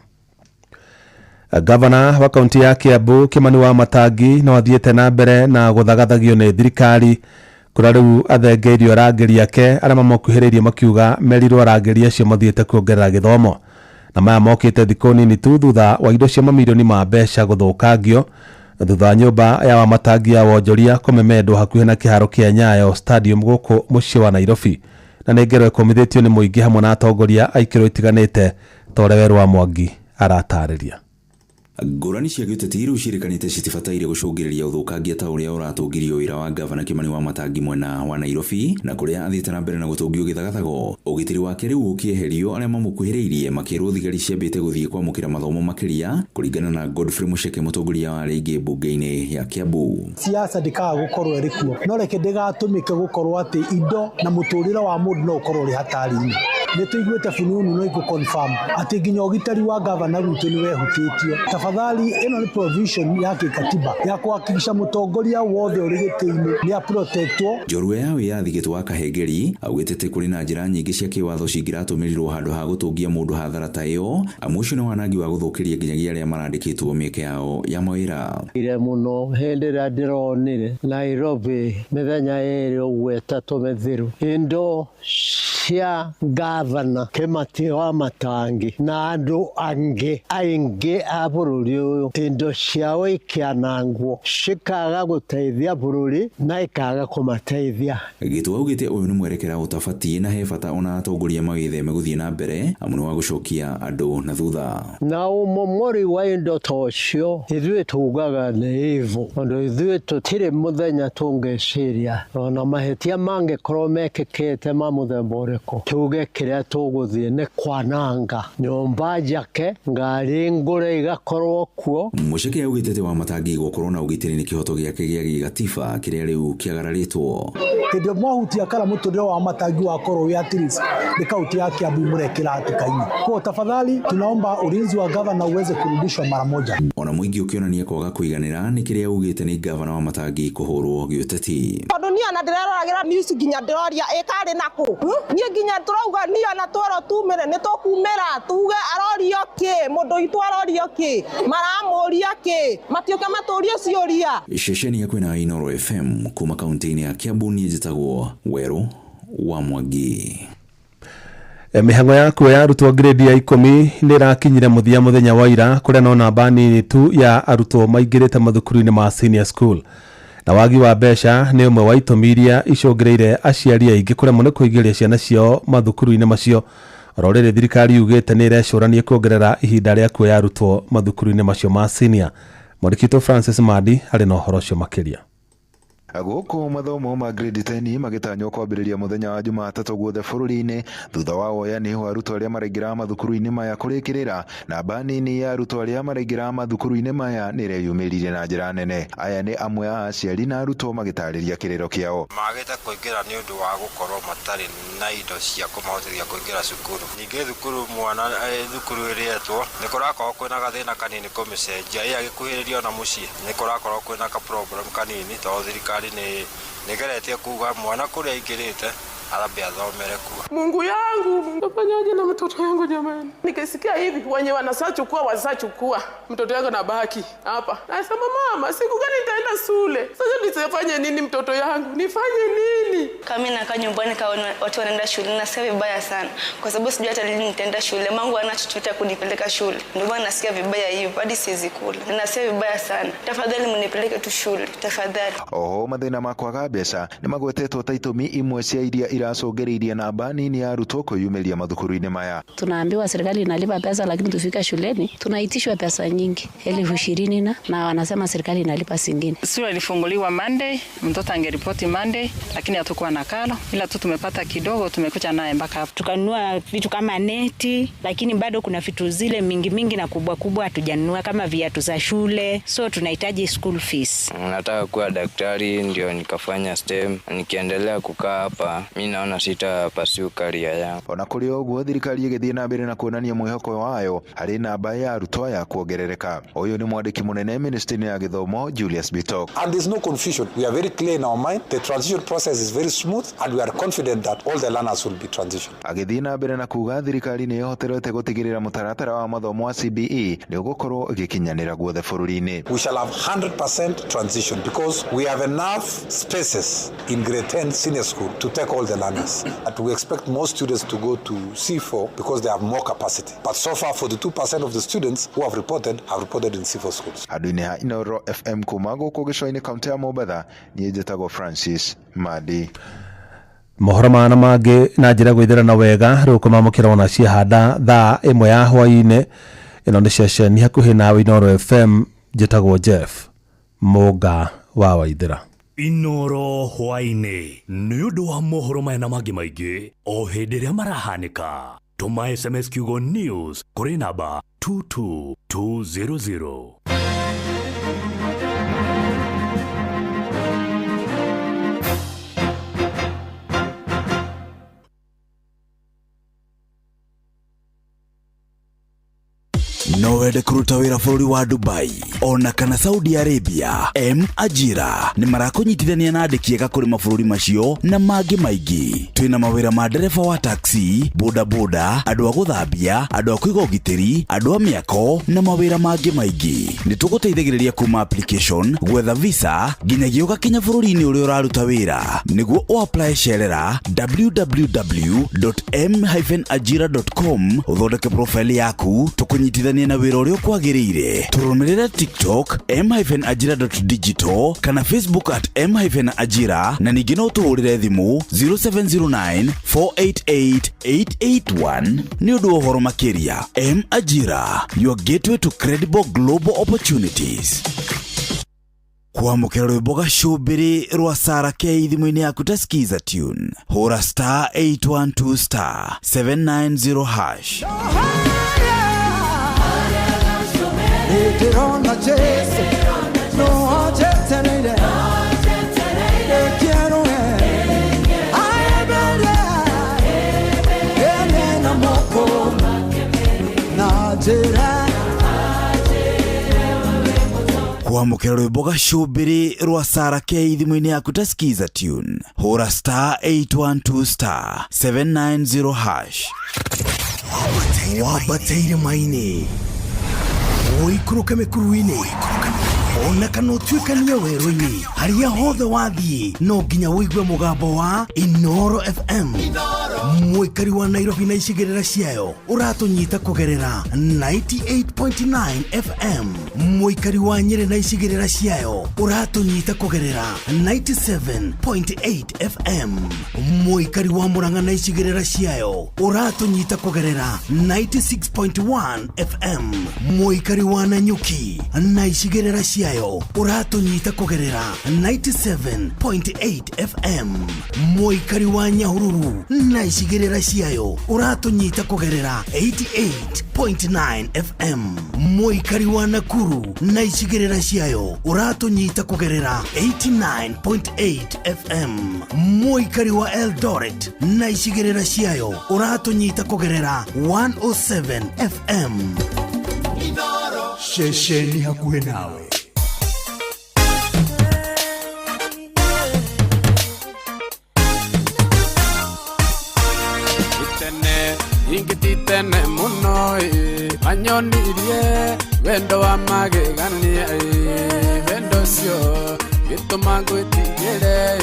Gavana wa kaunti ya Kiambu Kimani wa Matangi no athiĩte na mbere na gũthagathagio nĩ thirikari, kũrĩa rĩu athengeirio arangĩri ake arĩa mamũkuhĩrĩirie makiuga merirwo arangĩri acio mathiĩte kuongerera gĩthomo. Na maya mokĩte thikũ nini tu thutha wa indo cia mamirioni ma mbeca gũthũkangio thutha wa nyũmba ya Wamatangi ya wonjoria kũmemendwo hakuhĩ na kĩharo kĩa Nyayo Stadium gũkũ mũciĩ wa Nairobi. Na nĩ ngero ĩkũmithĩtio nĩ mũingĩ hamwe na atongoria a ikĩro itiganĩte, ta ũrĩa Werũ wa Mwangi aratarĩria. Ngũrani cia gĩũteti rĩu ciĩrĩkanĩte citibataire gũcũngĩrĩria ũthũkangia ta ũrĩa ũratũngirio wĩra wa gavana Kimani wa Matangi mwena wa Nairobi, na kũrĩa athiĩte na mbere na gũtũngio gĩthagathago. Ũgitĩri wake rĩu ũkĩeherio, arĩa mamũkuhĩrĩirie makĩrwo thigari ciambĩte gũthiĩ kwamũkĩra mathomo makĩria, kũringana na Godfrey Mucheke, mũtongoria wa arĩa aingĩ mbunge-inĩ ya Kiambu. Siasa ndĩkaga gũkorwo ĩrĩ kuo, no reke ndĩgatũmĩke gũkorwo atĩ indo na mũtũrĩre wa mũndũ no ũkorwo ũrĩ hatari-inĩ. Nĩ tũiguĩte fununu no ikũ confirm atĩ nginya ũgitĩri wa gavana witũ nĩ wehutĩtio. Tafadhali, ĩno nĩ provision ya kĩkatiba ya kuhakikisha mũtongoria wothe ũrĩ gĩtĩ-inĩ nĩ aprotectwo. Njorua ya wĩyathi Gĩtũ wa Kahengeri augĩte atĩ kũrĩ na njĩra nyingĩ cia kĩwatho cingĩratũmĩrirwo handũ ha gũtũngia mũndũ hathara ta ĩyo, amu ũcio nĩ wanangi wa gũthũkĩria nginyagia arĩa marandĩkĩtwo mĩeke yao ya mawĩra. Ire mũno hĩndĩ ĩrĩa ndĩronire Nairobi mĩthenya ĩrĩ ũguo ĩtatũ mĩthiru, indo cia gavana Kĩmati wa Matangi na andũ angĩ aingĩ a bũrũri ũyũ, indo ciao ikĩanangwo, cikaga gũteithia bũrũri na ikaga kũmateithia. Gĩtũ augĩte ũyũ nĩ mwerekera ũtabatiĩ na he bata ona atongoria mawĩtheme gũthiĩ na mbere, amu nĩ wa gũcokia andũ na thutha. Na ũmomori wa indo ta ũcio ithuĩ tugaga nĩ evil, tondũ ithuĩ tũtirĩ mũthenya tũngĩciria ona mahĩtia mangĩkorwo mekĩkĩte ma mũthemba ũrĩkũ, tuge kĩrĩa tũgũthiĩ nĩ kwananga nyũmba njake, ngari ngũre igakorwo kuo. Mũceke augĩte atĩ Wamatangi gũkorwo na ũgitĩri nĩ kĩhoto gĩake gĩa gĩgatiba kĩrĩa rĩu kĩagararĩtwo. Hĩndĩ ĩrĩa mwahutia kana mũtũrĩre wa Matangi wakorwo wĩ at risk, nĩ kaunti ya Kiambu mũrekĩra hatĩka-inĩ. Kwa tafadhali tunaomba ulinzi wa gavana uweze kurudishwa mara moja. Ona mũingĩ ũkĩonania kwaga kũiganĩra nĩ kĩrĩa augĩte nĩ gavana wa Matangi kũhũrwo gĩũteti. Tondũ niĩ ona ndĩreroragĩra news nginya ndĩroria ĩkarĩ nakũ, niĩ nginya tũrauga niĩ ona twerwo tumĩre nĩ tũkumĩra tuge arorio kĩ, mũndũ witũ arorio kĩ, maramũria kĩ, matiũke matũrie ciũria. Ceceni ya kwĩna Inooro FM kuma kaunti-inĩ ya Kiambu, niĩ njĩtagwo Werũ wa Mwangi. Mĩhang'o ya kuoya arutwo grade ya 10 nĩ ĩrakinyire mũthia mũthenya wa ira, kũrĩa no namba nini tu ya arutwo maingĩrĩte mathukuru-inĩ ma senior school. Na wagi wa mbeca nĩ ũmwe wa itũmi iria icũngĩrĩire aciari aingĩ kũremwo nĩ kũingĩria ciana ciao mathukuru-inĩ macio. Oro rĩrĩ, thirikari yugĩte nĩ ĩrecũrania kuongerera ihinda rĩa kuoya arutwo mathukuru-inĩ macio ma senior. Mwandĩki witũ Francis Mandi arĩ na ũhoro ũcio makĩria. Gũkũ mathomo ma grade 10 magĩtanywo kwambĩrĩria mũthenya wa Jumatatũ guothe bũrũri-inĩ thutha wa woyani wa arutwo arĩa maraingĩra mathukuru-inĩ maya kũrĩkĩrĩra, namba nini ya arutwo arĩa maraingĩra mathukuru-inĩ maya nĩ ĩreyumĩririe na njĩra nene. Aya nĩ amwe a aciari na arutwo magĩtarĩria kĩrĩro kĩao. Magĩte kũingĩra nĩ ũndũ wa gũkorwo matarĩ na indo cia kũmahotithia kũingĩra cukuru. Ningĩ thukuru mwana thukuru ĩrĩetwo nĩ kũrakorwo kwĩna gathĩna kanini kũmĩcenjia, ĩ agĩkuhĩrĩria ona mũciĩ nĩ kũrakorwo kwĩna ka problem kanini tondũ thirikari nĩ nĩgeretie kuga mwana kũrĩa aingĩrĩte arambe athomere kuo. Mungu yangu, nafanyaje na mtoto yangu jamani? Nikisikia hivi wenye wanasachukua wasachukua, mtoto yangu nabaki hapa. Nasema mama, siku gani nitaenda shule? Sasa nifanye nini mtoto yangu? Nifanye nini? Kama nakaa nyumbani kaona watu wanaenda shule nasikia vibaya sana, kwa sababu sijui hata lini nitaenda shule. Mangu hana chochote ya kunipeleka shule, ndio maana nasikia vibaya hivyo, hadi siwezi kula. Nasikia vibaya sana. Tafadhali mnipeleke tu shule, tafadhali. Oho mathĩna ma kwaga mbeca nĩ magwetetwo ta itũmi imwe cia iria iracũngĩrĩirie namba nini ya arutwo kwĩyumĩria mathukuru-inĩ maya. Tunaambiwa serikali inalipa pesa, lakini tufika shuleni tunaitishwa pesa nyingi, 20,000 na wanasema serikali inalipa zingine. Shule ilifunguliwa Monday, mtoto angeripoti Monday, lakini hatukuwa na karo, ila tu tumepata kidogo, tumekuja naye mpaka hapa. Tukanunua vitu kama neti, lakini bado kuna vitu zile mingi mingi na kubwa kubwa hatujanunua kama viatu za shule, so tunahitaji school fees. Nataka kuwa daktari ndio nikafanya STEM. Nikiendelea kukaa hapa mimi naona sita pursue career yangu. Ona kũrĩ ũguo, thirikari ĩgĩthiĩ na mbere na kuonania mwĩhoko wayo harĩ namba ya arutwo aya kuongerereka. Ũyũ nĩ mwandĩki mũnene ministry-inĩ ya gĩthomo Julius Bitok. And there's no confusion. We are very clear in our mind. The transition process is very smooth and we are confident that all the learners will be transitioned. Agĩthiĩ na mbere na kuga thirikari nĩ ĩhoterete gũtigĩrĩra mũtaratara wa mathomo wa CBE nĩ ũgũkorwo ũgĩkinyanĩra guothe bũrũri-inĩ. We shall have 100% transition because we have enough spaces in grade 10 senior school to take all the learners. And we expect more students to go to C4 because they have more capacity. But so far, 42% of the students who have reported in C4 schools. Handũ-inĩ ha Inooro FM kuma gũkũ gĩcũa-inĩ kaunti ya Mombatha, niĩ njĩtagwo Francis Madi. Mohoro maya na mangĩ na njĩra gwĩthĩrana wega rĩu kũmamũkĩra ona ciahanda thaa 1 ya hwaĩ-inĩ. Ĩno nĩ ceceni hakuhĩ nawe Inooro FM, njĩtagwo Jeff Mũnga wa Waithĩra. Inooro hwaĩ-inĩ nĩ ũndũ wa mohoro maya na mangĩ maingĩ o hĩndĩ ĩrĩa marahanĩka. Tũma SMS kiugo news kũrĩ namba 22200. No wende kũruta wĩra bũrũri wa Dubai ona kana Saudi Arabia? M Ajira nĩ marakũnyitithania na andĩki ega kũrĩ mabũrũri macio na mangĩ maingĩ. Twĩna mawĩra ma ndereba wa taxi, bodaboda, andũ a gũthambia, andũ a kũiga ũgitĩri, andũ a mĩako na mawĩra mangĩ maingĩ. Nĩ tũgũteithagĩrĩria kuma application, gwetha visa nginyagia ũgakinya bũrũri-inĩ ũrĩa ũraruta wĩra. Nĩguo ũapply cerera www.m-ajira.com ũthondeke profile yaku tũkũnyitithanie na wĩra ũrĩa ũkwagĩrĩire. Tũrũmĩrĩre TikTok m-ajira.digital kana Facebook at m-ajira na ningĩ no ũtũhũrĩre thimũ 0709 488 881 nĩ ũndũ wa ũhoro makĩria. M Ajira, your gateway to credible global opportunities. Kwamũkĩra rwĩmbo gacũmbĩrĩ rwa Sara K thimũ-inĩ yaku ta Skiza tune, hũra star 812 star 790 hash. Nĩndĩrona Jesũ no anjetereire Nĩkĩerũe aemberie ene na moko na njĩra. Kwamũkĩra rwĩmbo gacũmbĩrĩ rwa Sara K thimũ-inĩ yaku ta Skiza tune, hũra star 812 star 790 hash. Wambatĩire maĩ-inĩ, ũikũrũke mĩkuru-inĩ, ona kana ũtuĩkanie werũ-inĩ, harĩa hothe wathiĩ no nginya ũigue mũgambo wa Inoro FM. Mũikari wa Nairobi na icigĩrĩra ciayo ũratũnyita kũgerera 98.9 FM. Mũikari wa Nyĩrĩ na icigĩrĩra ciayo ũratũnyita kũgerera 97.8 FM. Mũikari wa Murang'a na icigĩrĩra ciayo ũratũnyita kũgerera 96.1 FM. Mũikari wa Nanyuki na icigĩrĩra ciayo ũratũnyita kũgerera 97.8 FM. Mũikari wa Nyahururu na icigĩrĩra ciayo ũratũnyita kũgerera 88.9 FM. Mũikari wa Nakuru na icigĩrĩra ciayo ũratũnyita kũgerera 89.8 FM. Mũikari wa Eldoret na icigĩrĩra ciayo ũratũnyita kũgerera 107 FM. Ceceni hakuhĩ nawe. Tene ingĩtitene mũno ĩ, anyonirie wendo wa magegania ĩ, wendo ũcio gĩtũma ngwĩtigĩre ĩ,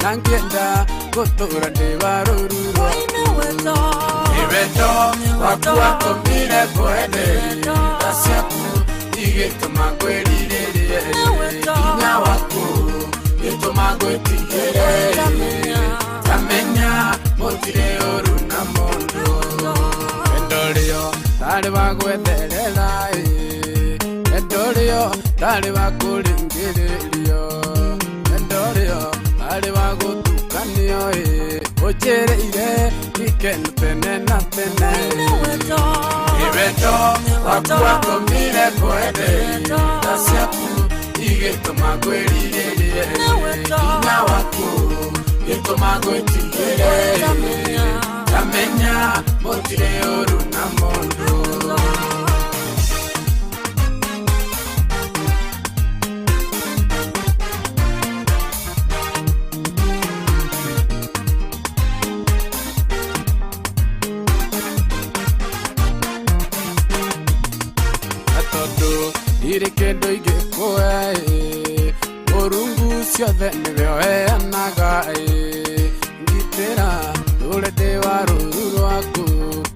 na ngĩenda gũtũra ndĩ wa rũru rwaku. Nĩ wendo waku watũmire ngwende, tha ciaku igĩtũma ngwĩrirĩrie, hinya waku gĩtũma ngwĩtigĩre, tamenya mũtirĩ ũru na mũndũ. Wendo ũrĩo tarĩ wa gwetherera ĩ, wendo ũrĩo tarĩ wa kũringĩrĩrio, wendo ũrĩo tarĩ wa gũtukanio ĩ, ũnjĩrĩire gĩkeno tene na tene. Nĩ wendo waku watũmire ngwende, tha ciaku igĩtũma ngwĩrirĩrie, hinya waku gĩtũma ngwĩtigĩre, tamenya mũtirĩ ũru na mũndũ. Tondũ ndirĩ kĩndũ ingĩkũhe ĩ, Mũrungu ciothe nĩwe ũheanaga ĩ, ngitĩra ndũre ndĩ wa rũru rwaku,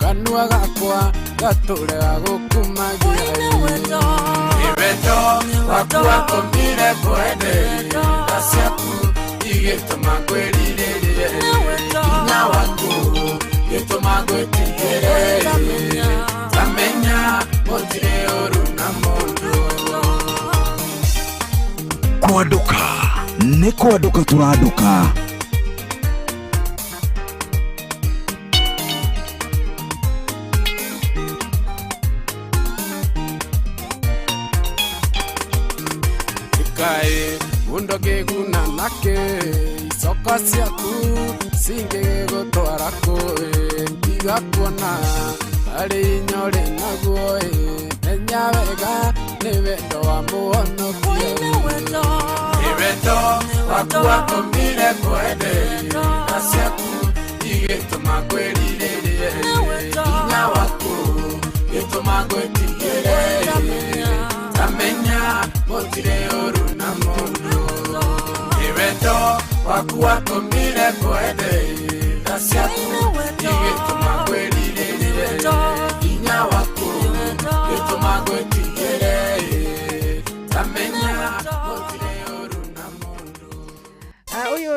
kanua gakwa gatũre gagũkumagia ĩ. Nĩ wendo waku watũmire ngwende, tha ciaku igĩtũma ngwĩrirĩrie, hinya waku gĩtũma ngwĩtigĩre, tamenya mũtirĩ ũru na mũndũ. Kwandũka nĩ kwandũka tũrandũka. Ikaĩ mũndũ angĩguna nakĩ, icoka ciaku cingĩgĩgũtwara kũ ĩ, tiga kuona Harĩ hinya ũrĩ naguo ĩ, menya wega nĩ wendo wa mũhonokia. Nĩ wendo waku watũmire ngwende, tha ciaku igĩtũma ngwĩrirĩrie, hinya waku gĩtũma ngwĩtigĩre, tamenya gũtirĩ ũru na mũndũ. Nĩ wendo waku watũmire ngwende, tha ciaku igĩtũma ngwĩrirĩrie, hinya waku gĩtũma ngwĩtigĩre, tamenya gũtirĩ ũru na mũndũ. Ũyũ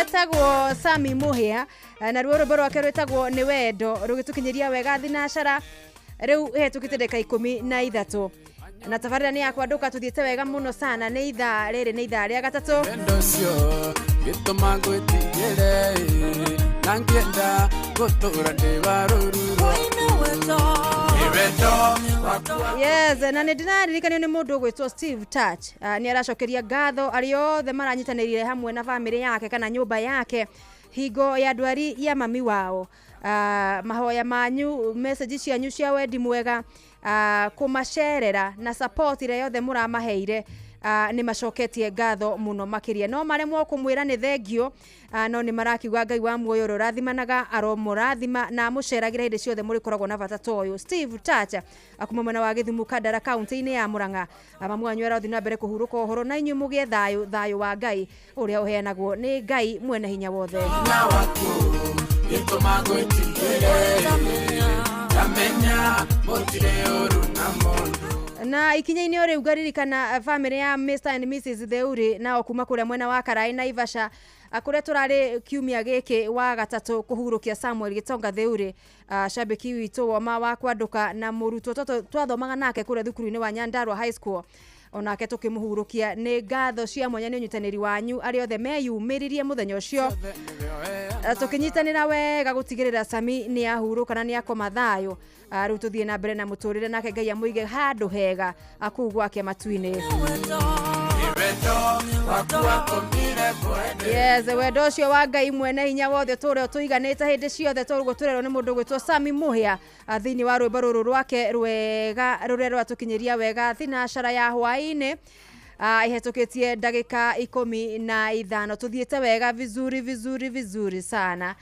etagwo Sami Muhia, naruo rwĩmbo rwake rwĩtagwo nĩ wendo, rũgĩtũkinyĩria wega thinacara rĩu ĩhetũkĩte ndagĩka 13, na tabarĩra nĩ ya kwandũka. Tũthiĩte wega mũno sana, nĩ ithaa rĩrĩ nĩ ithaa rĩa gatatũ. Wendo ũcio gĩtũma ngwĩtigĩre, na ngĩenda gũtũra ndĩ wa rũũru rwaku. Nĩ wendo waku. Yes, na nĩ ndĩraririkanio nĩ mũndũ ũgwĩtwo Steve Touch. Nĩ aracokeria ngatho arĩa othe maranyitanĩrire hamwe na bamĩrĩ yake kana nyũmba yake hingo ya ndwari ya mami wao. Mahoya manyu, message cianyu cia wendi mwega, kũmacerera na support ĩrĩa yothe mũramaheire, nĩ macoketie ngatho mũno makĩria. No maremwo kũmwĩra nĩ thengio, no nĩ marakiuga Ngai wa muoyo ũrĩa ũrathimanaga aromũrathima na amũceragĩra hĩndĩ ciothe mũrĩkoragwo na bata ta ũyũ. Steve Touch akuma mwena wa Gĩthumo, Kandara, kaunti-inĩ ya Murang'a. Mamu wanyu arathiĩ na mbere kũhurũka ũhoro, na inyuĩ mũgĩe thayũ, thayũ wa Ngai ũrĩa ũheanagwo nĩ Ngai mwene hinya wothe. Hinya waku gĩtũma ngwĩtigĩre, tamenya gũtirĩ ũru na mũndũ. Na ikinya-inĩ o rĩu ngaririkana bamĩrĩ ya Mr and Mrs Theuri, nao kuma kũrĩa mwena wa Karai Naivasha, kũrĩa tũrarĩ kiumia gĩkĩ wa gatatũ kũhurũkia Samuel Gĩtonga Theuri, shabiki witũ woma wa kwandũka na mũrutwo twathomaga nake kũrĩa thukuru-inĩ wa Nyandarua High School, onake tũkĩmũhurũkia. Nĩ ngatho cia mwanya nĩ ũnyitanĩri wanyu arĩa othe meyumĩririe mũthenya ũcio, tũkĩnyitanĩra wega gũtigĩrĩra Sami nĩ ahurũka na nĩ akoma thayũ. Rĩu tũthiĩ na mbere na mũtũrĩre, nake Ngai amũige handũ hega kũu gwake matu-inĩ. Nĩ wendo waku watũmire ngwende. Yes, wendo ũcio wa Ngai mwene hinya wothe tũrĩa tũiganĩte hĩndĩ ciothe tũguo tũrerwo nĩ mũndũ ũgwĩtwo Sami Muhia, thĩinĩ wa rwĩmbo rũrũ rwake rwega rũrĩa rwatũkinyĩria wega thinacara ya hwaĩ-inĩ, ihetũkĩtie ndagĩka 15. Tũthiĩte wega, vizuri vizuri vizuri sana.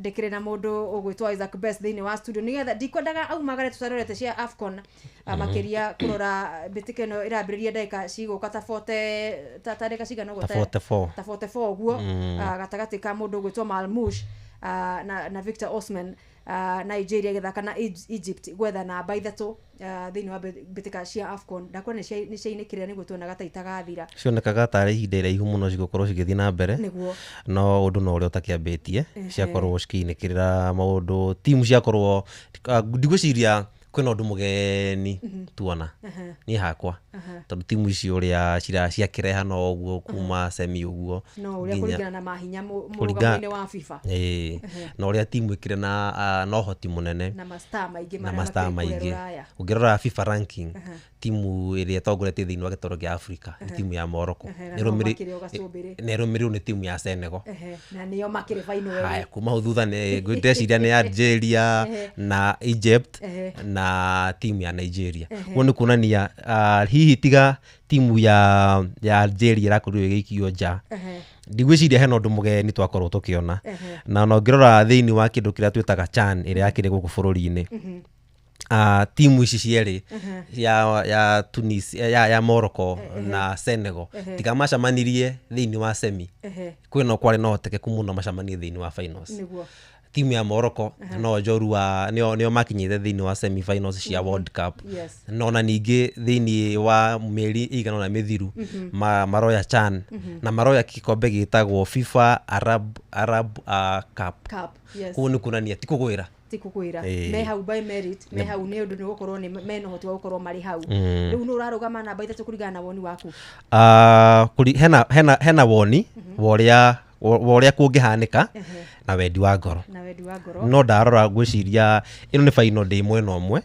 Ndĩkĩrĩ na mũndũ ũgwĩtwo Isaac Best thĩinĩ wa studio, nĩgetha ndikwendaga aumagare tũtarorete cia AFCON, makĩria kũrora mbĩtĩka ĩno ĩrambĩrĩria ndagĩka cigũka ta 40, ta ndagĩka cigana ũguo? Ta 44. Ta 44 ũguo. Gatagatĩ ka mũndũ ũgwĩtwo Marmoush na Victor Osimhen, Nigeria gĩthaka na Egypt gwetha namba 3 thĩinĩ wa mbĩtĩka cia AFCON. Ndakwona nĩ ciainĩkĩrĩra nĩguo tuonaga ta itagathira. Cionekaga tarĩ ihinda iraihu mũno cigũkorwo cigĩthiĩ na mbere. Nĩguo. No ũndũ no ũrĩa ũtakĩambĩtie, ciakorwo cikĩinĩkĩrĩra maũndũ, timu ciakorwo, ndigwĩciria kwĩna ũndũ mũgeni tuona niĩ hakwa, tondũ timu ici ũrĩa ciakĩreha no ũguo kuma semi ũguo no ũrĩa kũringana na mahinya mũrũgamo-inĩ wa FIFA. Ĩĩ, na ũrĩa timu ĩkĩrĩ na ũhoti mũnene na mastar maingĩ na marĩa mastar makĩrĩ kũrĩa maingĩ. Rũraya. Ũngĩrora FIFA ranking, timu ĩrĩa ĩtongoretie thĩinĩ wa gĩtaro kĩa Africa nĩ timu ya Morocco. Na no makĩrĩ o gacũmbĩrĩ. Na ĩrũmĩrĩirwo nĩ timu ya Senegal. Na nĩo makĩrĩ final Haya, kuma hau thutha nĩ ndĩreciria nĩ Algeria na Egypt na timu ya Nigeria. Ũguo nĩ kuonania, hihi tiga timu ya Algeria ĩrakorirwo ĩgĩikio nja, ndigwĩciria hena ũndũ mũgeni twakorwo tũkĩona. Na ona ũngĩrora thĩinĩ wa kĩndũ kĩrĩa twĩtaga CHAN ĩrĩa yakĩrĩ gũkũ bũrũri-inĩ, timu ici cierĩ ya Tunis, ya Morocco na Senegal, tiga macemanirie thĩinĩ wa semi, kwĩna kwarĩ na ũhotekeku mũno macemanie thĩinĩ wa finals. Timu ya Morocco no njorua nĩo makinyĩte thĩinĩ wa semi finals cia World Cup. No na ningĩ thĩinĩ wa mĩeri ĩigana ũna mĩthiru, maroya CHAN na maroya gĩkombe gĩtagwo FIFA Arab Cup. Cup, yes. Koguo nĩ kuonania ti kũgwĩra. Ti kũgwĩra. Me hau by merit, me hau nĩ ũndũ nĩ gũkorwo nĩ mena ũhoti wa gũkorwo marĩ hau. Rĩu nũ ũrarũgama namba 3 kũringana na woni waku? Hena woni wa ũrĩa kũngĩhanĩka na wendi wa ngoro. Na wendi wa ngoro. No ndarora ngwĩciria ĩno nĩ final ndĩ mwena ũmwe.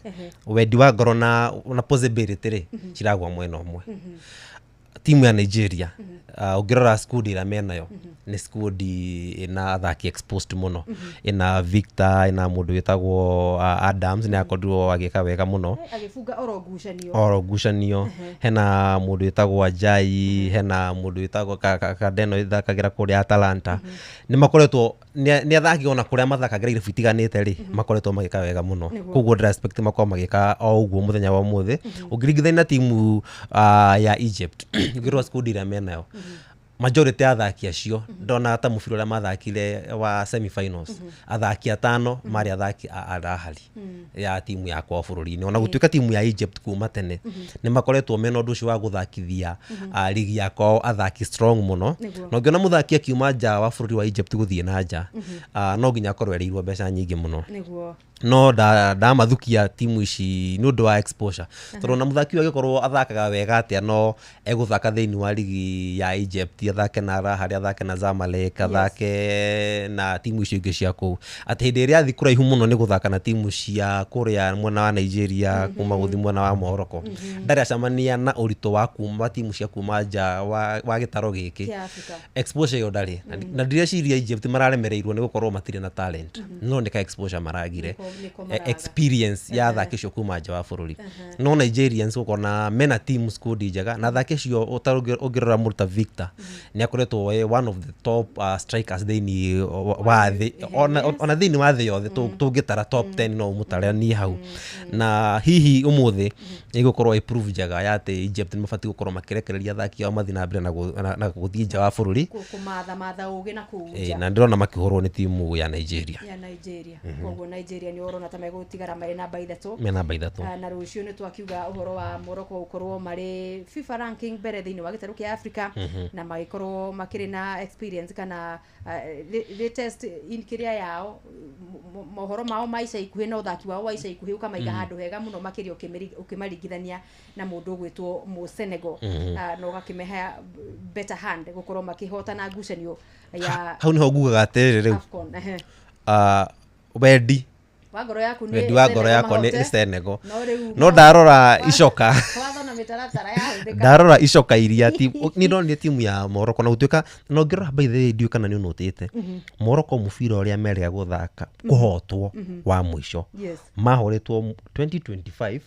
Wendi wa ngoro na possibility rĩ, ciragwa mwena ũmwe. Timu ya Nigeria, ũngĩrora squad ĩrĩa menayo, nĩ squad ĩna athaki exposed mũno. Ĩna Victor, ĩna mũndũ wĩtagwo Adams, nĩ akorirwo agĩka wega mũno. Agĩbunga oro ngucanio. Oro ngucanio. Hena mũndũ wĩtagwo Ajai, hena mũndũ wĩtagwo Kadeno ĩthakagĩra kũrĩa Atalanta. Nĩ makoretwo nĩ athaki ona kũrĩa mathakagĩra irabu itiganĩte rĩ, makoretwo magĩka wega mũno. Koguo ndĩra expect makorwo magĩka o ũguo mũthenya wa ũmũthĩ. Ũngĩringithania na timu ya Egypt, ũngĩrora squad ĩrĩa menayo, majority ya athaki acio, ndona ta mũbira ũrĩa mathakire wa semifinals, athaki atano marĩ athaki a Al Ahly ya timu ya kwao bũrũri-inĩ. Ona gũtuĩka timu ya Egypt kuma tene nĩ makoretwo mena ũndũ ũcio wa gũthakithia ligi ya kwao athaki strong mũno. Na ũngĩona mũthaki akiuma nja wa bũrũri wa Egypt gũthiĩ na nja, no nginya akorwo erĩirwo mbeca nyingĩ mũno. No ndamathukia timu ici nĩ ũndũ wa exposure, tondũ ona mũthaki ũyũ angĩkorwo athakaga wega atĩa, no egũthaka thĩinĩ wa ligi ya Egypt, athake na Al Ahly, athake na Zamalek, athake na timu icio ingĩ cia kũu, atĩ hĩndĩ ĩrĩa athiĩ kũraihu mũno nĩ gũthaka na timu cia kũrĩa mwena wa Nigeria, kuma gũthiĩ mwena wa Morocco, ndarĩ acemania na ũritũ wa kuma timu cia kuma nja wa gĩtaro gĩkĩ. Kĩa Africa. Exposure ĩyo ndarĩ. Na ndireciria Egypt mararemereirwo nĩ gũkorwo matirĩ na talent, no nĩ ka exposure maragire. Nĩko maraga. Experience ya athaki acio kuma nja wa bũrũri. No Nigerians ũkona mena team squad njega na athaki acio ũngĩrora mũndũ ta Victor, nĩ akoretwo e one of the top strikers thĩinĩ wa thĩ, ona thĩinĩ wa thĩ yothe tũngĩtara top 10 no ũmũtare niĩ hau. Na hihi ũmũthĩ ĩgũkorwo ĩ proof njega ya atĩ Egypt nĩ mabatiĩ gũkorwo makĩrekereria athaki ao mathiĩ na mbere na gũthiĩ nja wa bũrũri. Kũmatha matha ũgĩ na kũu nja. Na ndĩrona makĩhũrwo nĩ timu ya Nigeria. Ya Nigeria. Koguo Nigeria nĩ ũrona ta megũtigara marĩ namba 3. Me namba 3. Na rũciũ nĩ twakiuga ũhoro wa Morocco gũkorwo marĩ FIFA ranking mbere thĩinĩ wa gĩtarũ kĩa Africa, na magĩkorwo makĩrĩ na experience kana latest in kĩrĩa yao, mohoro mao ma ica ikuhĩ na ũthaki wao wa ica ikuhĩ ũkamaiga handũ hega mũno makĩria ũkĩmaringithania na mũndũ ũgwĩtwo Mo Senegal. Na ũgakĩmehe better hand gũkorwo makĩhotana ngucanio ya Hau niho ngugaga atĩrĩrĩ rĩu, AFCON. Wendi wa ngoro yaku nĩ wendi wa ngoro Senegal yakwa nĩ mahote. Senegal. No rĩu No ndarora icoka, watho na mĩtaratara yahũthĩka. Ndarora icoka iria niĩ ndonire timu ya Morocco, na gũtuĩka na ũngĩrora, by the way, ndiũĩ kana nĩ ũnotĩte Morocco mũbira ũrĩa merĩga gũthaka kũhotwo wa mũico, mahũrĩtwo 2025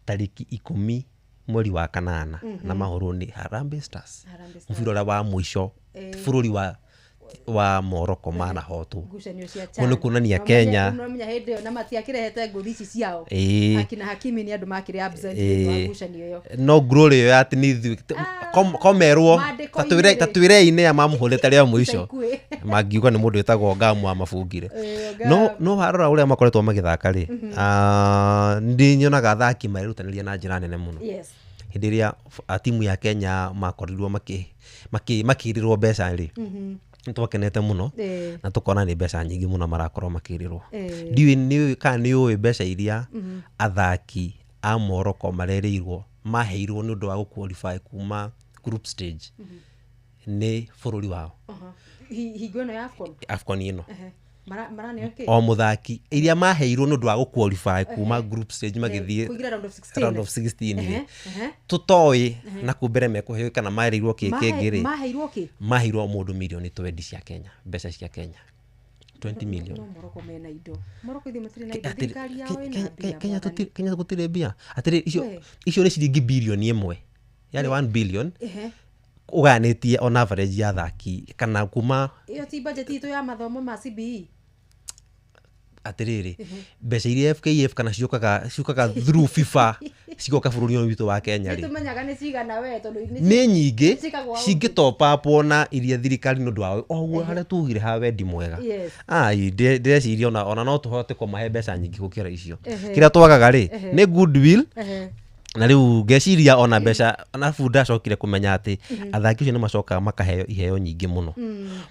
tarĩki 10 mweri wa kanana, na mahũrwo nĩ Harambee Stars. Harambee Stars. Mũbira ũrĩa wa mũico bũrũri wa Morocco manahotwo. Ngucanio cia Kũu nĩ kuonania Kenya Ũramenya hĩndĩ ĩyo na matiakĩrehete ngũthi ici ciao. Akina Hakimi nĩ andũ makĩrĩ absent thĩinĩ wa ngucanio ĩyo. No glory ĩyo ya atĩ nĩ ithuĩ komerwo Maandĩko-inĩ ta twĩrei nĩ a mamũhũrĩte rĩa mũico. Ikuĩ. Mangiuga nĩ mũndũ wĩtagwo Ngamu wamabungire. Ngamu. No warora ũrĩa makoretwo magĩthaka rĩ, nĩ nyonaga athaki marerutanĩria na njĩra nene mũno. Hĩndĩ ĩrĩa timu ya Kenya makorirwo makĩrĩrwo mbeca rĩ, nĩ twakenete mũno na tũkona nĩ mbeca nyingĩ mũno marakorwo makĩrĩrwo. Ndiũĩ nĩ kana nĩ ũĩ mbeca iria athaki a Morocco marerĩirwo, maheirwo nĩ ũndũ wa gũ-qualify kuma group stage nĩ bũrũri wao? Hingo ĩno ya AFCON. AFCON ĩno. Maraneo kĩ? O mũthaki iria maheirwo nĩ ũndũ wa gũ-qualify kuma group stage magĩthiĩ Kũingĩra round of 16. Round of 16 rĩ, Ehe. tũtoĩ na kũu mbere mekũheo kana marĩirwo kĩ kĩngĩ rĩ. Maheirwo kĩ? Maheirwo mũndũ mirioni 20 cia Kenya, mbeca cia Kenya 20 million. No Morocco mena indo. Morocco ithuĩ matirĩ na indo. Atĩrĩ, Thirikari yao ĩna mbia, Kenya mwathani. Kenya gũtirĩ mbia. Atĩrĩ, icio We. icio nĩ ciringi birioni 1, yarĩ 1 billion ũgayanĩtie on average ya athaki kana kuma Ĩyo ti budget itũ ya mathomo ma CBE. Atĩrĩrĩ, mbeca iria FKF kana ciũkaga through FIFA cigoka bũrũri ũyũ witũ wa Kenya Nĩ rĩ, tũmenyaga nĩ cigana we, tondũ nĩ nyingĩ. Ciĩkagwo out. Cingĩtopapwo na iria thirikari nĩ ũndũ wa o ũguo harĩa tugire ha wendi mwega. Ai, ndĩreciria ona no tũhote kũmahe mbeca nyingĩ gũkĩra icio. Kĩrĩa twagaga rĩ nĩ goodwill. Na rĩu ngeciria ona mbeca arabu ndacokire kũmenya atĩ athaki acio nĩ macokaga makaheo iheo nyingĩ mũno,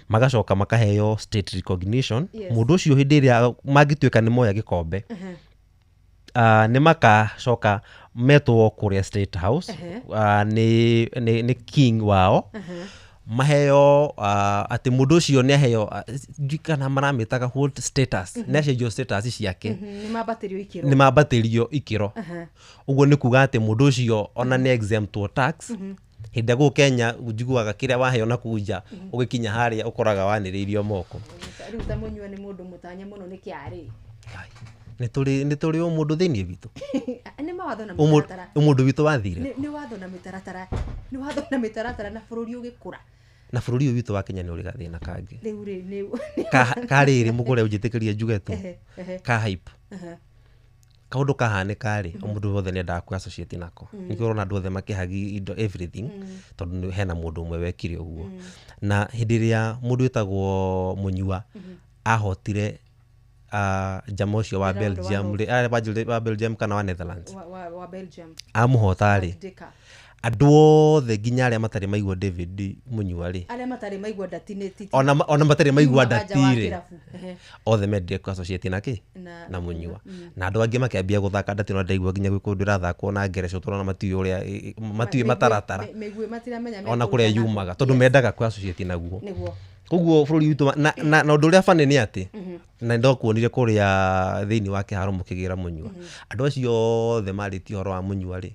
magacoka makaheo state recognition. Mũndũ ũcio hĩndĩ ĩrĩa mangĩtuĩka nĩ moya gĩkombe, nĩ makacoka metwo kũrĩa State House nĩ king wao, maheo atĩ mũndũ ũcio nĩ aheo, ndiũĩ kana maramĩtaga what status, nĩ acenjio status ciake. Nĩ mambatĩrio ikĩro. Nĩ mambatĩrio ikĩro. Ũguo nĩ kuga atĩ mũndũ ũcio ona nĩ exemptwo tax. Hĩndĩ ĩrĩa gũkũ Kenya njiguaga kĩrĩa waheo na kũu nja ũgĩkinya harĩa ũkoraga wanĩrĩirio moko. Rĩu ta Mũnyua nĩ mũndũ mũtanye mũno nĩ kĩarĩ. Nĩ tũrĩ ũmũndũ thĩinĩ witũ. Nĩ mawatho na mĩtaratara. Ũmũndũ witũ wathire. Nĩ watho na mĩtaratara. Nĩ watho na mĩtaratara na bũrũri ũgĩkũra. Na bũrũri ũyũ witũ wa Kenya nĩ ũrĩ gathĩna kangĩ. Rĩu rĩ nĩ Karĩrĩ mũgũre ũnjĩtĩkĩrie njuge tu. Ka hype. Kaũndũ kahanĩka rĩ, mũndũ wothe nĩ endaga kũ-associate nako. Nĩkĩo ũrona andũ othe makĩhagi indo everything, tondũ hena mũndũ ũmwe wekire ũguo. Na hĩndĩ ĩrĩa mũndũ wĩtagwo Mũnyua ahotire njama ũcio wa Belgium rĩ, wa Belgium kana wa Netherlands? Wa Belgium. Amũhota rĩ, andũ othe nginya arĩa matarĩ maigua David Mũnyua rĩ, arĩa matarĩ maigua ndati nĩ titi, ona matarĩ maigua ndati rĩ, othe mendire kũ associate na kĩ na Mũnyua. Na andũ angĩ makĩambia gũthaka ndati, no ndaigua nginya gwĩ kũndũ ĩrathakwo na ngereco tũrona matiũĩ ũrĩa matiũĩ mataratara ona kũrĩa yumaga, tondũ mendaga kũ associate naguo. Koguo bũrũri witũ na ũndũ ũrĩa funny nĩ atĩ na ndokuonire kũrĩa thĩinĩ wa kĩharo mũkĩgĩra Mũnyua, andũ acio othe marĩtie ũhoro wa Mũnyua rĩ,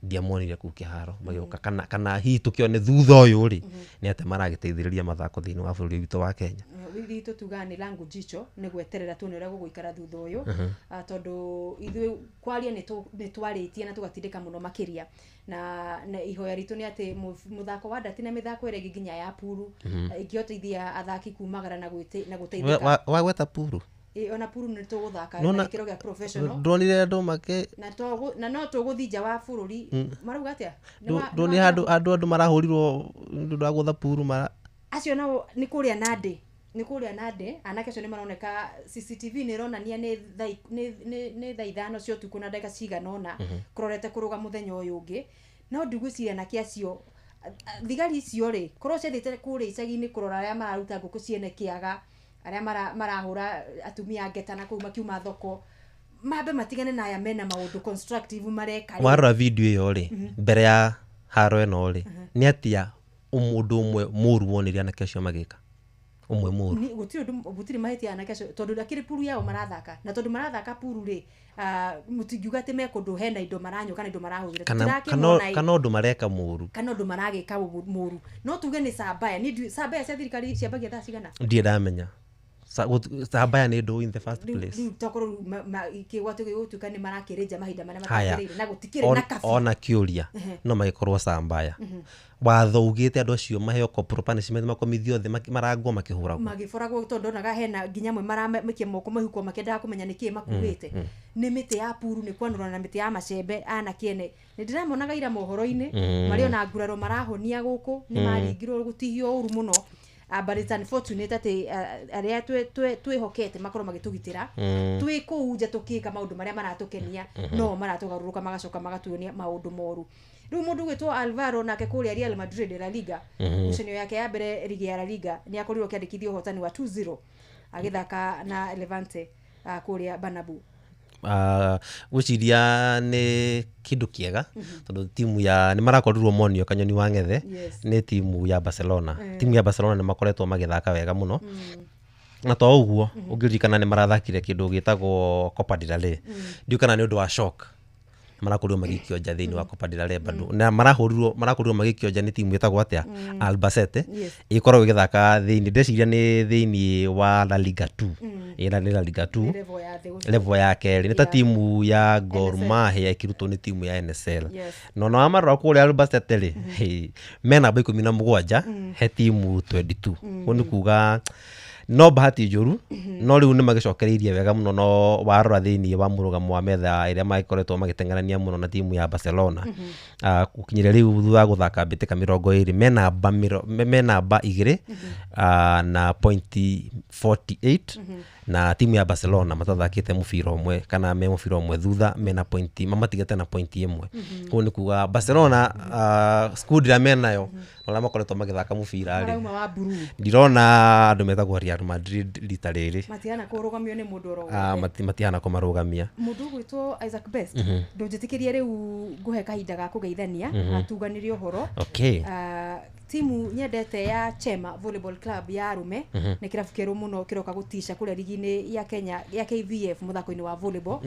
ndiamonire kũu kĩharo magĩũka, kana hihi tũkĩone thutha ũyũ rĩ nĩ atĩ maragĩteithĩrĩria mathako thĩinĩ wa bũrũri witũ wa Kenya. Ithuĩ tugaga nĩ langu jicho, nĩ gweterera tuone ũrĩa gũgũikara thutha ũyũ, tondũ ithuĩ kwaria nĩ twarĩtie na tũgatindĩka mũno makĩria, na ihoya ritũ nĩ atĩ mũthako wa ndati na mĩthako ĩrĩa ĩngĩ nginya ya puru ĩngĩhotithia athaki kumagara na gũteithĩka. Wagweta puru? Ona puru nĩ tũgũthaka na gĩkĩro gĩa professional. Ndonire andũ make na no tũgũthiĩ nja wa bũrũri. Marauga atĩa? Ndonire andũ marahũrirwo nĩ ũndũ wa gũtha puru acio nao nĩ kũrĩa Nandi. Nĩ kũrĩa Nandi, anake acio nĩ maroneka CCTV nĩ ĩronania nĩ thaa 5 cia ũtukũ na ndagĩka cigana ũna kũrorete kũrũga mũthenya ũyũ ũngĩ. No ndigwĩciria anake acio, thigari icio rĩ, korwo ciathiĩte kũrĩa icagi-inĩ kũrora arĩa mararuta ngũkũ ciene kĩaga, arĩa marahũra atumia ngeta na kũu makiuma thoko, mambe matigane na aya mena maũndũ constructive mareka. Warora video ĩyo rĩ, mbere ya haro ĩno rĩ, nĩ atĩa mũndũ ũmwe mũru wonire anake acio magĩka? Ũmwe mũru. Gũtirĩ mahĩtia anake acio, tondũ akĩrĩ puru yao marathaka, na tondũ marathaka puru rĩ, mũtingiuga atĩ me kũndũ hena indo maranyua kana indo marahũthĩra. Kana ũndũ mareka mũru. Kana ũndũ maragĩka mũru. No tuge nĩ cambaya. Niĩ cambaya cia thirikari ciambagia thaa cigana? Ndirĩ ndamenya. Cambaya nĩ ndũ in the first place. Rĩu tokorwo kĩgwatio gĩgũtuĩka nĩ marakĩrĩnja mahinda marĩa matagĩrĩire na gũtikĩrĩ na kabi. Ona kĩũria no magĩkorwo cambaya. Watho ugĩte andũ acio maheo corporal punishment, makomithio othe marangwo makĩhũragwo. Magĩboragwo tondũ ndonaga hena nginya amwe maramaikia moko mĩhuko makĩendaga kũmenya nĩkĩĩ makuĩte. Nĩ mĩtĩ ya puru, nĩ kwanũra na mĩtĩ ya macembe anake ene. Nĩ ndĩramonaga ira mohoro-inĩ marĩ ona nguraro marahonia gũkũ, nĩ maringirwo gũtihio ũru mũno. But it's unfortunate atĩ arĩa twĩhokete makorwo magĩtũgitĩra twĩ kũu nja tũkĩka maũndũ marĩa maratũkenia, no maratũgarũrũka magacoka magatuonia maũndũ moru. Rĩu mũndũ ũgwĩtwo Alvaro nake kũrĩa Real Madrid La Liga, ngucanio yake ya mbere rigi ya La Liga nĩ akorirwo akĩandĩkithia ũhotani wa 2-0 agĩthaka na Levante kũrĩa Bernabeu. Gwĩciria nĩ kĩndũ kĩega tondũ timu ya nĩ marakorirwo monio kanyoni wa ng'ethe nĩ timu ya Barcelona. Timu ya Barcelona nĩ makoretwo magĩthaka wega mũno, na to ũguo ũngĩririkana nĩ marathakire kĩndũ gĩtagwo Copa del Rey. Ndiũĩ kana nĩ ũndũ wa shock marakorirwo magĩikio nja thĩinĩ wa Copa del Rey bado, na marakorirwo magĩikio nja nĩ timu ĩtagwo atĩa? Albacete. Ĩkoragwo ĩgĩthaka thĩinĩ, ndeciria nĩ thĩinĩ wa La Liga 2. Ĩna nĩ La Liga 2 level ya kerĩ, nĩ ta timu ya Gor Mahia ĩkĩrutwo nĩ timu ya NSL. No na wamarora kũrĩa Albacete rĩ, me namba 17 he timu 22. Ũguo nĩ kuga no bahati njũru, no rĩu nĩ magĩcokereirie wega mũno. No warora thĩinĩ wa mũrũgamo wa metha ĩrĩa magĩkoretwo magĩteng'erania mũno na timu ya Barcelona, gũkinyĩria rĩu thutha wa gũthaka mbĩtĩka 20 me namba 2 na pointi 48, na timu ya Barcelona matathakĩte mũbira ũmwe kana me mũbira ũmwe thutha, mena pointi mamatigĩte na pointi ĩmwe. Koguo nĩ kuga Barcelona squad ĩrĩa menayo na ũrĩa makoretwo magĩthaka mũbira rĩ, ndirona andũ metagwo Real Real Madrid rita rĩrĩ matihana kũrũgamio nĩ mũndũ oro wothe. Matihana kũmarũgamia. Mũndũ ũgwĩtwo Isaac Best, ndũnjĩtĩkĩrie rĩu ngũhe kahinda ga kũgeithania, atuganĩrie ũhoro. Timu nyendete ya Chema Volleyball Club ya arume, nĩ kĩrabu kĩerũ mũno kĩroka gũtica kũrĩa rigi-inĩ ya Kenya ya KVF mũthako-inĩ wa volleyball.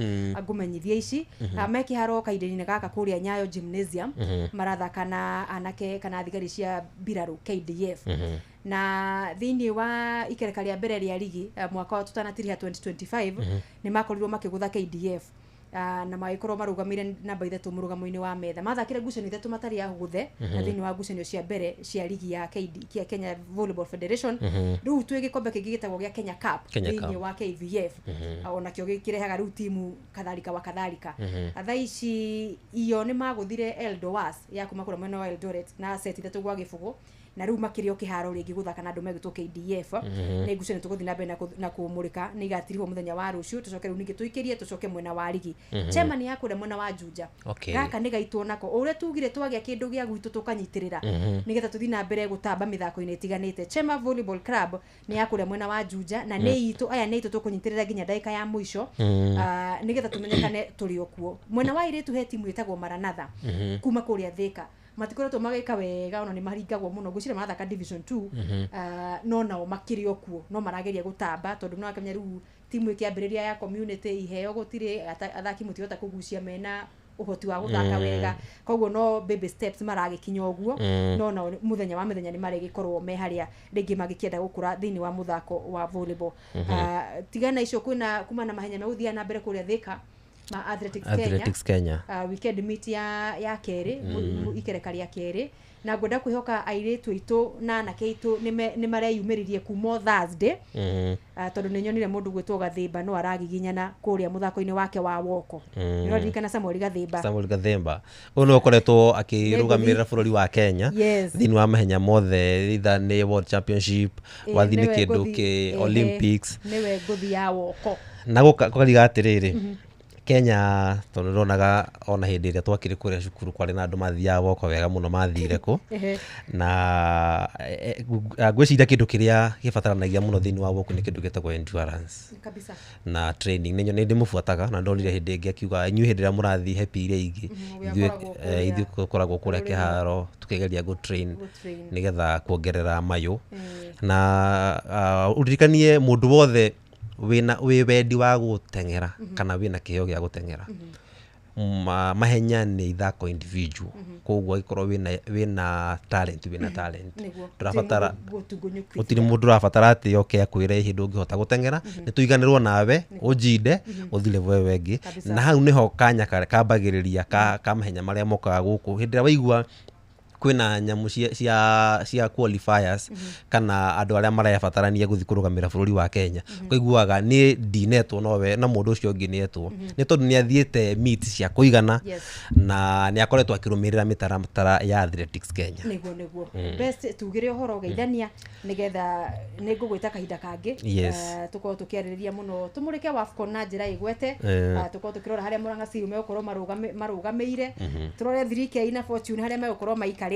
Ngũmenyithie ici, me kĩharo kahinda-inĩ gaka kũrĩa Nyayo Gymnasium, marathaka na anake kana thigari cia mbirarũ KDF. Na thĩinĩ wa ikereka rĩa mbere rĩa rigi, mwaka wa tũtanatiriha 2025, nĩ makorirwo makĩgũtha KDF, na magĩkorwo marũgamĩire namba 3 mũrũgamo-inĩ wa metha. Mathakire ngucanio 3 matarĩ ahũthe, na thĩinĩ wa ngucanio cia mbere cia rigi ya KD, ya Kenya Volleyball Federation. Rĩu twĩ gĩkombe kĩngĩ gĩtagwo gĩa Kenya Cup Kenya thĩinĩ Cup. wa KVF. Onakĩo gĩkĩrehaga rĩu timu kadhalika wa kadhalika. Thaa ici iyo nĩ magũthire Eldowas ya kuma kũrĩa mwena wa Eldoret na set 3-0, na rĩu makĩrĩ o kĩharo rĩngĩ gũthaka na andũ megwĩtwo KDF. Nĩ ngucanio tũgũthiĩ na mbere na kũmũrĩka, nĩ igatirihwo mũthenya wa rũciũ, tũcoke rĩu ningĩ tũikĩrie, tũcoke mwena wa rigi. Chema nĩ ya kũrĩa mwena wa Juja. Gaka nĩ gaitwo nako ũrĩa tugire twagĩa kĩndũ gĩa gwitũ tũkanyitĩrĩra, nĩgetha tũthiĩ na mbere gũtamba mĩthako-inĩ ĩtiganĩte. Chema Volleyball Club nĩ ya kũrĩa mwena wa Juja, na nĩ itũ, aya nĩ itũ tũkũnyitĩrĩra nginya ndagĩka ya mũico, nĩgetha tũmenyekane tũrĩ o kuo. Mwena wa airĩtu he timu ĩtagwo Maranatha kuma kũrĩa Thĩka, matikoretwo magĩka wega, ona nĩ maringagwo mũno, ngwĩciria marathaka division 2. No nao makĩrĩ o kuo, no marageria gũtamba, tondũ no akenya rĩu timu ĩkĩambĩrĩria ya community iheo gũtirĩ, athaki mũtihota kũgucia mena ũhoti wa gũthaka wega, koguo no baby steps maragĩkinya ũguo. No nao mũthenya wa mĩthenya nĩ marĩgĩkorwo me harĩa rĩngĩ magĩkĩenda gũkũra thĩinĩ wa mũthako wa volleyball. Tigana icio, kwĩna kuma na mahenya megũthiaga na mbere kũrĩa Thĩka ma Athletics Kenya. Athletics Kenya. Weekend meet ya kerĩ, ikereka rĩa kerĩ, na ngwenda kwĩhoka airĩtu aitũ na anake aitũ nĩ mareyumĩririe kuma o Thursday, tondũ nĩ nyonire mũndũ gwĩtwo Gathimba no aragiginyana kũrĩa mũthako-inĩ wake wa woko. Nĩ ũraririkana Samuel Gathimba? Samuel Gathimba ũyũ nĩwe ũkoretwo akĩrũgamĩrĩra bũrũri wa Kenya thĩinĩ wa mahenya mothe, either nĩ World Championship, wathiĩ nĩ nĩwe kĩndũ kĩ Olympics. Nĩwe ngũthi ya woko. Na gũkariga atĩrĩrĩ, Kenya tondũ nĩndonaga ona hĩndĩ ĩrĩa twakĩrĩ kũrĩa cukuru kwarĩ na andũ mathiaga woko wega mũno, mathire kũ na ngwĩciria kĩndũ kĩrĩa gĩbataranagia mũno thĩinĩ wa woko nĩ kĩndũ gĩtagwo endurance na training. Nĩ ndĩmũbuataga na ndonire hĩndĩ ĩngĩ akiuga, inyuĩ hĩndĩ ĩrĩa mũrathiĩ happy iria ingĩ, ũrĩa ithuĩ akoragwo kũrĩa- ithuĩ tũkoragwo kũrĩa kũrĩa kĩharo tũkĩgeria gũ train gũ-train. nĩgetha kuongerera mayũ. Na ũririkanie mũndũ wothe wĩna wĩ wendi wa gũteng'era kana wĩna kĩheo gĩa gũteng'era, mahenya nĩ ithako individual, koguo angĩkorwo wĩna talent, wĩna talent. Ndũrabatara Gũtungunyũkithia. Gũtirĩ mũndũ ũrabatara atĩ oke akwĩre hĩndĩ ũngĩhota gũteng'era, nĩ tũiganĩrwo nawe ũnjinde ũthiĩ level ĩyo ĩngĩ. Na hau nĩho kanya kambagĩrĩria ka mahenya marĩa mokaga gũkũ. Hĩndĩ ĩrĩa waigua kwĩna nyamũ cia qualifiers kana andũ arĩa marebatarania gũthiĩ kũrũgamĩra bũrũri wa Kenya, ũkaiguaga niĩ ndinetwo nowe na mũndũ ũcio ũngĩ nĩetwo, nĩ tondũ nĩ athiĩte meet cia kũigana na nĩ akoretwo akĩrũmĩrĩra mĩtaratara ya Athletics Kenya. Nĩguo. Best, tugire ũhoro ũgeithania nĩgetha nĩ ngũgwĩta kahinda kangĩ. Tũkorwo tũkĩarĩrĩria mũno, tũmũrĩke WAFCON na njĩra ĩgwete. Tũkorwo tũkĩrora harĩa Murang'a Seal megũkorwo marũgamĩire, tũrore 3K na Fortune harĩa megũkorwo maikarĩte.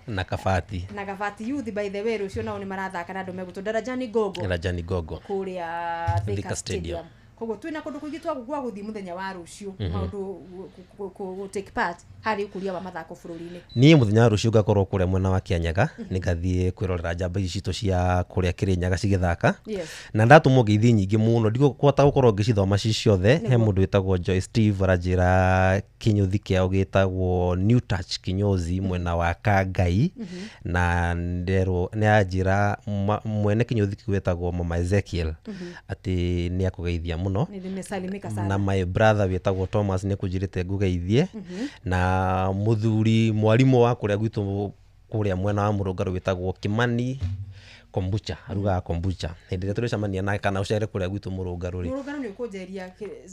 Na Kabati. Na Kabati Youth, by the way, rũciũ nao nĩ marathaka na andũ megũtwo Darajani Gogo. Rajani Gogo. Kũrĩa Thika Thika Stadium. Stadium. Koguo twĩna kũndũ kũingĩ twa gwa gũthiĩ mũthenya wa rũciũ, maũndũ take part harĩ ũkũria wa mathako bũrũri-inĩ. Niĩ mũthenya wa rũciũ ngakorwo kũrĩa mwena wa Kĩanyaga, nĩngathiĩ kwĩrorera njamba ici citũ cia kũrĩa Kĩrĩnyaga cigĩthaka. Na ndatũmwo ngeithi nyingĩ mũno, ndigũhota gũkorwo ngĩcithoma ci ciothe. He mũndũ wĩtagwo Joy Steve aranjĩra kĩnyũthi kĩao gĩtagwo New Touch kinyozi mwena wa Kangai, na nderwo nĩ anjĩra mwene kĩnyũthi kĩu wĩtagwo Mama Ezekiel atĩ nĩ akũgeithia mũno. Nĩ nimesalimika sana. Na my brother wĩtagwo Thomas nĩ kũnjĩrĩte ngũgeithie, na mũthuri mwarimũ wa kũrĩa gwitũ kũrĩa mwena wa Mũrũngarũ wĩtagwo Kimani kombucha, arugaga kombucha. Hĩndĩ ĩrĩa tũrĩcemania nake kana ũcere kũrĩa gwitũ Mũrũngarũ rĩ. Mũrũngaro nĩ ũkũnjeria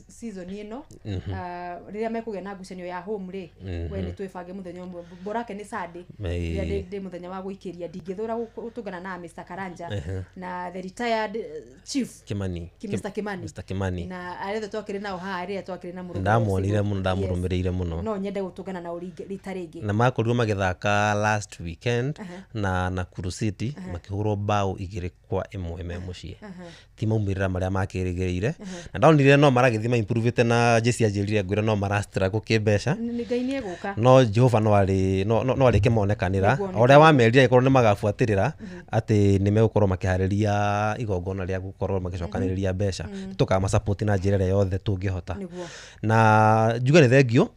season ĩno, rĩrĩa mekũgĩa na ngucanio ya home rĩ, we nĩ twĩbange mũthenya ũmwe, borake nĩ Sunday, rĩrĩa ndĩ mũthenya wa gũikĩria, ndingĩthũra gũtũngana na Mr. Karanja na the retired chief Kimani. Mr. Kimani. Mr. Kimani. Na arĩa othe twakĩrĩ nao haha rĩrĩa twakĩrĩ na Mũrũngarũ. Ndamwonire mũno, Yes. ndamũrũmĩrĩire mũno. No nyende gũtũngana nao rita rĩngĩ. Na makorirwo magĩthaka last weekend na Nakuru City makĩhũrwo Mbaũ 2-1 me mũciĩ. Ti maumĩrĩra marĩa makĩrĩgĩrĩire, na ndonire no maragĩthiĩ maimprovĩte, na Jesse anjĩrire ngwĩre no marastruggle kĩmbeca. Nĩ Ngai nĩ egũka. No Jehova no arĩ no arĩkĩmonekanĩra. Nĩguo, O ũrĩa wamerire angĩkorwo nĩ magabuatĩrĩra atĩ nĩ megũkorwo makĩharĩria igongona rĩa gũkorwo magĩcokanĩrĩria mbeca, tũkamasupport na njĩra ĩrĩa yothe tũngĩhota. Na njuge nĩ thengio,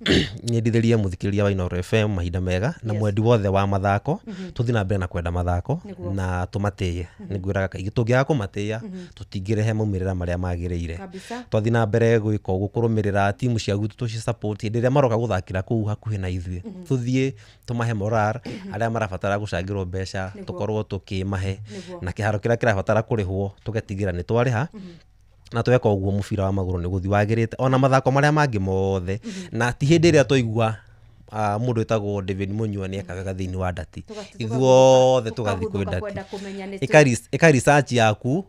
nyendithĩrie mũthikĩrĩria wa Inooro FM mahinda mega na mwendi wothe wa mathako, tũthiĩ na mbere na kwenda mathako na tũmatĩye. Nĩ ngwĩraga kaingĩ, tũngĩaga kũmatĩya, tũtingĩrehe maumĩrĩra marĩa magĩrĩire. Twathiĩ na mbere gwĩka ũguo, kũrũmĩrĩra timu cia gwitũ, tũci support hĩndĩ ĩrĩa maroka gũthakĩra kũu hakuhĩ na ithuĩ, tũthiĩ tũmahe moral, arĩa marabatara gũcangĩrwo mbeca, tũkorwo tũkĩmahe, na kĩharo kĩrĩa kĩrabatara kũrĩhwo tũgetigĩra nĩ twarĩha. Na tweka ũguo, mũbira wa magũrũ nĩ gũthiĩ wagĩrĩte, ona mathako marĩa mangĩ mothe. Na ti hĩndĩ ĩrĩa twaigua mũndũ wĩtagwo David Munyua nĩ eka wega thĩinĩ wa ndati, ithuothe tũgathiĩ kwĩ Tũkaguthũka ndati. Kwenda kũmenya nĩ Ĩka research yaku.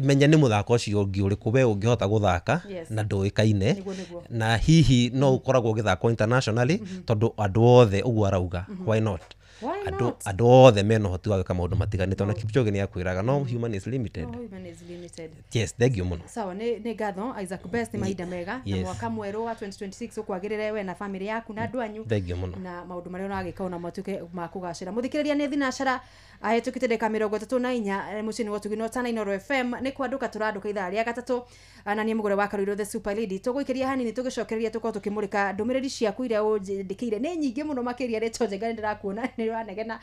Menya nĩ mũthako ũcio ũngĩ ũrĩkũ we ũngĩhota gũthaka na ndũĩkaine, Nĩguo, nĩguo. na hihi no ũkoragwo ũgĩthakwo internationally, tondũ andũ othe ũguo arauga, why not? Why Andũ not? andũ othe mena ũhoti wa gwĩka maũndũ matiganĩte, ona Kipchoge nĩ akwĩraga no human is limited. No human is limited. Yes, thank you mũno. Sawa, nĩ ngatho Isaac Best, nĩ mahinda mega na mwaka mwerũ wa 2026 ũkwagĩrĩre we na famĩlĩ yaku na andũ anyu, Thank you mũno. na maũndũ marĩa ũragĩka ona matuĩke ma kũgacĩra. Mũthikĩrĩria, nĩ thinacara ahĩtũkĩte ndagĩka 34, mũciĩ-inĩ wa Ũtugi Tana Inooro FM, nĩ kwandũka tũrandũka ithaa rĩa gatatũ. Na niĩ mũgũre wa Karũirũ the super lady. Tũgũikĩria hanini, tũgĩcokereria tũkorwo tũkĩmũrĩka ndũmĩrĩri ciaku iria ũnjĩndĩkĩire, nĩ nyingĩ mũno makĩria. Rĩtwa Njenga, nĩ ndĩrakuona nĩ ũranegena.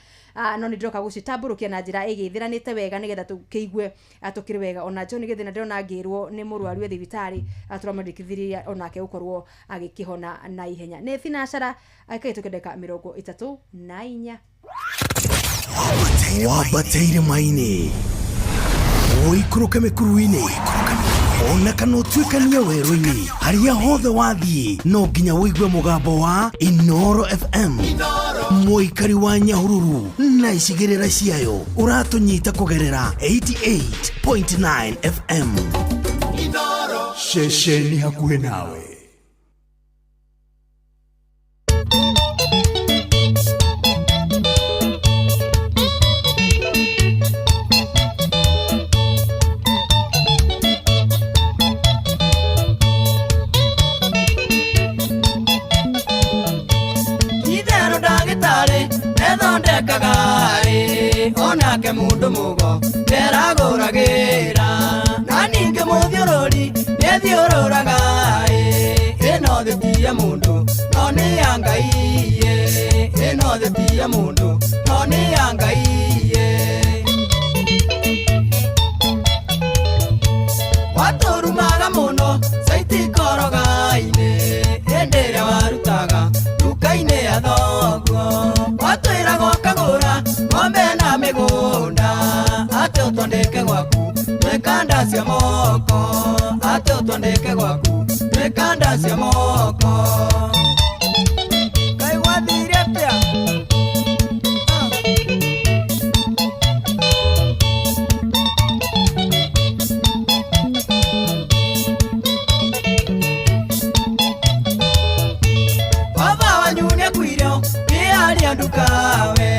No nĩ ndĩroka gũcitambũrũkia na njĩra ĩgĩthĩranĩte wega nĩgetha tũkĩigue tũkĩrĩ wega. Ona John Gĩthĩna ndĩrona ngĩrwo nĩ mũrwaru e thibitarĩ. Tũramwendekithĩria onake gũkorwo agĩkĩhona na ihenya. Nĩ thinacara akĩhĩtũkia ndagĩka 34. Wambataire maini, ũikũrũke mĩkuru-inĩ, ona kana ũtuĩkanie werũ-inĩ, harĩa hothe wathiĩ no nginya ũigue mũgambo wa Inoro FM. Mũikari wa Nyahururu na icigĩrĩra ciayo, ũratũnyita kũgerera 88.9 FM, ceceni hakuhĩ nawe. Itherũ ndagĩtarĩ ethondekaga ĩ, onake mũndũ mũgo nderagũragĩra, na ningĩ mũthiũrũri nĩethiũrũraga ĩ, ĩno thĩ ti ya mũndũ no nĩ ya Ngai ĩ, ĩno thĩ ti ya mũndũ no nĩ ya Ngai ĩ. Watũrumaga mũno caitikoroga-inĩ hĩndĩ ĩrĩa warutaga nduka-inĩ ya thoguo, watwĩraga ũkagũra ng'ombe na mĩgũnda, atĩ ũtwandĩke gwaku twĩkanda cia moko, atĩ ũtwandĩke gwaku twĩkanda cia moko. Kaĩ gwathire atĩa? Baba wanyu nĩakuire nĩ ndukawe,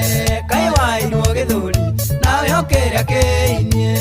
kaĩ wairwo gĩthũri nawe ũkĩrĩa kĩinie.